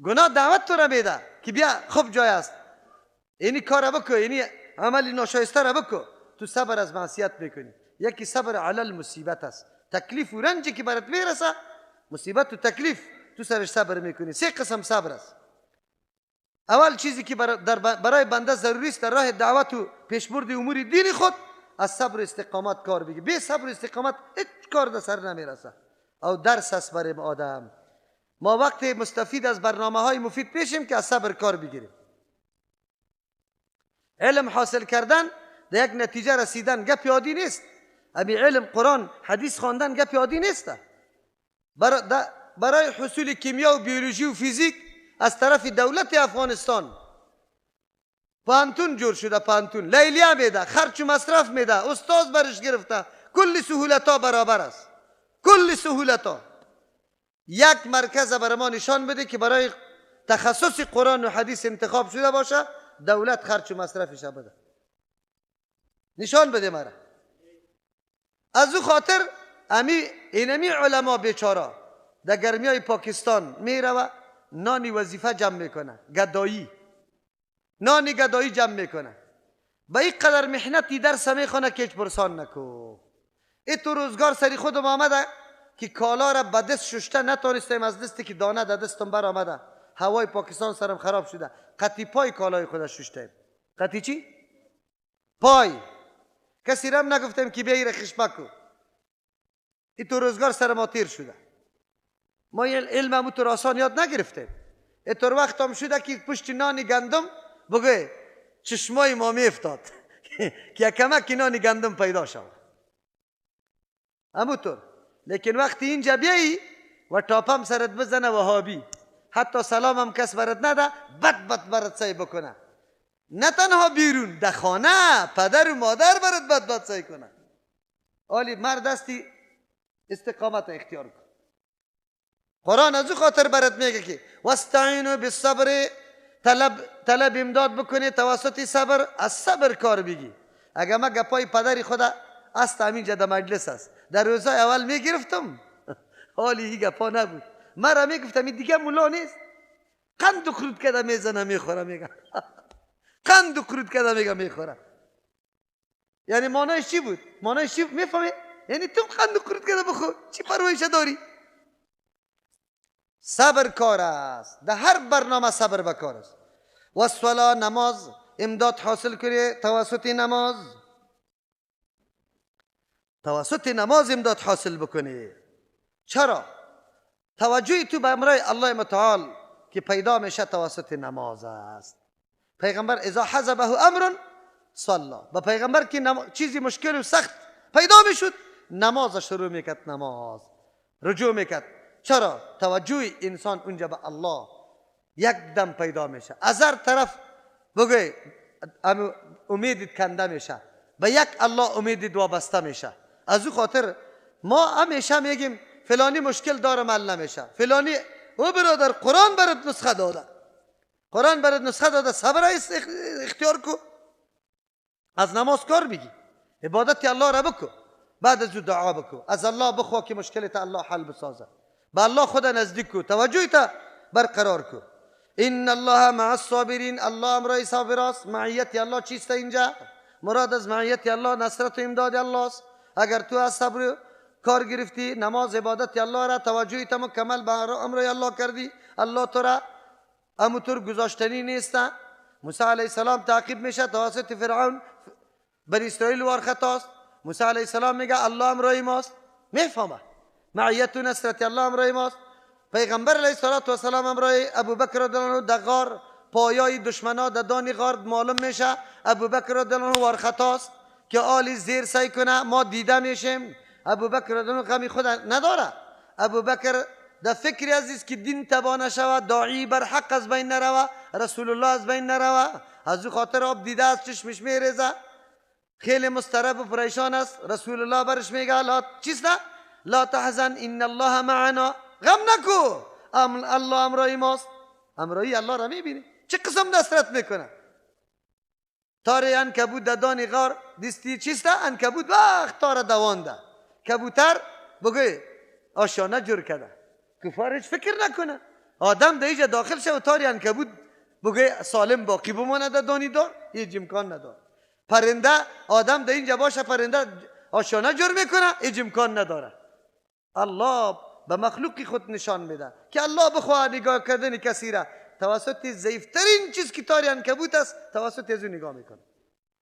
گناه دعوت تو را میده که بیا خوب جای است، اینی کار بکو، اینی عمل ناشایسته را بکو، تو صبر از معصیت میکنی. یکی صبر علی المصیبت است، تکلیف و رنجی که برات میرسه، مصیبت و تکلیف، تو سرش صبر میکنی. سه قسم صبر است. اول چیزی که برای بنده ضروری است در راه دعوت و پیشبرد امور دین خود، از صبر و استقامت کار بگی. بی صبر و استقامت هیچ کار در سر نمیرسه. او درس است برای آدم. ما وقت مستفید از برنامه های مفید پیشیم که از صبر کار بگیریم. علم حاصل کردن در یک نتیجه رسیدن گپ عادی نیست. امی علم قرآن حدیث خواندن گپ عادی نیست. برای حصول کیمیا و بیولوژی و فیزیک از طرف دولت افغانستان پانتون جور شده، پانتون لیلیه میده، خرچ و مصرف میده، استاد برش گرفته، کل سهولت ها برابر است، کل سهولت ها. یک مرکز برای ما نشان بده که برای تخصص قرآن و حدیث انتخاب شده باشه، دولت خرچ و مصرفش بده، نشان بده مرا. از او خاطر اینمی علما بیچارا در گرمی های پاکستان میروه، نانی وظیفه جمع میکنه، گدایی، نانی گدایی جمع میکنه. با این قدر محنتی درس میخونه که هیچ پرسان نکو. ای تو روزگار سری خودم آمده که کالا را به دست ششته نتانستیم، از دستی که دانه در دستم بر آمده، هوای پاکستان سرم خراب شده، قطی پای کالای خود ششتیم. قطی چی؟ پای. کسی رم نگفتیم که بیایی را خشپکو. ای تو روزگار سر ما تیر شده. ما علم همون طور آسان یاد نگرفتیم. اینطور وقت هم شده که پشت نان گندم بگه چشمای ما میافتاد که کمک نان گندم پیدا شود، همونطور. لیکن وقتی اینجا بیایی و تاپم سرت بزنه وهابی، حتی سلام هم کس برات نده، بد بد برات سعی بکنه. نه تنها بیرون، در خانه پدر و مادر برات بد بد سعی کنه. آلی مرد هستی، استقامت اختیار کن. قرآن از او خاطر برات میگه که واستعینوا بالصبر، طلب امداد بکنی توسط صبر، از صبر کار بگی. اگر ما گپای پدری خدا است همینجا در مجلس است، در روزای اول میگرفتم، حالی این گپا نبود. مرا میگفتم این دیگه مولا نیست، قند و خرود کرده میزنه میخوره، میگه قند و خرود کرده میگه میخوره. یعنی معنایش چی بود؟ معنایش چی میفهمی؟ یعنی تو قند و خرود کرده بخور، چی پروایش داری؟ صبر کار است، در هر برنامه صبر بکار است. والصلاة، نماز، امداد حاصل کنی توسط نماز، توسط نماز امداد حاصل بکنی. چرا؟ توجه تو به امرای الله متعال که پیدا میشه توسط نماز است. پیغمبر اذا حزبه امر صلی، به پیغمبر که چیزی مشکل و سخت پیدا میشد نماز شروع میکرد، نماز رجوع میکرد. چرا؟ توجه انسان اونجا به الله یک دم پیدا میشه. از هر طرف بگوی امیدت کنده میشه، به یک الله امیدت وابسته میشه. از او خاطر ما همیشه میگیم فلانی مشکل داره حل نمیشه، فلانی. او برادر قرآن برات نسخه داده، قرآن برات نسخه داده، صبر اختیار کو، از نماز کار بگی، عبادت الله را بکو، بعد از او دعا بکو، از الله بخوا که مشکلت الله حل بسازه، به الله خدا نزدیک کو، توجه تا برقرار کو. ان الله مع الصابرین، الله امرای صابر است. معیت الله چیست اینجا؟ مراد از معیت الله نصرت و امداد الله است. اگر تو از صبر کار گرفتی، نماز عبادت الله را، توجه تا مکمل به امرای الله کردی، الله تو را اموتور گذاشتنی نیست. موسی علیه السلام تعقیب میشه توسط فرعون، بنی اسرائیل وار خطاست. موسی علیه السلام میگه الله امرای ماست، میفهمه معیت و نصرت الله امرای ماست. پیغمبر علیه الصلاة والسلام امرای ابوبکر رضی الله عنه در غار، پایای دشمنا در دانی غار معلوم میشه، ابوبکر رضی الله عنه وار خطاست که آلی زیر سعی کنه، ما دیده میشیم. ابوبکر رضی الله عنه غمی خود نداره. ابوبکر در فکر عزیز که دین تباه نشود، داعی بر حق از بین نروه، رسول الله از بین نروه. از او خاطر آب دیده از چشمش میریزه، خیلی مضطرب و پریشان است. رسول الله برش میگه لا چیست؟ نه لا تحزن ان الله معنا، غم نکو، الله امرای ماست. امرای الله را میبینی. چه قسم نصرت میکنه؟ تار عنکبوت در دان غار دیستی چیسته؟ عنکبوت وقت تار دوانده، کبوتر بگوی آشانه جور کرده، کفار هیچ فکر نکنه. آدم در اینجا داخل شه و تار عنکبوت بگوی سالم باقی بمانه در دانی دار، هیچ امکان نداره. پرنده آدم در اینجا باشه پرنده آشانه جور میکنه، هیچ امکان نداره. الله به مخلوق خود نشان میده که الله بخواه نگاه کردن کسی را توسط ضعیفترین چیز که تار عنکبوت است توسط از او نگاه میکنه.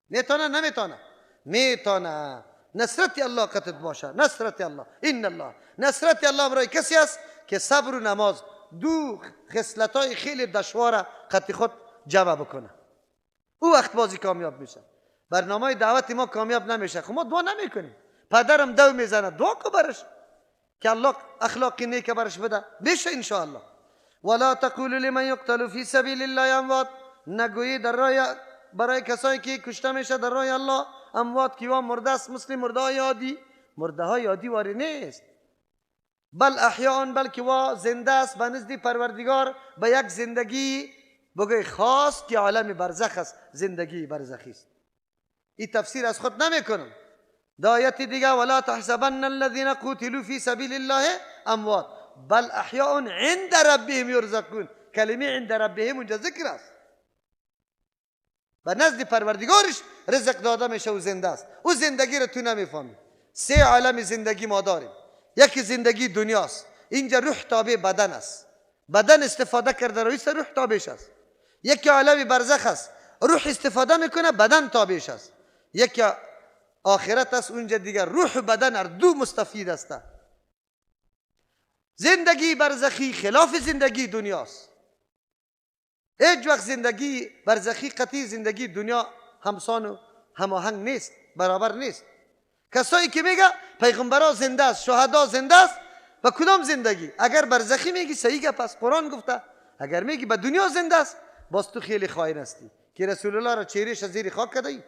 میتونه؟ نمیتونه؟ میتونه. نصرت الله قطعت باشه، نصرت الله، ان الله، نصرت الله برای کسی است که صبر و نماز دو خصلت های خیلی دشواره قطع خود جمع بکنه، او وقت بازی کامیاب میشه. برنامه دعوت ما کامیاب نمیشه، خب ما دعا نمیکنیم. پدرم دو میزنه، دعا کو برش که الله اخلاقی نیک برش بده، میشه انشاءالله. ولا تقولوا لمن يقتل في سبيل الله اموات، نگویی در راه برای کسایی که کشته میشه در راه الله اموات، که وا مرده است، مثل مرده های عادی. مرده های عادی واری نیست، بل احیاء، بلکه وا زنده است به نزد پروردگار، به یک زندگی بگوی خاص که عالم برزخ است، زندگی برزخی است. این تفسیر از خود نمیکنم. آیت دیگه ولا تحسبن الذين قتلوا في سبيل الله اموات بل احیاء عند ربهم یرزقون. کلمه عند ربهم اونجا ذکر است، به نزد پروردگارش رزق داده میشه و زنده است. او زندگی را تو نمیفهمی. سه عالم زندگی ما داریم. یکی زندگی دنیاست، اینجا روح تابع بدن است، بدن استفاده کرده رویست، روح تابعش است. یکی عالم برزخ است، روح استفاده میکنه، بدن تابعش است. یکی آخرت است، اونجا دیگر روح و بدن هر دو مستفید است. زندگی برزخی خلاف زندگی دنیاست. هیچ وقت زندگی برزخی قطعی زندگی دنیا همسان و هماهنگ نیست، برابر نیست. کسایی که میگه پیغمبرا زنده است، شهدا زنده است، و کدام زندگی؟ اگر برزخی میگی صحیح گپ است، قرآن گفته. اگر میگی به دنیا زنده است، باز تو خیلی خائن هستی که رسول الله را چهرهش زیر خاک کردی.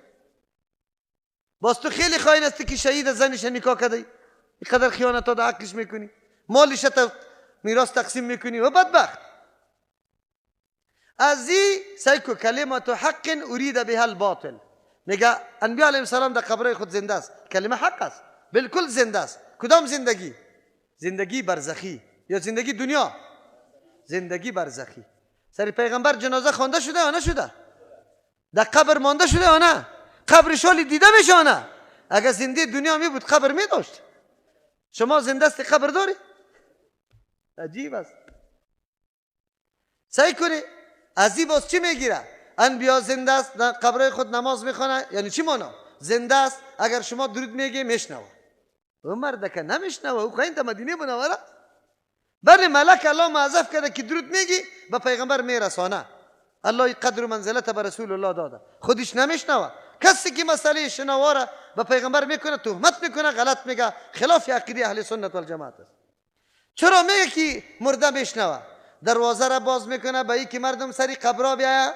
باز تو خیلی خائن هستی که شهید زنش نکاح کردی، اینقدر خیانت ها در حقش میکنی، مالش میراث تقسیم میکنی و بدبخت. از این سیکو کلمت حق ارید بها الباطل. میگه انبیاء علیهم السلام در قبرهای خود زنده است، کلمه حق است، بالکل زنده است. کدام زندگی؟ زندگی برزخی یا زندگی دنیا؟ زندگی برزخی. سر پیغمبر جنازه خوانده شده یا نشده؟ در قبر مانده شده یا نه؟ قبرش حالی دیده میشه یا نه؟ اگر زنده دنیا می بود قبر می داشت. شما زنده است قبر داری؟ عجیب است. سعی کنی از این باز چی میگیره؟ انبیا زنده است، در قبرهای خود نماز میخوانه، یعنی چی مانا؟ زنده است، اگر شما درود میگی میشنوه. او مرد که نمیشنوه، او خواهین تا مدینه منوره. بله ملک الله معذف کرده که درود میگی به پیغمبر میرسانه. الله قدر و منزلت به رسول الله داده، خودش نمیشنوه. کسی که مسئله شنواره به پیغمبر میکنه تهمت میکنه، غلط میگه، خلاف عقیده اهل سنت والجماعت است. چرا میگه که مرده میشنوه؟ دروازه را باز میکنه به که مردم سری قبرا بیایه،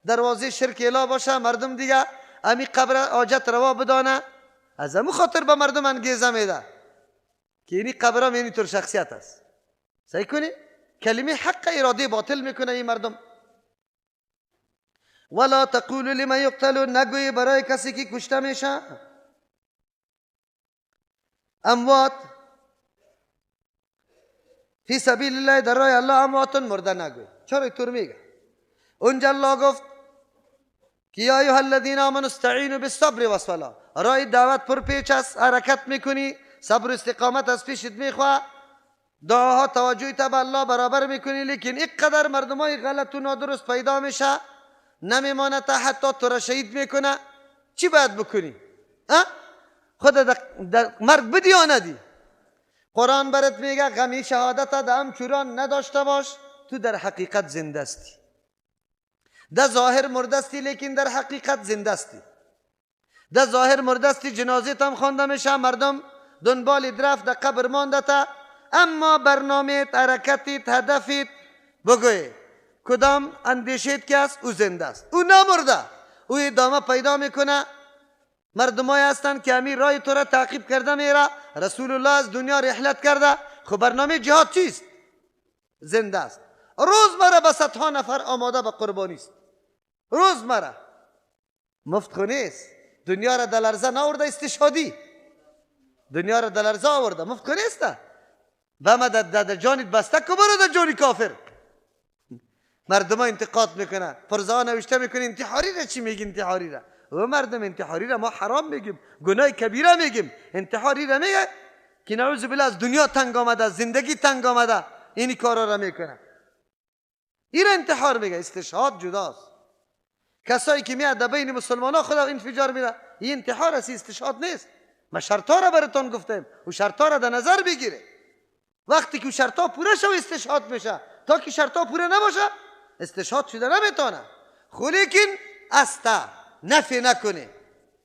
دروازه شرک اله باشه، مردم دیگه امی قبر حاجت روا بدانه. از امو خاطر به مردم انگیزه میده که اینی قبرام یعنی طور شخصیت است. سعی کنی کلمه حق اراده باطل میکنه این مردم. ولا تقولوا لمن یقتل، نگوی برای کسی که کشته میشه اموات فی سبیل الله، در راه الله اموات مرده نگوی. چرا اینطور میگه؟ اونجا الله گفت که یا ایها الذین آمنوا استعینوا بالصبر والصلاه. راه دعوت پر پیچ است، حرکت میکنی، صبر و استقامت از پیشت میخواه، دعاها توجه تا به الله برابر میکنی، لیکن اینقدر مردمای غلط و نادرست پیدا میشه نمیمانه تا حتی تو را شهید میکنه. چی باید بکنی؟ خود در مرگ بدی یا ندی؟ قرآن برات میگه غمی شهادت دم چوران نداشته باش، تو در حقیقت زنده استی. در ظاهر مرده استی لیکن در حقیقت زنده استی. در ظاهر مرده استی، جنازه تم خوانده میشه، مردم دنبال درفت در قبر مانده تا، اما برنامه، حرکتیت، هدفیت بگوی کدام اندیشیت که است او زنده است، او نمرده، او ادامه پیدا میکنه. مردمای هستند که امیر رای تو را تعقیب کرده میره، رسول الله از دنیا رحلت کرده، خب برنامه جهاد چیست؟ زنده است. روزمره به صدها نفر آماده به قربانی است. روزمره مفت خو نیست. دنیا را در لرزه نآورده استشهادی، دنیا را در لرزه آورده، مفت خو نیست. و ما در جانت بسته که برو در جانی کافر. مردم ها انتقاد میکنه، پرزه ها نوشته میکنه انتحاری را چی میگی؟ انتحاری را و مردم انتحاری را ما حرام میگیم، گناه کبیره میگیم. انتحاری را میگه که نعوذ بالله از دنیا تنگ آمده، از زندگی تنگ آمده، اینی کارا را میکنه، این را انتحار میگه. استشهاد جداست. کسایی که میاد در بین مسلمان ها خدا انفجار میده، این انتحار است، استشهاد نیست. ما شرطا را براتون گفتیم و شرطا را در نظر بگیره. وقتی که شرطا پوره شو استشهاد میشه، تا که شرطا پوره نباشه استشهاد شده نمیتونه. خو لیکن استا نفی نکنه،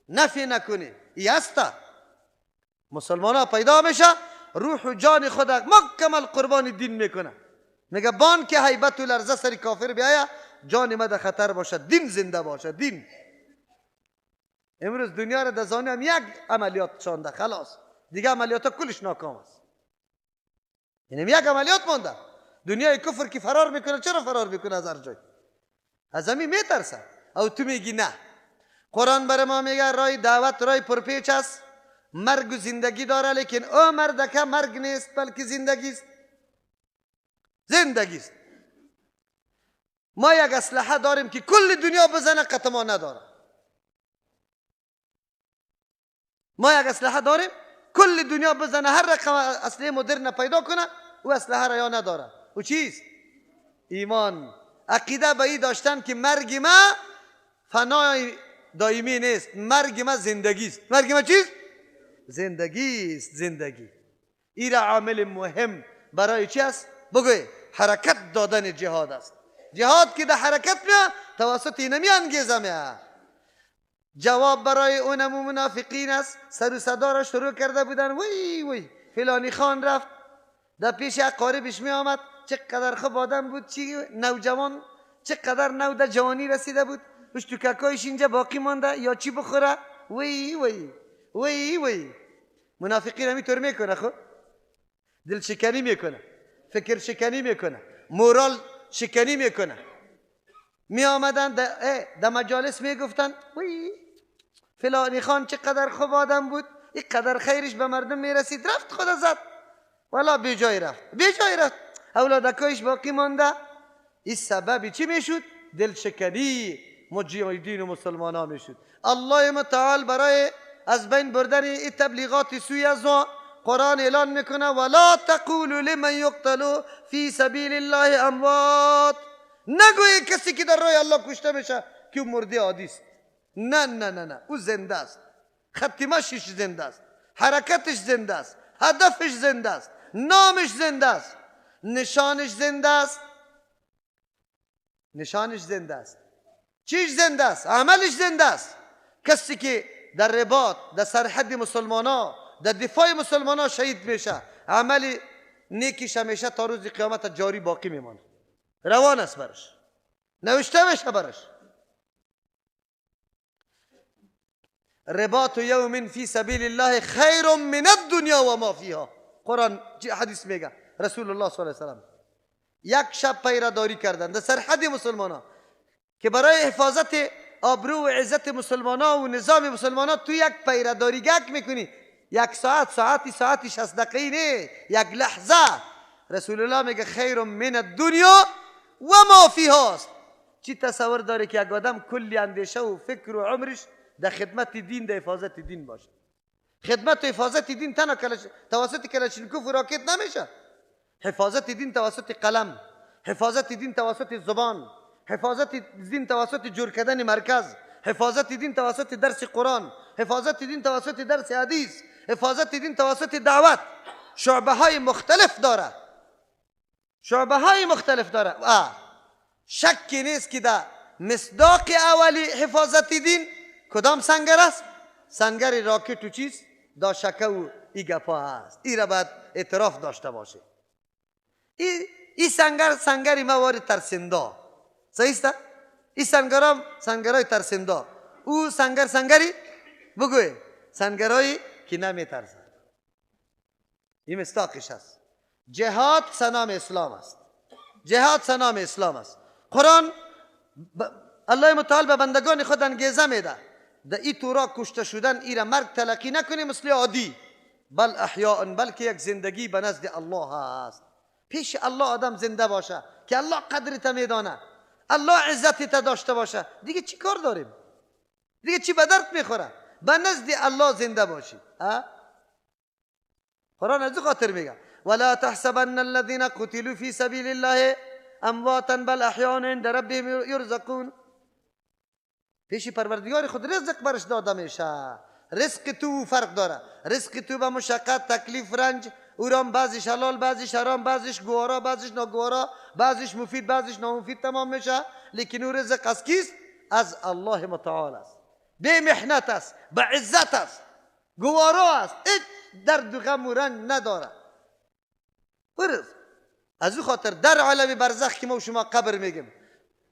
نفی نکنه، ای استا مسلمان ها پیدا میشه روح و جان خود مکمل قربان دین میکنه. میگه بان که هیبت و لرزه سر کافر بیاید، جان ما در خطر باشه، دین زنده باشه. دین امروز دنیا را در زانه هم یک عملیات شانده، خلاص دیگه عملیات ها کلش ناکام است. یعنی یک عملیات مانده. دنیای کفر که فرار میکنه، چرا فرار میکنه از هر جای؟ از همین میترسه. او تو میگی نه. قرآن بر ما میگه رای دعوت رای پرپیچ است، مرگ و زندگی داره، لیکن او مردکه مرگ نیست بلکه زندگی است. زندگی است. ما یک اسلحه داریم که کل دنیا بزنه قط ما نداره. ما یک اسلحه داریم کل دنیا بزنه، هر رقم اسلحه مدرن پیدا کنه او اسلحه را یا نداره. او چیست؟ ایمان. عقیده به این داشتن که مرگ ما فنای دائمی نیست، مرگ ما زندگی است. مرگ ما چیست؟ زندگی است. زندگی. این را عامل مهم برای چی است؟ بگوی حرکت دادن جهاد است. جهاد که در حرکت میاد توسط اینمی انگیزه میاد. جواب برای اونم منافقین است. سر و صدا را شروع کرده بودن، وی وی فلانی خان رفت، در پیش اقاربش می آمد، چقدر خوب آدم بود، چی نوجوان، چقدر نو در جوانی رسیده بود، وش تو ککایش اینجا باقی مانده یا چی بخوره، وی وی وی وی. منافقین همینطور میکنه، خب دل شکنی میکنه، فکر شکنی میکنه، مورال شکنی میکنه. می آمدن در مجالس میگفتن وی فلانی خان چقدر خوب آدم بود، اینقدر خیرش به مردم میرسید، رفت خدا زد، والا بی جای رفت، بی جای رفت، اولادکایش باقی مانده. این سبب چی میشد؟ دل شکنی مجاهدین و مسلمان ها میشد. الله متعال برای از بین بردن این تبلیغات سوی از قرآن اعلان میکنه ولا تقولوا لمن یقتل فی سبیل الله اموات. نگوی کسی که در راه الله کشته میشه که او مرده عادی است. نه نه نه نه، او زنده است، خط مشیش زنده است، حرکتش زنده است، هدفش زنده است، نامش زنده است، نشانش زنده است، نشانش زنده است، چیش زنده است، عملش زنده است. کسی که در رباط، در سرحد مسلمان ها، در دفاع مسلمان ها شهید میشه، عمل نیکیش همیشه تا روز قیامت جاری باقی میمانه، روان است برش، نوشته میشه برش. رباط یوم فی سبیل الله خیر من الدنیا و ما فیها. قرآن حدیث میگه رسول الله صلی الله علیه و سلم یک شب پیراداری کردن در سرحد مسلمان ها که برای حفاظت آبرو و عزت مسلمان ها و نظام مسلمان ها تو یک پیراداری گک میکنی، یک ساعت، ساعتی، ساعتی 60 دقیقه نه، یک لحظه. رسول الله میگه خیر من الدنیا و ما فیها است. چی تصور داره که یک آدم کلی اندیشه و فکر و عمرش در خدمت دین، در حفاظت دین باشه؟ خدمت و حفاظت دین تنها توسط کلاشینکوف و راکت نمیشه. حفاظت دین توسط قلم، حفاظت دین توسط زبان، حفاظت دین توسط جور کردن مرکز، حفاظت دین توسط درس قرآن، حفاظت دین توسط درس حدیث، حفاظت دین توسط دعوت. شعبه های مختلف داره، شعبه های مختلف داره. شکی نیست که در مصداق اولی حفاظت دین کدام سنگر است؟ سنگر راکت و چیز داشکه و ای گپا هست. ای را باید اعتراف داشته باشه. ای سنگر سنگری موارد ترسنده، صحیح است؟ ای سنگرام سنگرای ترسنده، او سنگر سنگری بگوی سنگرایی که نمیترسند. این مصداقش است. جهاد سنام اسلام است. جهاد سنام اسلام است. قرآن الله متعال به بندگان خود انگیزه میده در ای تورا کشته شدن ایره مرگ تلقی نکنی مثل عادی، بل احیاء، بلکه یک زندگی به نزد الله است. پیش الله آدم زنده باشه که الله قدرت میدانه، الله عزت داشته باشه، دیگه چی کار داریم؟ دیگه چی به درد میخوره؟ به نزد الله زنده باشی. قرآن از خاطر میگه ولا تحسبن الذين قتلوا في سبيل الله امواتا بل احیاء عند ربهم یرزقون. پیش پروردگار خود رزق برش داده میشه. رزق تو فرق داره، رزق تو به مشقت، تکلیف، رنج، اورام بعضیش حلال، بعضیش حرام، بعضیش گوارا، بعضیش ناگوارا، بعضیش مفید، بعضیش نامفید تمام میشه، لیکن او رزق از کیست؟ از الله متعال است. به محنت است، به عزت است، گوارا است، هیچ درد و غم و رنج نداره. رزق از او خاطر در عالم برزخ که ما و شما قبر میگیم،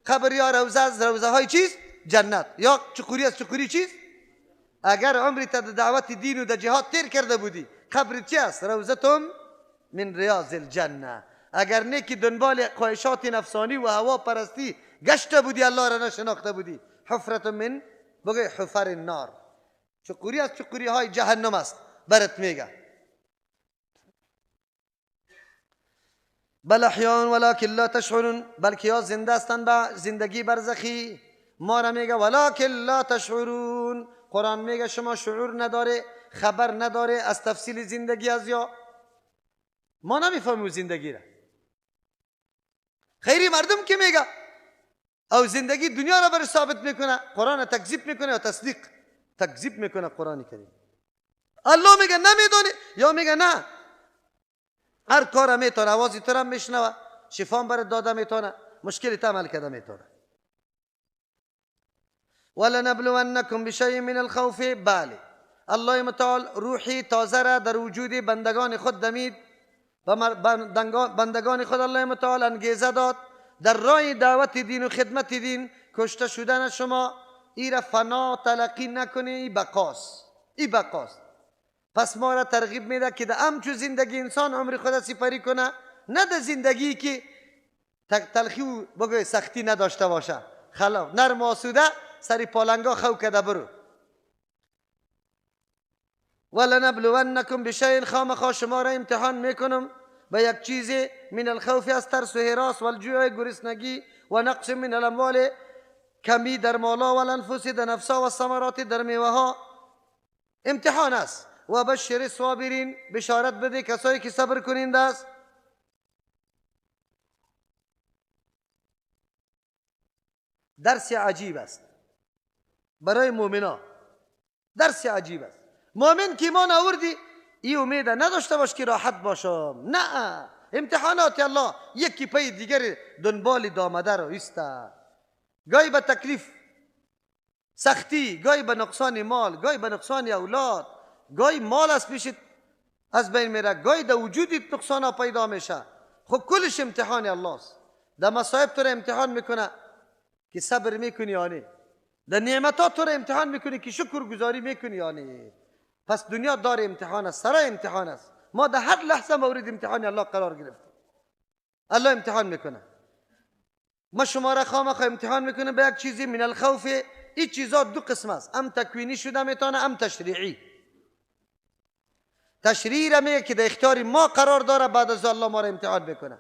قبر یا روزه از روزه های چیست؟ جنت، یا چقوری از چقوری چیست؟ اگر عمری تا دعوت دین و در جهاد تیر کرده بودی، قبر چی است؟ روزتم من ریاض الجنه. اگر نه که دنبال خواهشات نفسانی و هوا پرستی گشته بودی، الله را نشناخته بودی، حفرت من بگه حفر النار، چقوری از چقوری های جهنم است برات میگه. بل احیان ولکن لا تشعرون، بلکه یا زنده هستند به زندگی برزخی. ما را میگه ولکن لا تشعرون. قرآن میگه شما شعور نداره، خبر نداره از تفصیل زندگی از یا ما نمیفهمیم زندگی را. خیری مردم که میگه او زندگی دنیا را برش ثابت میکنه، قرآن تکذیب میکنه یا تصدیق؟ تکذیب میکنه قرآن کریم. الله میگه نمیدونی یا میگه نه، هر کار میتونه، آوازی تو را میشنوه، شفا برات داده میتونه، مشکلی تا عمل کرده میتونه. ولنبلونکم بشیء من الخوف. بله، الله متعال روحی تازه را در وجود بندگان خود دمید، بندگان خود الله متعال انگیزه داد در راه دعوت دین و خدمت دین. کشته شدن شما ای را فنا تلقی نکنی، ای بقاست، ای بقاست. پس ما را ترغیب میده که در امچو زندگی انسان عمر خود سپری کنه، نه در زندگی که تلخی و بگوی سختی نداشته باشه. خلاف نرم آسوده سری پالنگا خو کده برو. ولنبلونکم بشیء، خامخا شما را امتحان میکنم به یک چیزی من الخوف، از ترس و هراس، والجوع گرسنگی، و نقص من الاموال کمی در مالا، والانفس در نفسا، و الثمرات در میوه ها. امتحان است. و بشر الصابرین، بشارت بده کسایی که صبر کنند است. درس عجیب است برای مؤمنا، درس عجیب است. مؤمن که ایمان آوردی ای امید نداشته باش که راحت باشم، نه، امتحانات الله یکی پی دیگر دنبال دامده رو ایسته. گاهی به تکلیف سختی، گاهی به نقصان مال، گاهی به نقصان اولاد، گاهی مال از پیشت از بین میره، گاهی در وجودت نقصان پیدا میشه. خب کلش امتحان الله است. در مصائب تو رو امتحان میکنه که صبر میکنی یا نه، در نعمتات تو رو امتحان میکنی که شکر گذاری میکنی یا نه. پس دنیا دار امتحان است، سرای امتحان است. ما در هر لحظه مورد امتحان الله قرار گرفتیم. الله امتحان میکنه ما شما را خامخا امتحان میکنه به یک چیزی من الخوف. این چیزا دو قسم است، ام تکوینی شده میتونه، ام تشریعی. تشریعی را میگه که در اختیار ما قرار داره، بعد از الله ما را امتحان میکنه.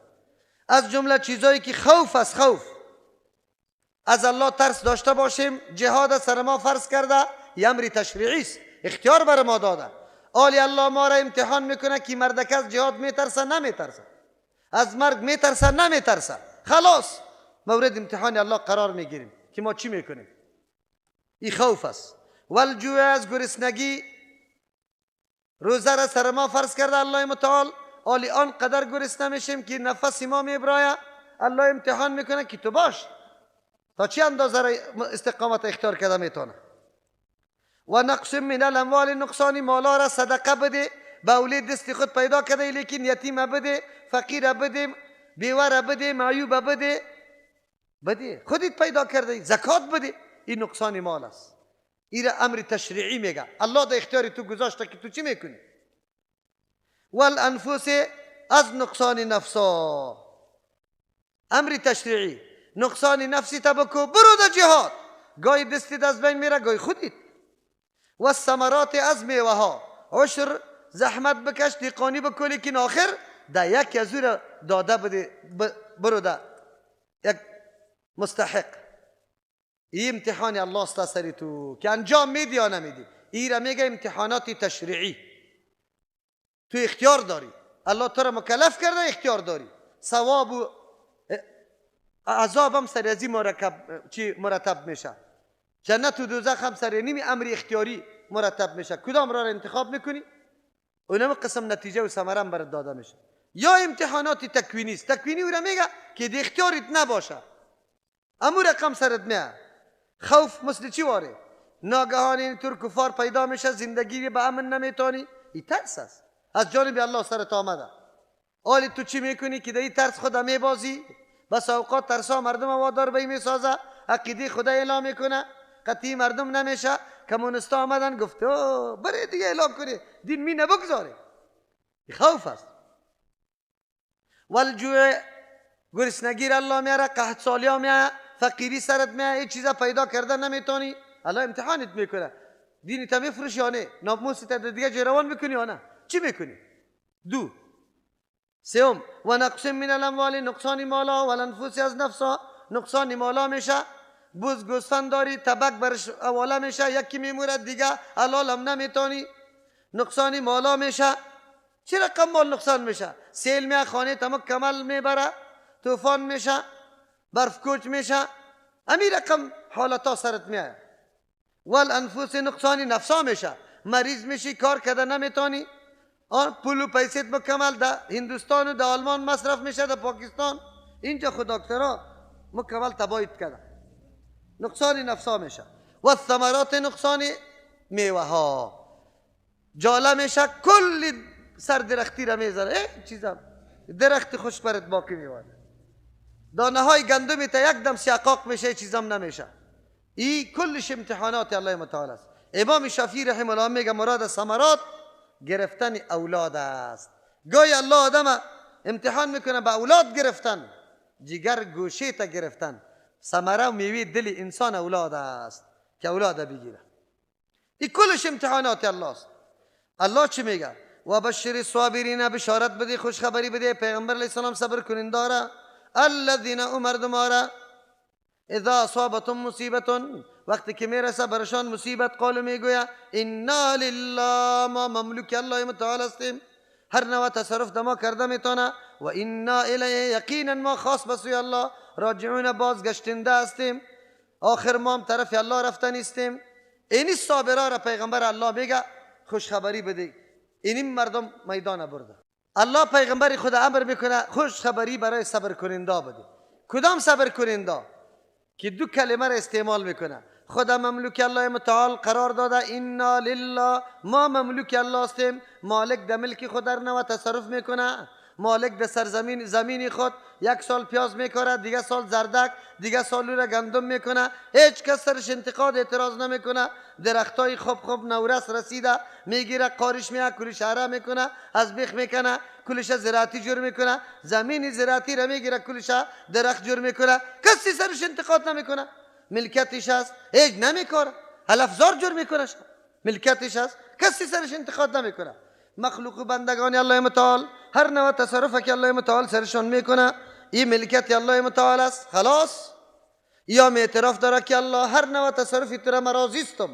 از جمله چیزایی که خوف است، خوف از الله ترس داشته باشیم، جهاد سر ما فرض کرده، یه امر تشریعی است، اختیار بر ما داده. آلی الله ما را امتحان میکنه که مردک از جهاد میترسه نمیترسه، از مرگ میترسه نمیترسه. خلاص مورد امتحان الله قرار میگیریم که ما چی میکنیم. این خوف است. والجوع از گرسنگی، روزه را سر ما فرض کرده الله متعال، آلی آن قدر گرسنه میشیم که نفس ما میبرایه. الله امتحان میکنه که تو باش تا چه اندازه را استقامت اختیار کرده میتونه. و نقص من الاموال، نقصان مالا را صدقه بده، به اولاد دست خود پیدا کرده، لیکن یتیم بده، فقیر بده، بیوه بده، معیوب بده، بده خودت پیدا کرده، زکات بده. این نقصان مال است. این امر تشریعی میگه الله در اختیار تو گذاشته که تو چی میکنی. والانفس از نقصان نفسا، امر تشریعی. نقصان نفسی تا بکو، برو در جهاد، گاهی دستی از بین میره، گاهی خودیت. و الثمرات از میوه ها، عشر زحمت بکش، دیقانی بکو، لیکن آخر در یک از او داده بده، برو در یک مستحق. این امتحان الله است سری تو که انجام میدی یا نمیدی. این را میگه امتحانات تشریعی. تو اختیار داری، الله تو را مکلف کرده، اختیار داری. ثواب و عذاب هم سر از این مرتب میشه. جنت و دوزخ هم سر نیمی امر اختیاری مرتب میشه. کدام را انتخاب میکنی اونم قسم نتیجه و ثمره هم برات داده میشه. یا امتحانات تکوینی است. تکوینی او را میگه که دی اختیارت نباشه، امو رقم سرت میاد. خوف مثل چی واره؟ ناگهان اینطور کفار پیدا میشه، زندگی به امن نمیتونی. این ترس است از جانب الله سرت آمده. حالی تو چی میکنی که در این ترس خود میبازی؟ بس اوقات ترسا مردم وادار به میسازه، عقیده خدا اعلام میکنه، قطعی مردم نمیشه. کمونستا آمدن گفت او بره دیگه اعلام کنی دین می نبگذاره. خوف است. والجوع، گرسنگی را الله میاره، قحط سالی ها میاره، فقیری سرت میاره، هیچ چیزا پیدا کردن نمیتونی. الله امتحانت میکنه، دینی تا میفروشی یا نه، ناموس تا دیگه جروان میکنی یا نه، چی میکنی؟ دو سوم و نقص من الاموال، نقصان مالا و الانفس از نفسا، نقصان مالا میشه. بز گوسفند داری، تبک برش حواله میشه، یکی میمورد دیگه حلال هم نمیتونی، نقصان مالا میشه. چه رقم مال نقصان میشه؟ سیل میاد خانه تا مکمل میبره، طوفان میشه، برف کوچ میشه، امی رقم حالتا سرت میاد. والانفس، نقصان نفسا میشه، مریض میشی، کار کرده نمیتونی، آن پول و پیسیت مکمل در هندوستان و در آلمان مصرف میشه، در پاکستان، اینجا خود دکترها مکمل تباهیت کرده. نقصان نفسا میشه. و الثمرات، نقصان میوه ها، جاله میشه، کل سر درختی را میزنه، چیزم درخت خوش برات باقی میمانه. دانه های گندمی تا یک دم سیاقاق میشه، چیزم نمیشه. ای کلش امتحانات الله متعال است. امام شافعی رحمه الله میگه مراد ثمرات گرفتن اولاد است. گاهی الله آدم امتحان میکنه به اولاد گرفتن، جگر گوشه تا گرفتن. ثمره و میوه دل انسان اولاد است که اولاد بگیره. ای کلش امتحانات الله است. الله چی میگه؟ و بشر الصابرین، بشارت بده، خوشخبری بده پیغمبر علیه السلام صبر کننده را، الذین مردم را، اذا اصابتهم مصیبت، وقتی که میرسه برشان مصیبت، قالوا میگویا انا لله، ما مملوک الله متعال هستیم، هر نوع تصرف دما کرده میتونه، و انا الیه، یقینا ما خاص به سوی الله راجعون، بازگشتنده هستیم، آخر ما هم طرف الله رفته نیستیم. اینی صابرا را پیغمبر الله میگه خوشخبری بده. اینی مردم میدان برده. الله پیغمبر خود امر میکنه خوشخبری برای صبر کننده بده. کدام صبر کننده؟ که دو کلمه را استعمال میکنه. خدا مملوک الله متعال قرار داده، انا لله، ما مملوک الله هستیم، مالک در ملک خود در نوع تصرف میکنه، مالک در سرزمین زمین خود یک سال پیاز میکاره، دیگه سال زردک، دیگه سال را گندم میکنه، هیچ کس سرش انتقاد اعتراض نمیکنه. درختای خوب خوب نورس رسیده میگیره، قارش میه، کلش هره میکنه، از بیخ میکنه، کلش زراعتی جور میکنه، زمین زراعتی را میگیره، کلش درخت جور میکنه، کسی سرش انتقاد نمیکنه. ملکتش هست، هیچ نمیکاره، علفزار جور میکنه، ملکتش هست، کسی سرش انتقاد نمیکنه. مخلوق بندگان الله متعال هر نوع تصرف که الله متعال سرشان میکنه، این ملکت الله متعال است، خلاص. یا اعتراف داره که الله هر نوع تصرفی تو را راضی استم،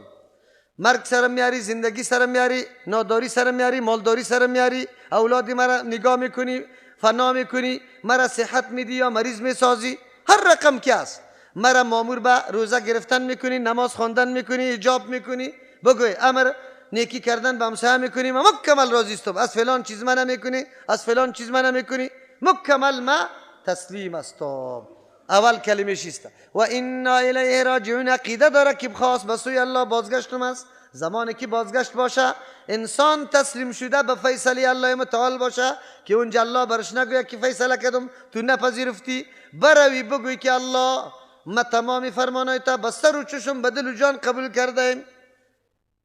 مرگ سرم میاری، زندگی سرم میاری، ناداری سرم میاری، مالداری سرم میاری، اولادی مرا نگاه میکنی، فنا میکنی، مرا صحت میدی یا مریض میسازی، هر رقم که است، مرا مامور به روزه گرفتن میکنی، نماز خواندن میکنی، ایجاب میکنی، بگوی امر نیکی کردن به همسایه میکنی، ما مکمل راضی استم، از فلان چیز منع میکنی، از فلان چیز منع میکنی، مکمل ما تسلیم استم. اول کلمه شیسته و انا الیه راجعون، عقیده داره که خاص به سوی الله بازگشتم است. زمانی که بازگشت باشه، انسان تسلیم شده به فیصله الله متعال باشه که اونجا الله برش نگوید که فیصله کردم تو نپذیرفتی، بروی بگوی که الله ما تمام فرمانهای تا به سر و چشم به دل و جان قبول کردیم.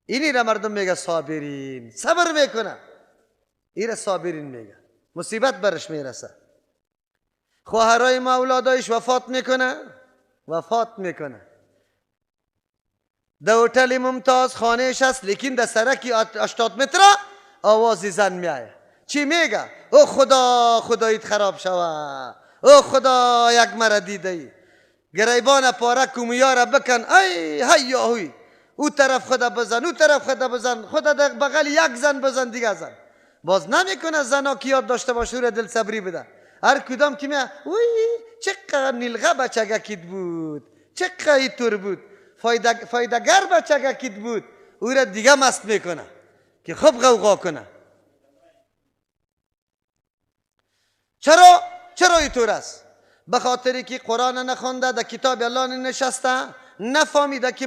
اینی را مردم میگه صابرین، صبر میکنه، این را صابرین میگه، مصیبت برش میرسه. خواهرای ما اولادایش وفات میکنه، وفات میکنه. در هتل ممتاز خانهش است، لیکن در سرکی 80 متر آواز زن میایه. چی میگه؟ او خدا، خداییت خراب شوه، او خدا یک مرا دیده ای، گریبان پاره کومیا را بکن، ای هی یاهوی، او طرف خدا بزن، او طرف خدا بزن، خدا در بغل یک زن بزن دیگه زن. باز نمیکنه زنا که یاد داشته باشه را دل صبری بده. هر کدام که میگه وی چقدر نیلغه بچگکیت بود، چقدر اینطور بود، فایدهگر بچگکیت بود، او را دیگه مست میکنه که خوب غوغا کنه. چرا؟ چرا اینطور است؟ به خاطری که قرآن نخوانده، در کتاب الله نشسته، نفهمیده که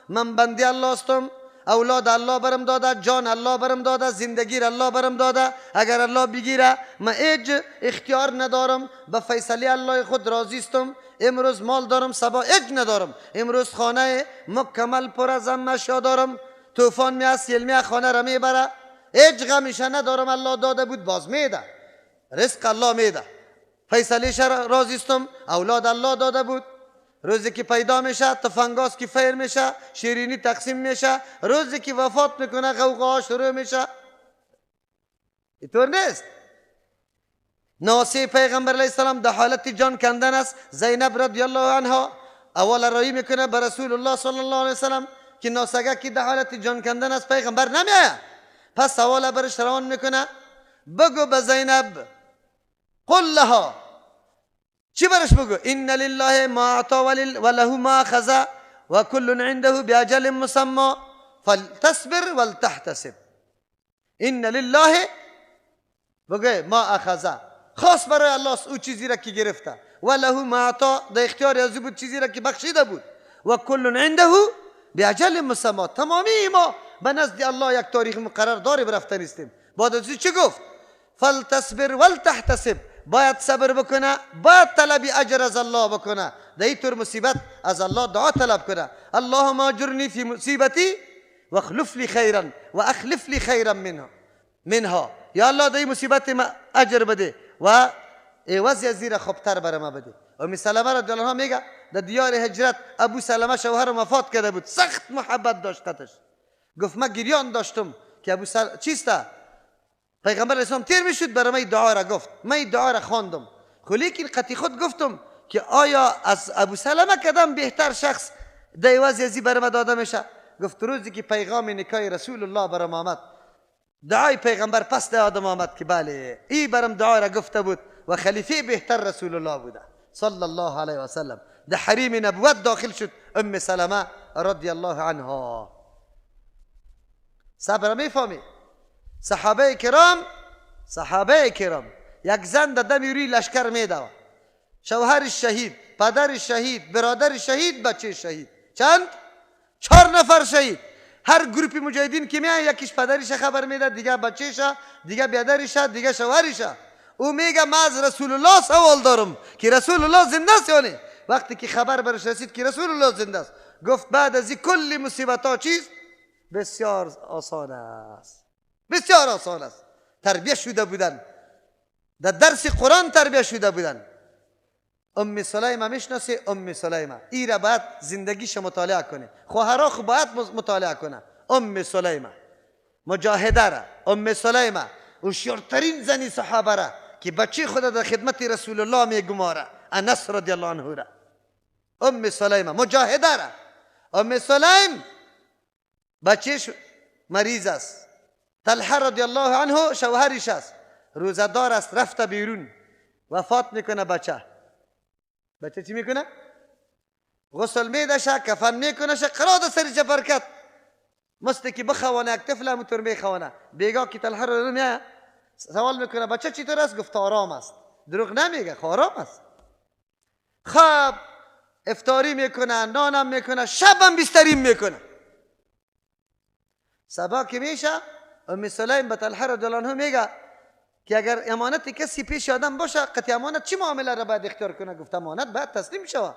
من بندی الله هستم، اولاد الله برم داده، جان الله برم داده، زندگی الله برم داده، اگر الله بگیره من هیچ اختیار ندارم، به فیصله الله خود راضی استم. امروز مال دارم، صبا هیچ ندارم، امروز خانه مکمل پر از اشیا دارم، طوفان میاد، سیل میاد، خانه را میبره، هیچ غمش ندارم، الله داده بود باز میده، رزق الله میده، فیصله راضی استم، اولاد الله داده بود. روزی که پیدا میشه تفنگاز که فیر میشه، شیرینی تقسیم میشه، روزی که وفات میکنه غوغا شروع میشه. اینطور نیست. ناصح پیغمبر علیه السلام در حالت جان کندن است. زینب رضی الله عنها اول رایی میکنه به رسول الله صلی الله علیه وسلم که ناسگه که در حالت جان کندن است پیغمبر نمیایه. پس سوال برش روان میکنه، بگو به زینب، قل لها، چی برش بگو؟ ان لله ما اعطى وله ما اخذ وكل عنده باجل مسمى فلتصبر ولتحتسب. ان لله بگه ما اخذ، خاص برای الله او چیزی را که گرفته، وله ما اعطى در اختیار از بود چیزی را که بخشیده بود، و کل عنده باجل مسمى. تمامی ما به نزد الله یک تاریخ مقرر داری برفته نیستیم. بعد از چی گفت؟ فلتصبر ولتحتسب، باید صبر بکنه، باید طلب اجر از الله بکنه، در این طور مصیبت از الله دعا طلب کنه. اللهم اجرنی فی مصیبتی واخلف لی خیرا و اخلف لی خیرا منها. یا الله در این مصیبت ما اجر بده و عوض از زیر خوبتر بر ما بده. ام سلمه رضی الله عنها میگه در دیار هجرت ابو سلمه شوهر وفات کرده بود، سخت محبت داشت قطش. گفت من گریان داشتم که ابو سلمه چیسته؟ پیغمبر اسلام تیر میشد برای من دعا را گفت، من دعا را خواندم، خو لیکن قطعی خود گفتم که آیا از ابو سلمه کدام بهتر شخص در عوض ازی برای من داده میشه؟ گفت روزی که پیغام نکاح رسول الله برام آمد، دعای پیغمبر پس در آدم آمد که بله ای برام دعا را گفته بود و خلیفه بهتر رسول الله بوده صلی الله علیه و سلم. در حریم نبوت داخل شد ام سلمه رضی الله عنها. صبر میفهمی؟ صحابه کرام، صحابه کرام یک زن در دم روی لشکر میدوه، شوهر شهید، پدر شهید، برادر شهید، بچه شهید، چند؟ 4 نفر شهید. هر گروپ مجاهدین که میان یکیش پدرش خبر میده، دیگه بچهش، دیگه بیادرش، دیگه شوهرش. او میگه من از رسول الله سوال دارم که رسول الله زنده است یا نه؟ وقتی که خبر برش رسید که رسول الله زنده است، گفت بعد از این کل مصیبت ها چیز بسیار آسان است، بسیار آسان است. تربیه شده بودن، در درس قرآن تربیه شده بودن. ام سلیمه میشناسی؟ ام سلیمه ای را باید زندگیش مطالعه کنه، خواهرها خو باید مطالعه کنه. ام سلیمه مجاهده را، ام سلیمه هوشیارترین زنی صحابه را که بچه خود در خدمت رسول الله میگماره، انس رضی الله عنه را. ام سلیمه مجاهده را، ام سلیم بچهش مریض است، طلحه رضی الله عنه شوهرش است، روزه‌دار است، رفته بیرون، وفات میکنه بچه. بچه چی میکنه؟ غسل میدشه، کفن میکنه، قرار سرش برکت مثل که بخوانه یک طفل همونطور میخوانه. بیگاه که طلحه رو میاد سوال میکنه بچه چطور است؟ گفت آرام است. دروغ نمیگه، آرام است. خب افطاری میکنه، نانم میکنه، شبم بستریم میکنه. صبح که میشه ام سلیم به طلحه رضی الله عنه میگه که اگر امانت کسی پیش آدم باشه، قطع امانت چی معامله را باید اختیار کنه؟ گفت امانت باید تسلیم شوه.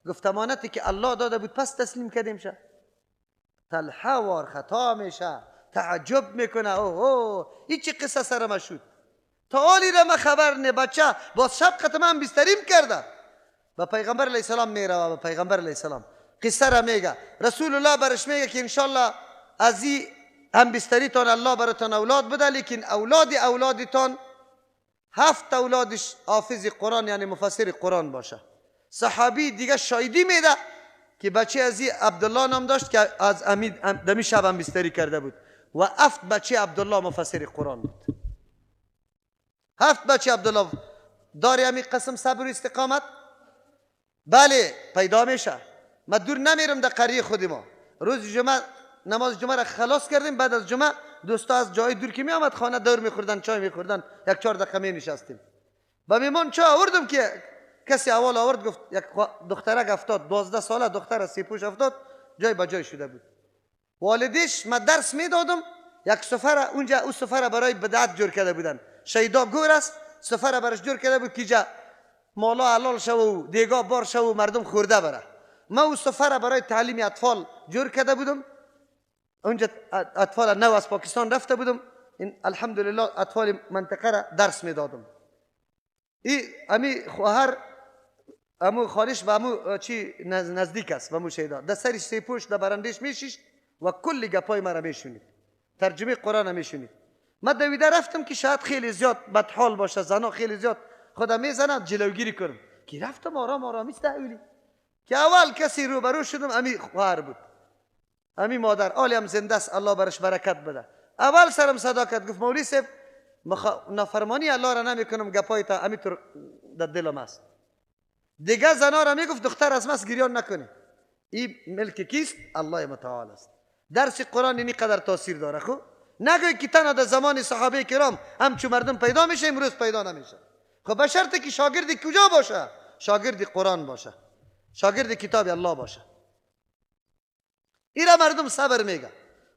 گفت امانتی که الله داده بود پس تسلیم کردیم شه. طلحه وار خطا میشه، تعجب میکنه، اوه این چه قصه سر ما شد؟ تا حالی را من خبر نه بچه باز شب قطع من بستریم کرده. به پیغمبر علیه السلام میره و به پیغمبر علیه السلام قصه را میگه. رسول الله برش میگه که انشالله از این هم بستریتان الله براتان اولاد بده، لیکن اولاد اولادتان 7 اولادش حافظ قرآن یعنی مفسر قرآن باشه. صحابی دیگه شایدی میده که بچه از این عبدالله نام داشت که از دمی شب هم بستری کرده بود و 7 بچه عبدالله مفسر قرآن بود. 7 بچه عبدالله. داری همی قسم صبر و استقامت؟ بله پیدا میشه. ما دور نمیرم در قریه خود ما. روز جمعه نماز جمعه را خلاص کردیم، بعد از جمعه دوستا از جای دور که می آمد خانه دور میخوردن، چای میخوردن، یک 4 دقیقه می نشستیم. با میمان چای آوردم که کسی اول آورد، گفت یک دخترک افتاد، 12 ساله دختر از سیپوش افتاد، جای با جای شده بود. والدش ما درس میدادم، یک سفر اونجا او سفر برای بدعت جور کرده بودن، شیدا گور است، سفر برش جور کرده بود که جا مالا حلال شو و دیگا بار شو و مردم خورده بره. ما او سفر برای تعلیم اطفال جور کرده بودم، اونجا اطفال نو از پاکستان رفته بودم، این الحمدلله اطفال منطقه را درس میدادم. ای امی خواهر امو خالش به امو چی نزدیک است، به امو شیدا در سرش سیپوش در برندش میشیشت و کل گپای مرا میشونید، ترجمه قرآن میشونید. من دویده رفتم که شاید خیلی زیاد بدحال باشه، زنا خیلی زیاد خدا میزنم جلوگیری کنم، که رفتم آرام آرامی تحویلی که اول کسی روبرو شدم امی خواهر بود، امی مادر آلی هم زنده است، الله برش برکت بده. اول سرم صدا کرد، گفت مولوی صاحب نافرمانی الله را نمیکنم، گپای تا امی طور در دلم است. دیگه زنا را میگفت دختر از مس گریان نکنی، این ملک کیست؟ الله متعال است. درس قرآن اینی قدر تاثیر داره. خب نگوی که تنها در زمان صحابه کرام همچو مردم پیدا میشه، امروز پیدا نمیشه. خب به شرط که شاگرد کجا باشه؟ شاگرد قرآن باشه، شاگرد کتاب الله باشه. ایرا مردم صبر میگه،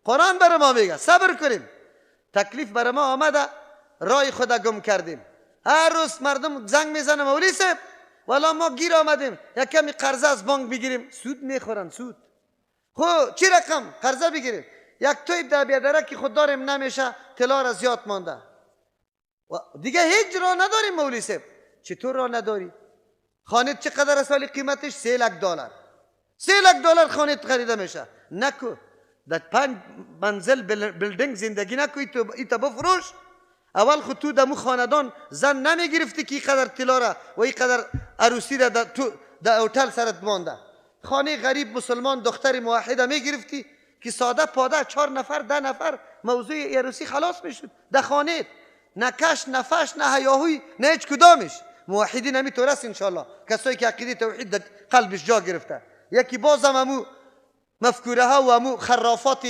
قرآن بر ما میگه صبر کنیم. تکلیف بر ما آمده، رای خدا گم کردیم. هر روز مردم زنگ میزنه مولوی صاحب والا ما گیر آمدیم، یک کمی قرضه از بانک بگیریم، سود میخورن سود. خب چی رقم قرضه بگیریم؟ یک توی در بیادره که خود داریم نمیشه، طلا را زیاد مانده و دیگه هیچ راه نداریم مولوی صاحب. چطور راه نداری؟ خانه چقدر سالی قیمتش؟ 3 لک دلار. 3 لک دلار خانه خریده میشه. نکو در 5 منزل building زندگی نکوی، تو ایتا بفروش. اول خود تو دمو خاندان زن نمیگرفتی که اینقدر طلا را و اینقدر عروسی را تو در هتل سرت مانده. خانه غریب مسلمان دختر موحده میگرفتی که ساده پاده 4 نفر 10 نفر موضوع عروسی خلاص میشد در خانه، نه کش نه فش نه هیاهوی نه هیچ کدامش. موحدین همینطور است انشالله، کسایی که عقیده توحید در قلبش جا گرفته. یکی بازم همو مفکوره ها و همو خرافات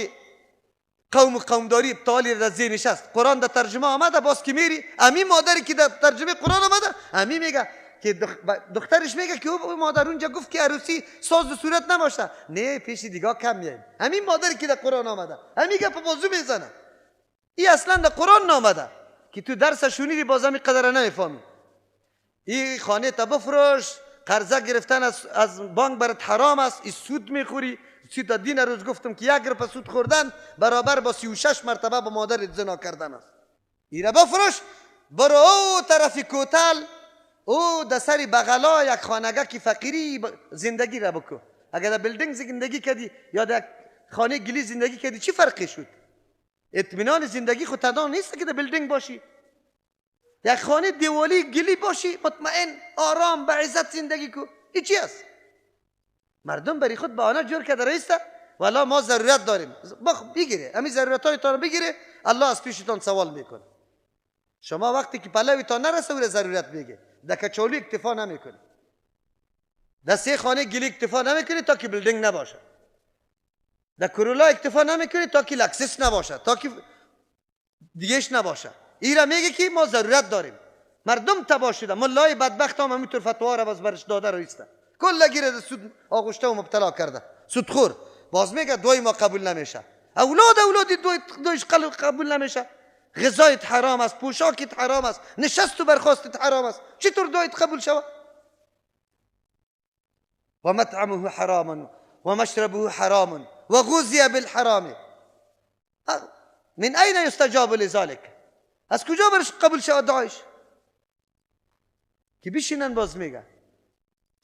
قوم و قومداری ابطالی در ذهنش است. قرآن در ترجمه آمده، باز که میری امی مادری که در ترجمه قرآن آمده امی میگه که دخترش میگه که او مادر اونجا گفت که عروسی ساز و صورت نباشه، نه پیش دیگه کم میایم. امی مادری که در قرآن آمده امی گپ بازو میزنه، ای اصلا در قرآن نامده که تو درس شنیدی باز همی قدر نمیفهمی. ای خانه تا بفروش، قرضه گرفتن از بانک برات حرام است، ای سود میخوری. سود دین روز گفتم که یک رپ سود خوردن برابر با 36 مرتبه با مادر زنا کردن است. ایره بفروش برو او طرف کوتل، او در سر بغلا یک خانگه که فقیری زندگی را بکو. اگر در building زندگی کردی یا در خانه گلی زندگی کردی چی فرقی شد؟ اطمینان زندگی خود تنها نیست که در building باشی. یک خانه دیوالی گلی باشی، مطمئن آرام به عزت زندگی کو. این چی است؟ مردم برای خود بهانه جور کرده رئیسته والا ما ضرورت داریم، بگیره همین ضرورت های تان بگیره، الله از پیشتان سوال میکنه. شما وقتی که پلویتان نرسه او ضرورت میگه، در کچالو اکتفا نمیکنه، در 3 خانه گلی اکتفا نمیکنه تا که building نباشه، در کرولا اکتفا نمیکنه تا که لکسس نباشه، تا که دیگهش نباشه. ایرا میگه که ما ضرورت داریم. مردم تباه شده، ملای بدبخت هم همینطور فتوا را باز برش داده رئیسته، کل گیره سود آغشته و مبتلا کرده، سودخور. باز میگه دوی ما قبول نمیشه، اولاد اولادی دویش قبول نمیشه، غذایت حرام است، پوشاکت حرام است، نشست و برخاستت حرام است، چطور دویت قبول شود؟ و مطعمه حرام و مشربه حرام و غذی بالحرام، من اين يستجاب لذلك؟ از کجا برش قبول شود دعایش؟ که بشینن باز میگه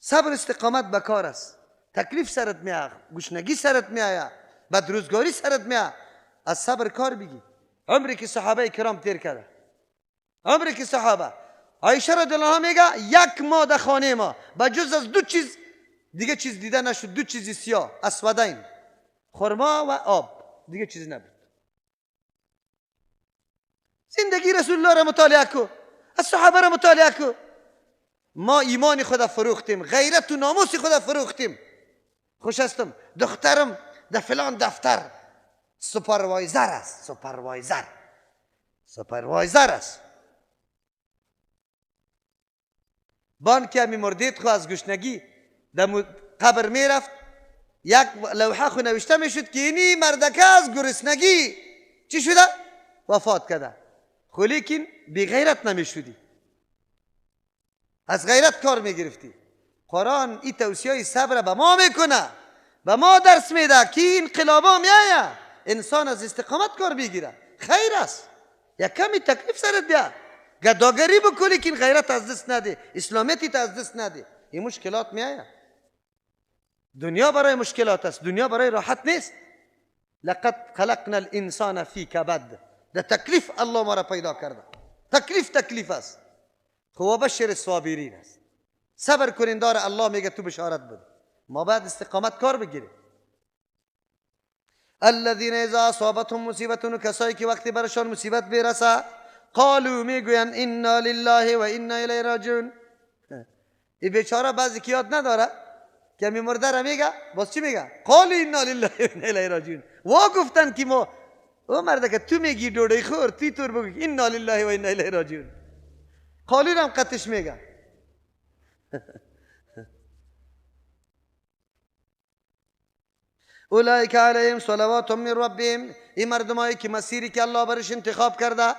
صبر استقامت بکار است. تکلیف سرت میاد، گشنگی سرت میآید، بدروزگاری سرت میآید، از صبر کار بگی. عمری که صحابه کرام تیر کرده، عمری که صحابه، عایشه رضی الله عنها میگه یک ماه در خانه ما بجز از دو چیز دیگه چیز دیده نشد، دو چیز سیاه، اسودین، خرما و آب، دیگه چیزی نبود. زندگی رسول الله را مطالعه کو، از صحابه را مطالعه کو. ما ایمان خود فروختیم، غیرت و ناموس خود فروختیم. خوش هستم دخترم در فلان دفتر supervisor است، supervisor، supervisor است. بانک همی مردید خو از گشنگی در قبر میرفت، یک لوحه خو نوشته میشد که اینی مردکه از گرسنگی چی شده؟ وفات کرده. خو لیکن بی غیرت نمیشدی، از غیرت کار میگرفتی. قرآن این توصیه صبر به ما میکنه، به ما درس میده که انقلابا میایه، انسان از استقامت کار میگیره، خیر است. یک کمی تکلیف سرت بیا، گداگری بکنی که غیرت از دست نده، اسلامیت از دست نده. این مشکلات میایه. دنیا برای مشکلات است، دنیا برای راحت نیست. لقد خلقنا الانسان فی کبد، ده تکلیف الله ما را پیدا کرده. تکلیف تکلیف است. خو بشر الصابرین است. صبر کنین دار الله میگه تو بشارت بده. ما بعد استقامت کار بگیریم. الذين اذا اصابتهم مصیبت، کسایی که وقتی برشان مصیبت برسه، قالوا میگوین انا لله و انا الیه راجعون. این بیچاره بعضی که یاد نداره که می مرده را میگه، باز چی میگه؟ قالوا انا لله و انا الیه راجعون. وا گفتن که ما او مرده که تو میگی دوده خور، توی طور بگو انا لله و انا الیه راجعون. قالوا هم قطش میگه. اولئک علیهم صلوات من ربهم. این مردمایی که مسیری که الله برش انتخاب کرده،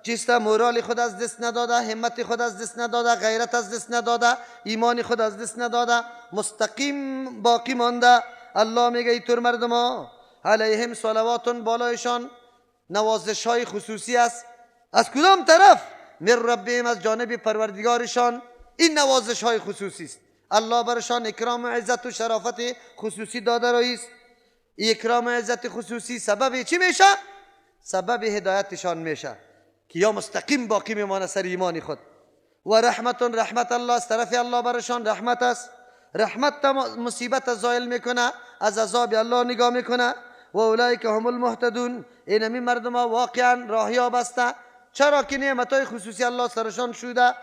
چیست؟ مورال خود از دست نداده، همت خود از دست نداده، غیرت از دست نداده، ایمان خود از دست نداده، مستقیم باقی مانده. الله میگه اینطور مردما علیهم صلوات، بالایشان نوازش های خصوصی است. از کدام طرف؟ من ربهم، از جانب پروردگارشان. این نوازش های خصوصی است. الله برشان اکرام و عزت و شرافت خصوصی داده رایست. اکرام و عزت خصوصی سبب چی میشه؟ سبب هدایتشان میشه که یا مستقیم باقی میمانه سر ایمان خود. و رحمت، رحمت الله از طرف الله برشان رحمت است. رحمت مصیبت زایل میکنه، از عذاب الله نگاه میکنه. و اولئک هم المهتدون. اینمی مردم ها واقعا راهیاب هستند. چرا که نعمت های خصوصی الله سرشان شده،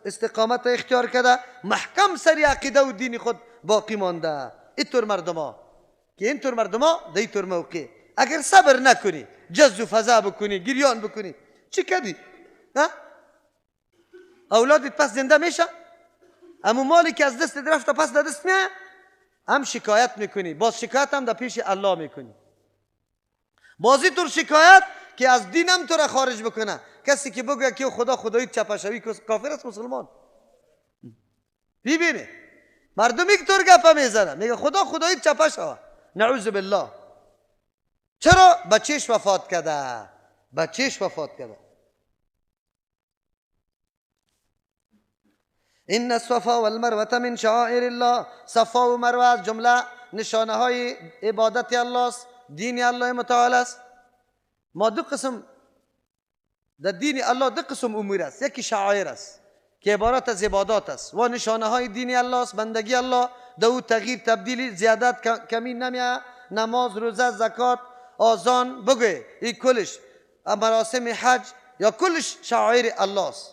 استقامت اختیار کرده، محکم سر عقیده و دین خود باقی مانده. اینطور مردم ها که اینطور مردم ها در اینطور موقع اگر صبر نکنی، جز و فضا بکنی، گریان بکنی، چی کردی؟ اولادت پس زنده میشه؟ اما مالی که از دست رفته پس در دست میاد، هم شکایت میکنی، باز شکایت هم در پیش الله میکنی. بازی طور شکایت که از دینم تو را خارج بکنه. کسی که بگه که خدا خدایی چپشوی کافر است، مسلمان. ببینه مردم یک طور گپه میزنه، میگه خدا خدایی چپه شوه، نعوذ بالله. چرا؟ بچهش وفات کرده، بچهش وفات کرده. ان الصفا والمروه من شعائر الله. صفا و مروه از جمله نشانه های عبادت الله است، دین الله متعال است. ما دو قسم در دین الله، دو قسم امور است. یکی شعائر است که عبارت از عبادات است و نشانه های دین الله است، بندگی الله، در او تغییر تبدیل زیادت کمی نمیه. نماز، روزه، زکات، آذان، بگه این کلش، مراسم حج یا کلش شعائر الله است.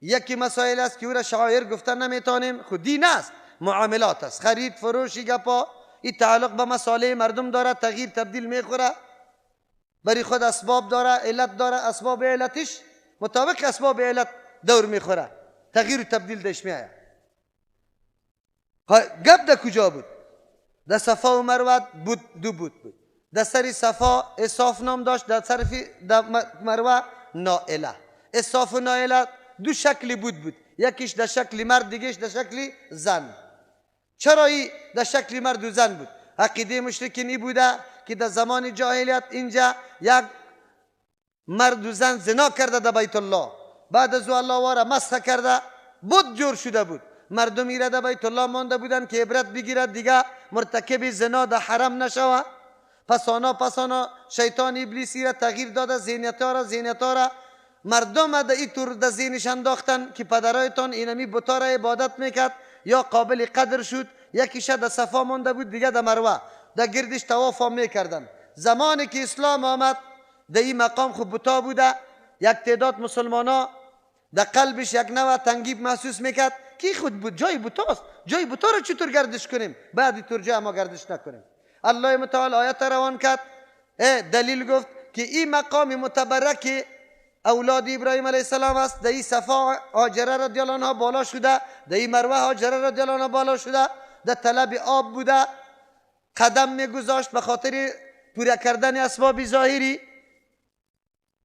یکی مسائل است که او را شعائر گفتن نمیتونیم، خود دین است، معاملات است، خرید فروش گپا، این تعلق به مسائل مردم داره، تغییر تبدیل میخوره، برای خود اسباب داره، علت داره، اسباب علتش مطابق اسباب علت دور میخوره، تغییر و تبدیل دش میآید. گپ در کجا بود؟ در صفا و مروه بود، دو بود بود. در سر صفا اصاف نام داشت، در سر مروه نائله. اصاف و نائله دو شکل بود بود، یکیش در شکل مرد، دیگهش در شکل زن. چرا ای در شکل مرد و زن بود؟ عقیده مشرکین ای بوده که در زمان جاهلیت اینجا یک مرد و زن زنا کرده در بیت الله، بعد از او الله واره مسخ کرده، بت جور شده بود. مردم ایره در بیت الله مانده بودن که عبرت بگیرد دیگه مرتکب زنا در حرم نشوه. پسانا شیطان ابلیس ایره تغییر داده، ذهنیت را مردم در این طور در ذهنش انداختن که پدرایتان اینمی بتا را عبادت میکرد یا قابل قدر شد. یکیش در صفا مانده بود، دیگه در مروه در گردش طواف هم میکردن. زمانی که اسلام آمد در این مقام خوب بتا بوده، یک تعداد مسلمان ها در قلبش یک نوع تنگیب محسوس میکرد که خود بود جای بتاست، جای بتا را چطور گردش کنیم؟ بعد طور جای ما گردش نکنیم. الله متعال آیت روان کرد، دلیل گفت که این مقام متبرک اولاد ابراهیم علیه السلام است، در این صفا هاجره رضی الله عنها بالا شده، در این مروه هاجره رضی الله عنها بالا شده، در طلب آب بوده، قدم میگذاشت به خاطر پوره کردن اسباب ظاهری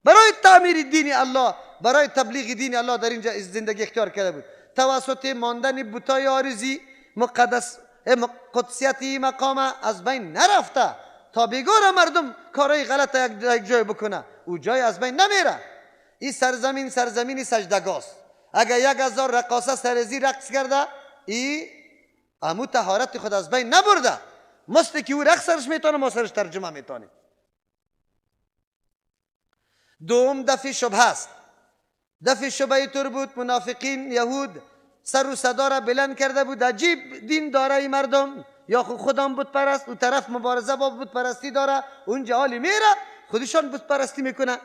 برای تعمیر دین الله، برای تبلیغ دین الله در اینجا زندگی اختیار کرده بود. توسط ماندن بتای عارضی مقدس قدسیت این مقام از بین نرفته تا بیگار مردم کارهای غلط یک جای بکنه، او جای از بین نمیره. این سرزمین سرزمین سجدگاست. اگر 1000 رقاصه سرزی رقص کرده، ای امو طهارت خود از بین نبرده. مثل که او رقص سرش میتونه، ما سرش ترجمه میتونیم. دوم دفع شبهه است. دفع شبهه طور بود منافقین یهود سر و صدا را بلند کرده بود، عجیب دین داره ای مردم، یا خودم بت پرست، او طرف مبارزه با بت پرستی داره، اونجا حالی میره خودشان بت پرستی میکنه.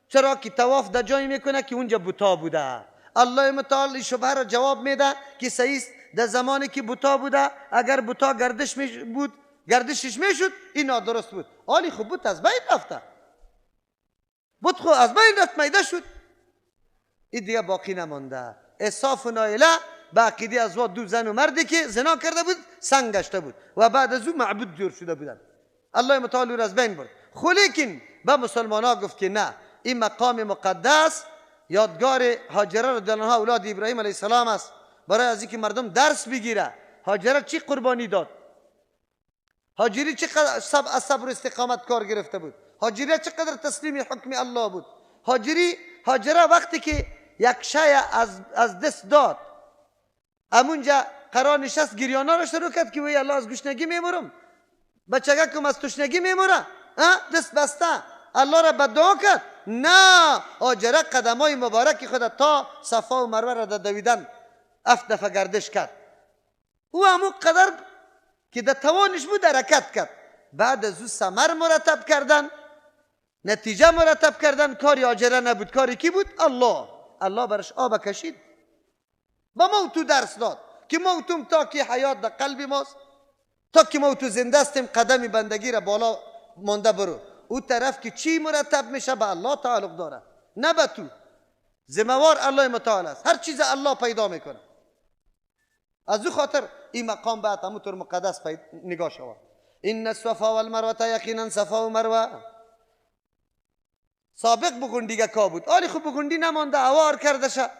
چرا که طواف در جایی میکنه که اونجا بتا بوده. الله متعال این شبهه را جواب میده که صحیح است، در زمانی که بتا بوده اگر بتا گردش می بود، گردشش میشد، این نادرست بود. حالی خب بت از بین رفته، بت خو از بین رفت، میده شد، این دیگه باقی نمانده. اصاف و نایله به عقیده از دو زن و مردی که زنا کرده بود سنگ گشته بود و بعد از او معبود جور شده بودن. الله متعال او را از بین برد. خو لیکن به مسلمان ها گفت که نه، این مقام مقدس یادگار هاجره رضی الله عنها اولاد ابراهیم علیه السلام است، برای از اینکه مردم درس بگیره. هاجره چی قربانی داد؟ هاجری چقدر از صبر و استقامت کار گرفته بود؟ هاجره چقدر تسلیم حکم الله بود؟ هاجره وقتی که یک شی از دست داد، امونجا قرار نشست، گریانا را شروع کرد که وی الله از گشنگی میمورم، بچگکم از تشنگی میموره، دست بسته، الله را بدعا کرد. نه، هاجره قدمای مبارک خود تا صفا و مروه را دویدن 7 دفعه گردش کرد. او همون قدر که در توانش بود حرکت کرد. بعد از او ثمر مرتب کردن، نتیجه مرتب کردن. کاری هاجره نبود، کاری کی بود؟ الله. الله برش آب کشید، با ما تو درس داد که ما تو تا که حیات در قلب ماست، تا که ما تو زنده هستیم، قدم بندگی را بالا مانده برو. او طرف که چی مرتب میشه به الله تعلق داره، نه به تو. ذمه‌وار الله متعال است، هر چیز الله پیدا میکنه. از او خاطر این مقام باید همونطور مقدس نگاه شود. این الصفا والمروه، یقینا صفا و مروه سابق بگوندیگه کا بود، آلی خوب بگوندی نمانده، اوار کرده شه.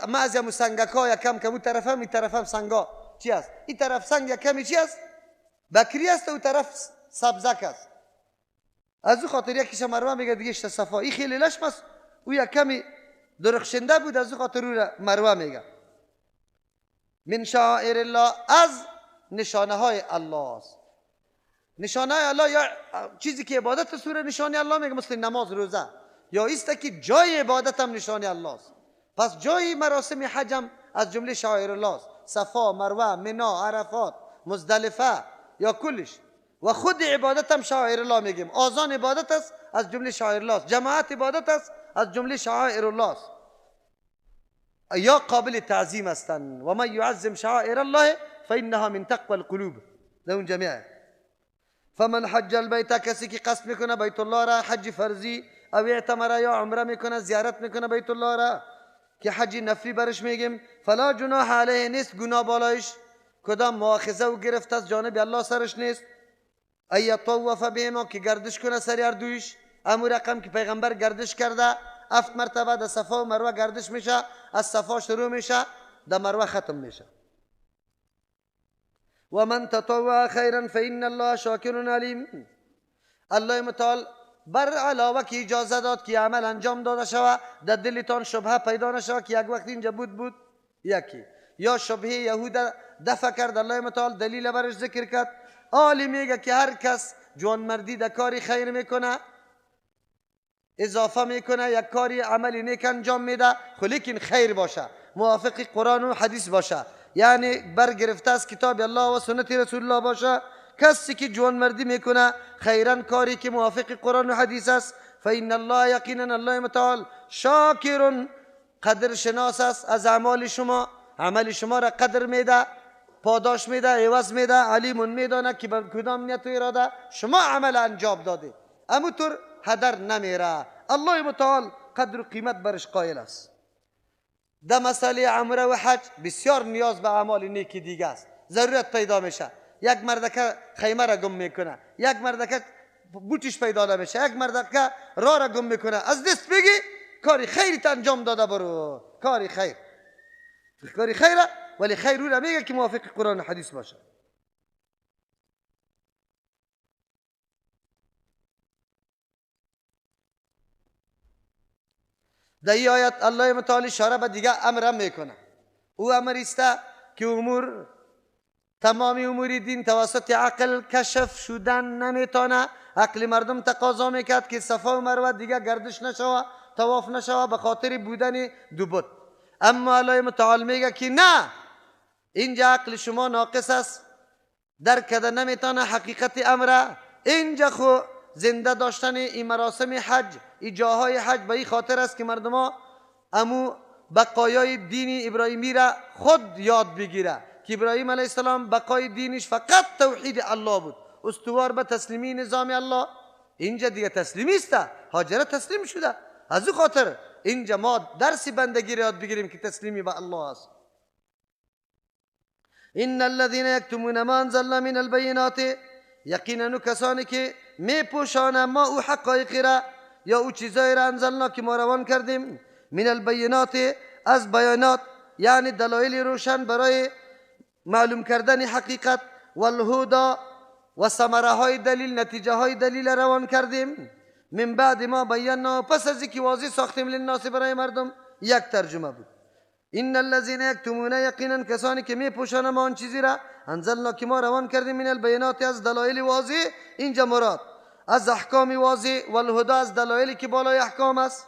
ما از یمو سنگکا یکم کمو طرفم، این طرفم سنگا چی است؟ این طرف سنگ یکمی چی است؟ بکری است، او طرف سبزک است. از او خاطر یکیش مروه میگه، دیگه صفا. این خیلی لشم است، او یکمی درخشنده بود، از او خاطر او مروه میگه. من شعائر الله، از نشانه های الله است. نشانه های الله یا چیزی که عبادت سوره نشانه الله میگه، مثل نماز، روزه، یا ایست که جای عبادت هم نشانه الله است. پس جای مراسم حج هم از جمله شعائر الله است. صفا، مروه، منا، عرفات، مزدلفه یا کلش. و خود عبادت هم شعائر الله میگیم. آذان عبادت است، از جمله شعائر الله است. جماعت عبادت است، از جمله شعائر الله است. یا قابل تعظیم هستند. و من یعظم شعائر الله فانها من تقوى القلوب. در اون جمعه فمن حج البیت، کسی که قصد میکنه بیت الله را، حج فرضی او اعتمره یا عمره میکنه، زیارت میکنه بیت الله را که حج نفلی برش میگیم، فلا جناح علیه، نیست گناه بالایش، کدام مؤاخذه و گرفت از جانب الله سرش نیست. ای یطوف بهما، که گردش کنه سر هر دویش. امو رقم که پیغمبر گردش کرده 7 مرتبه در صفا و مروه گردش میشه، از صفا شروع میشه در مروه ختم میشه. و من تطوع خیرا فإن الله شاکر علیم. الله متعال بر علاوه که اجازه داد که عمل انجام داده شود، در دلتان شبهه پیدا نشود که یک وقت اینجا بود یکی یا شبهه یهود دفع کرد، الله متعال دلیل برش ذکر کرد. آلی میگه که هر کس جوانمردی در کاری خیر میکنه، اضافه میکنه، یک کاری عملی نیک انجام میده، خو لیکن خیر باشه، موافق قرآن و حدیث باشه، یعنی برگرفته از کتاب الله و سنت رسول الله باشه. کسی که جوانمردی میکنه خیرا کاری که موافق قرآن و حدیث است، فإن الله یقینا الله متعال شاکر قدر شناس است از اعمال شما، عمل شما را قدر میده، پاداش میده، عوض میده، علیم میدانه که به کدام نیت و اراده شما عمل انجام داده، اما طور هدر نمیره. الله متعال قدر و قیمت برش قائل است. در مسئله عمره و حج بسیار نیاز به اعمال نیکی دیگه است، ضرورت پیدا میشه. یک مردکه خیمه را گم میکنه، یک مردکه بوتش پیدا نمیشه، یک مردکه راه را گم میکنه، از دست بگی کاری خیری انجام داده برو، کاری خیر، کاری خیره، ولی خیر او را میگه که موافق قرآن و حدیث باشه. در این آیت الله متعال اشاره به دیگه امر میکنه. او امر است که امور، تمام امور دین توسط عقل کشف شدن نمیتونه. عقل مردم تقاضا میکرد که صفا و مروه دیگه گردش نشوه، طواف نشوه به خاطر بودن دو بت. اما الله متعال میگه که نه، اینجا عقل شما ناقص است، درک کرده نمیتونه حقیقت امره. اینجا خو زنده داشتن این مراسم حج، این جاهای حج به این خاطر است که مردم ها امو بقایای دین ابراهیمی را خود یاد بگیره که ابراهیم علیه السلام بقای دینش فقط توحید الله بود، استوار به تسلیمی نظام الله. اینجا دیگه تسلیمی است، هاجره تسلیم شده. از او خاطر اینجا ما درس بندگی را یاد بگیریم که تسلیمی به الله است. ان الذين يكتمون ما انزلنا من البينات، یقینا کسانی که میپوشانه ما او حقایق را یا او چیزایی را انزلنا که ما روان کردیم، من البینات از بیانات، یعنی دلایل روشن برای معلوم کردن حقیقت، والهدى و ثمره های دلیل، نتیجه های دلیل روان کردیم، من بعد ما بینا، پس از اینکه واضح ساختیم للناس برای مردم. یک ترجمه بود. ان الذين يكتمون، یقینا کسانی که میپوشانه ما آن چیزی را انزلنا که ما روان کردیم، من البینات از دلایل واضح، اینجا مراد از احکام واضح، والهدى از دلایلی که بالای احکام است،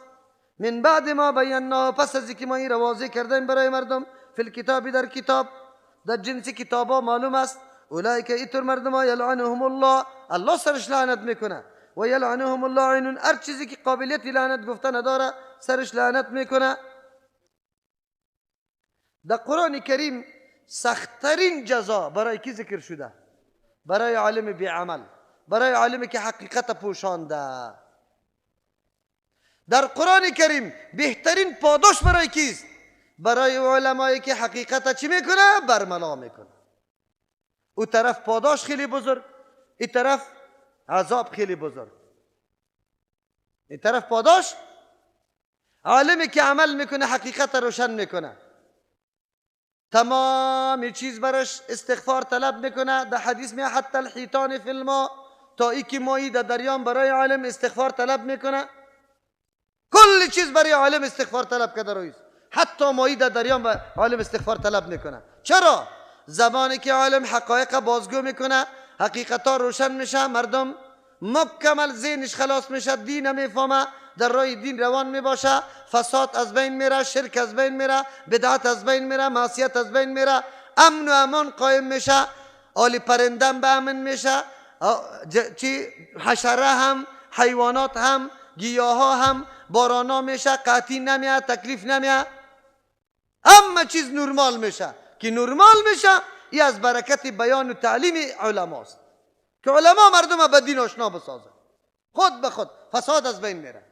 من بعد ما بینا، پس از اینکه ما این را واضح کردیم برای مردم، فی الکتاب در کتاب، در جنس کتابا معلوم است، اولئک ایتر مردم ها یلعنهم الله، الله سرش لعنت میکنه، و یلعنهم اللاعنون، هر چیزی که قابلیت لعنت گفته نداره سرش لعنت میکنه. در قرآن کریم سختترین جزا برای کی ذکر شده؟ برای عالم بیعمل، برای عالمی که حقیقت پوشانده. در قرآن کریم بهترین پاداش برای کیست؟ برای علمایی که حقیقت چی میکنه؟ برملا میکنه. او طرف پاداش خیلی بزرگ، این طرف عذاب خیلی بزرگ. این طرف پاداش، عالمی که عمل میکنه حقیقت روشن میکنه، تمام چیز براش استغفار طلب میکنه. در حدیث میاد حتی الحیتان فی الماء، تا ای که ماهی در دریام برای عالم استغفار طلب میکنه. کل چیز برای عالم استغفار طلب کرده رویز، حتی ماهی در دریام عالم استغفار طلب میکنه. چرا؟ زمانی که عالم حقایق بازگو میکنه، حقیقت ها روشن میشه، مردم مکمل ذهنش خلاص میشه، دین میفهمه، در راه دین روان میباشه، فساد از بین میره، شرک از بین میره، بدعت از بین میره، معصیت از بین میره، امن و امان قایم میشه، آلی پرندم به امن میشه، چی حشره هم، حیوانات هم، گیاها هم، بارانا میشه، قحطی نمیاد، تکلیف نمیاد، اما چیز نرمال میشه. که نرمال میشه ای از برکت بیان و تعلیم علماست که علما مردم به دین آشنا بسازه، خود به خود فساد از بین میره.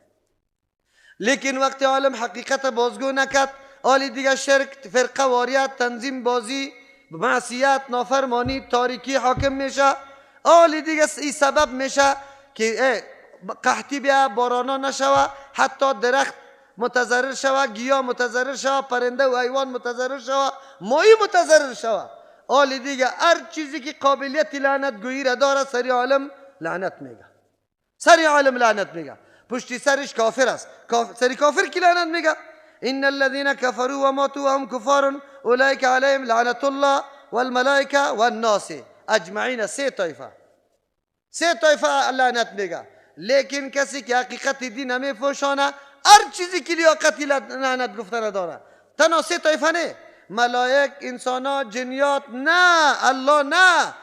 لیکن وقتی عالم حقیقت بازگو نکرد، آلی دیگه شرک، فرقه واریت، تنظیم بازی، معصیت، نافرمانی، تاریکی حاکم میشه. آلی دیگه ای سبب میشه که قحطی بیا، بارانا نشوه، حتی درخت متضرر شوه، گیاه متضرر شوه، پرنده و حیوان متضرر شوه، ماهی متضرر شوه. آلی دیگه هر چیزی که قابلیت لعنت گویی را داره سری عالم لعنت میگه. سر عالم لعنت میگه، پشتی سرش کافر است. سر کافر کی لعنت میگه؟ ان الذين كفروا وماتوا وهم كفار اولئك عليهم لعنة الله والملائكة والناس اجمعین. سه طایفه، سه طایفه لعنت میگه. لیکن کسی که حقیقت دین نمیفوشانه، هر چیزی که لیاقت لعنت گفته نداره. تنها سه طایفه نه، ملائک، انسان، جنیات نه، الله نه،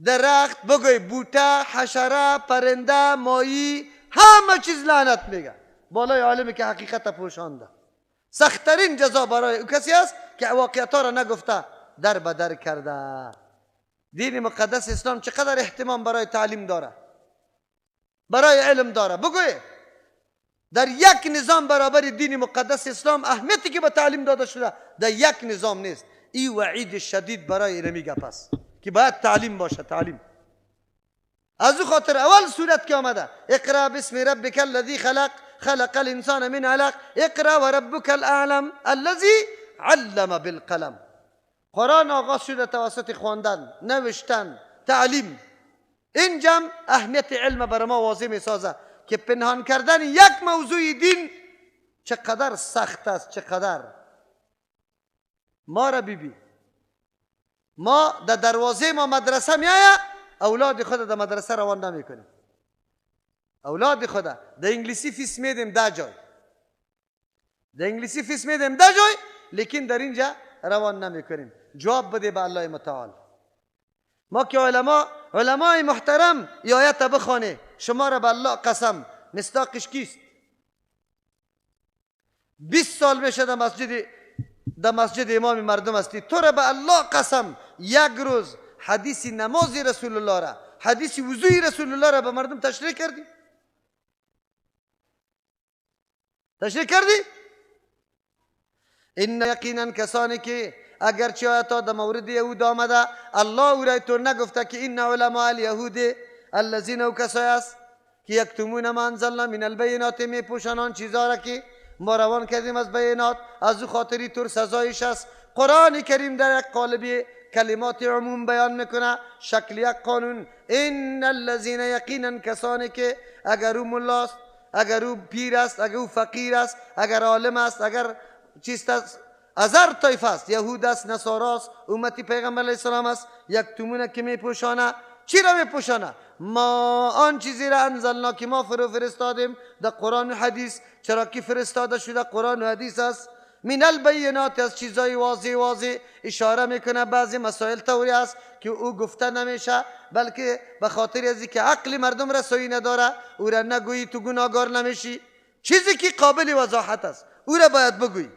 درخت بگوی، بوته، حشره، پرنده، ماهی، همه چیز لعنت میگه بالای عالمی که حقیقت پوشانده. سختترین جزا برای او کسی است که واقعیت را نگفته، در بدر کرده. دین مقدس اسلام چقدر اهتمام برای تعلیم داره، برای علم داره. بگوی در یک نظام برابر دین مقدس اسلام اهمیتی که به تعلیم داده شده در یک نظام نیست. این وعید شدید برای اینمی گپ است که باید تعلیم باشه، تعلیم. از او خاطر اول سورت که آمده اقرا باسم ربک الذی خلق خلق الانسان من علق اقرا وربک الاعلم الذی علم بالقلم. قرآن آغاز شده توسط خواندن، نوشتن، تعلیم. این جمع اهمیت علم بر ما واضح میسازه که پنهان کردن یک موضوع دین چقدر سخت است، چقدر. ما را بیبی، ما در دروازه ما مدرسه میآید، اولاد خود در مدرسه روان نمیکنیم. اولاد خود در انگلیسی فیس میدیم ده جای، در انگلیسی فیس میدیم ده جای، لیکن در اینجا روان نمیکنیم. جواب بده به الله متعال. ما که علمای محترم ای آیت بخوانه، شما را به الله قسم مصداقش کیست؟ 20 سال میشه در مسجد امام مردم هستی، تو را به الله قسم یک روز حدیث نماز رسول الله را، حدیث وضوی رسول الله را به مردم تشریح کردی؟ تشریح کردی؟ این یقینا کسانی که اگرچه آیات در مورد یهود آمده، الله او را تو نگفته که این علماء الیهود الذین او کسایی است که یکتمون ما انزلنا من البینات، میپوشن آن چیزها را که ما روان کردیم از بینات، از او خاطری تور سزایش است. قرآن کریم در یک قالب کلمات عموم بیان میکنه، شکل یک قانون. ان الذین یقینا کسانی که اگر او ملاست، اگر او پیر است، اگر او فقیر است، اگر عالم است، اگر چیست است، از هر طایفه است، یهود است، نصارا است، امتی پیغمبر علیه السلام است، یکتمونه که میپوشانه. چی را میپوشانه؟ ما آن چیزی را انزلنا که ما فرو فرستادیم در قرآن و حدیث، چرا که فرستاده شده قرآن و حدیث است. من البینات، از چیزای واضح واضح اشاره میکنه. بعضی مسائل طوری است که او گفته نمیشه، بلکه به خاطر از که عقل مردم رسایی نداره او را نگویی تو گناهگار نمیشی. چیزی که قابل وضاحت است او را باید بگویی.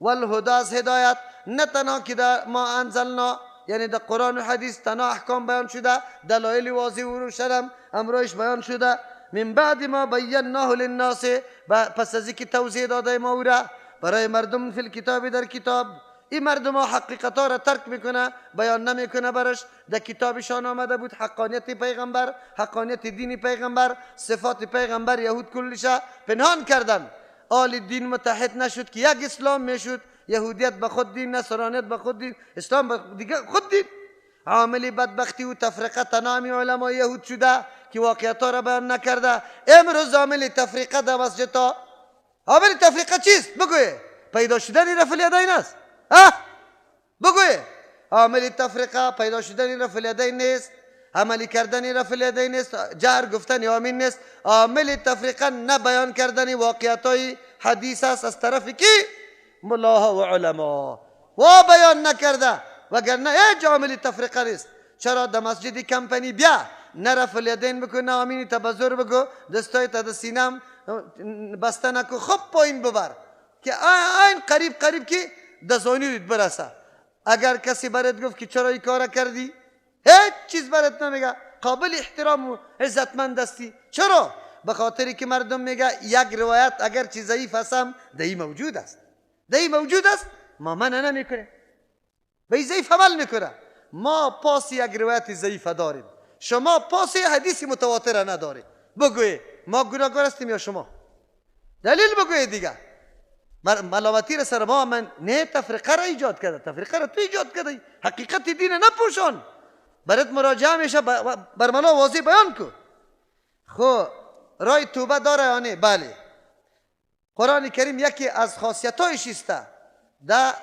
والهدى از هدایت، نه تنها که در ما انزلنا یعنی در قرآن و حدیث تنها احکام بیان شده، دلایل واضح و روشن امرایش بیان شده. من بعد ما بیناه للناس، پس از اینکه توضیح داده ما او را برای مردم، فی الکتاب در کتاب. این مردم ها حقیقت ها را ترک میکنه، بیان نمیکنه برش. در کتابشان آمده بود حقانیت پیغمبر، حقانیت دین پیغمبر، صفات پیغمبر، یهود کلش پنهان کردن. آل دین متحد نشد که یک اسلام میشد، یهودیت به خود دین، نصرانیت به خود دین، اسلام به دیگه خود دین. عامل بدبختی و تفرقه تنامی علمای یهود شده که واقعیت ها را بیان نکرده. امروز عامل تفریقه در مسجد ها، عامل تفریقه چیست؟ بگوی. پیدا شدن رفع الیدین است. بگوی. عامل تفریقه پیدا شدن رفع الیدین نیست، عملی کردن رفع الیدین نیست، جهر گفتن آمین نیست. عامل تفریقه نه بیان کردن واقعیت های حدیث است از طرف کی؟ ملاها و علما و بیان نکرده، وگرنه هیچ عامل تفریقه نیست. چرا در مسجد کمپنی بیا نه رفع الیدین بکن، نه آمینی تبذر بگو، دستای تا در سینم بسته نکو، خب پایین ببر که این قریب قریب که دزانی رید برسه. اگر کسی برات گفت که چرا این کار کردی، هیچ چیز برات نمیگه، قابل احترام و عزتمند هستی. چرا؟ به خاطری که مردم میگه یک روایت اگر چیز ضعیف هستم دهی موجود است، دهی موجود است، ما منع نمیکنه، به ضعیف عمل میکنه. ما پاس یک روایت ضعیف داریم، شما پاس حدیث متواتر ندارید. بگوی ما گناهکار هستیم یا شما؟ دلیل بگوی دیگه. ملامتی را سر ما من نه تفریقه را ایجاد کرده، تفریقه را تو ایجاد کرده، حقیقت دین نپوشان. برات مراجعه میشه، بر ملا واضح بیان کو. خب رای توبه داره یا نه؟ بله. قرآن کریم یکی از خاصیت‌هایش است در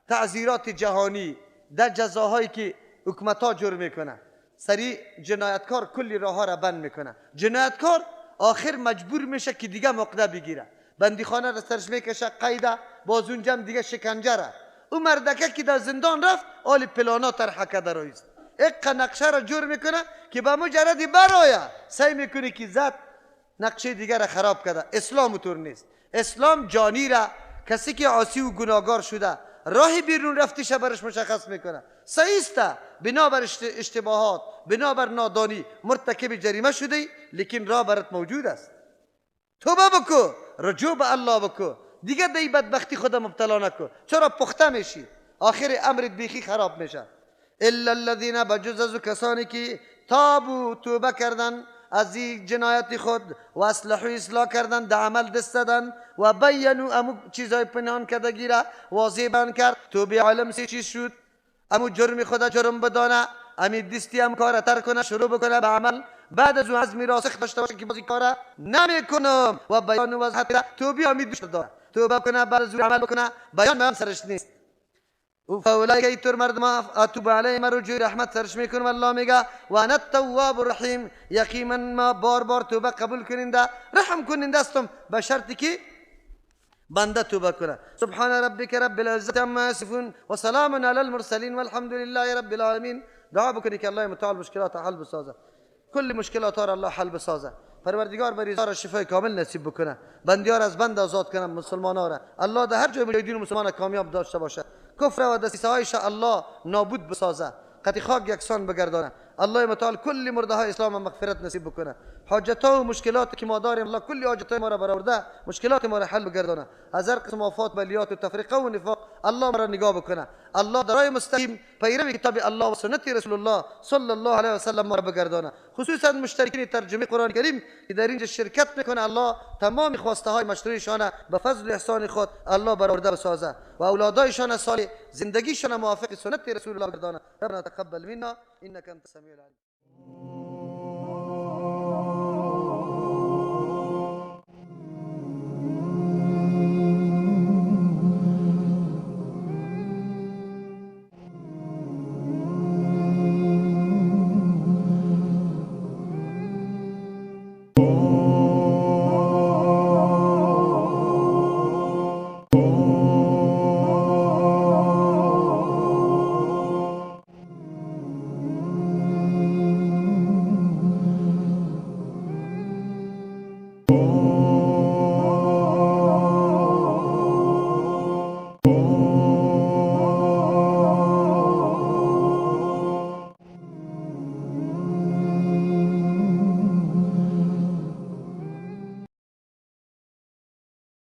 تعزیرات جهانی، در جزاهایی که حکومت‌ها جور میکنه، سری جنایتکار کلی راه را بند میکنه. جنایتکار آخر مجبور میشه که دیگه مقده بگیره، بندیخانه را سرش میکشه، قیده، باز اونجا دیگه شکنجه را. او مردکه که در زندان رفت آل پلانا طرح کرده رایست، اقا نقشه را جور میکنه که به مجردی برایه سعی میکنه که زد نقشه دیگه را خراب کرده. اسلام طور نیست. اسلام جانی را، کسی که عاصی و گناهگار شده، راه بیرون رفتیش برش مشخص میکنه. صحیح است بنابر اشتباهات، بنابر نادانی مرتکب جریمه شده، لیکن راه برات موجود است. توبه بکو، رجوع به الله بکو، دیگه دی بدبختی خدا مبتلا نکو. چرا پخته میشی؟ آخر امرت بیخی خراب میشه. الا الذین، بجز از کسانی که تابو توبه کردن از این جنایت خود و اصلحو اصلاح کردن، در عمل دست دادن و بینو امو چیزای پنهان کردگی را واضح بیان کرد. توبه عالم سه چیز شد: امو جرم خدا جرم بدانه، امی دستی هم کار ترک کنه، شروع بکنه به عمل، بعد از اون عزم راسخ داشته باشه که بازی کار نمیکنم و بیان و وضاحت. توبه امی دوست داره، توبه کنه، بعد از اون عمل بکنه، بیان هم سرش نیست. و فاولئک ایتور مردم اتوب علیهم، رجوع رحمت سرش میکنم. الله میگه و انا التواب الرحیم، یقینا ما بار بار توبه قبول کننده رحم کننده هستم، به شرطی که بنده توبه کنه. سبحان ربک رب العزة عما یصفون و سلام علی المرسلین والحمد لله رب العالمین. دعا بکنی که الله متعال مشکلات حل بسازه، کل مشکلات را الله حل بسازه. پروردگار مریضا را شفای کامل نصیب بکنه، بندیار از بند آزاد کنه، مسلمانا را الله در هر جای مجاهدین مسلمان کامیاب داشته باشه. کفر و دسیسه هایش الله نابود بسازه، قطی خاک یکسان بگردانه. الله متعال کل مرده های اسلام مغفرت نصیب بکنه. حاجت ها و مشکلات که ما داریم الله کل حاجت های ما را برآورده، مشکلات ما را حل بگردانه. از هر قسم آفات، بلیات و تفریقه و نفاق الله ما را نگاه بکنه. الله در راه مستقیم پیرو کتاب الله و سنت رسول الله صلی الله علیه و سلم ما را بگردانه. خصوصا مشترکین ترجمه قرآن کریم که در اینجا شرکت میکنه، الله تمام خواسته های مشروعشان به فضل احسان خود الله برآورده بسازه و اولادایشان صالح، زندگیشان موافق سنت رسول الله بگردانه. ربنا تقبل منا انك انت السميع العليم.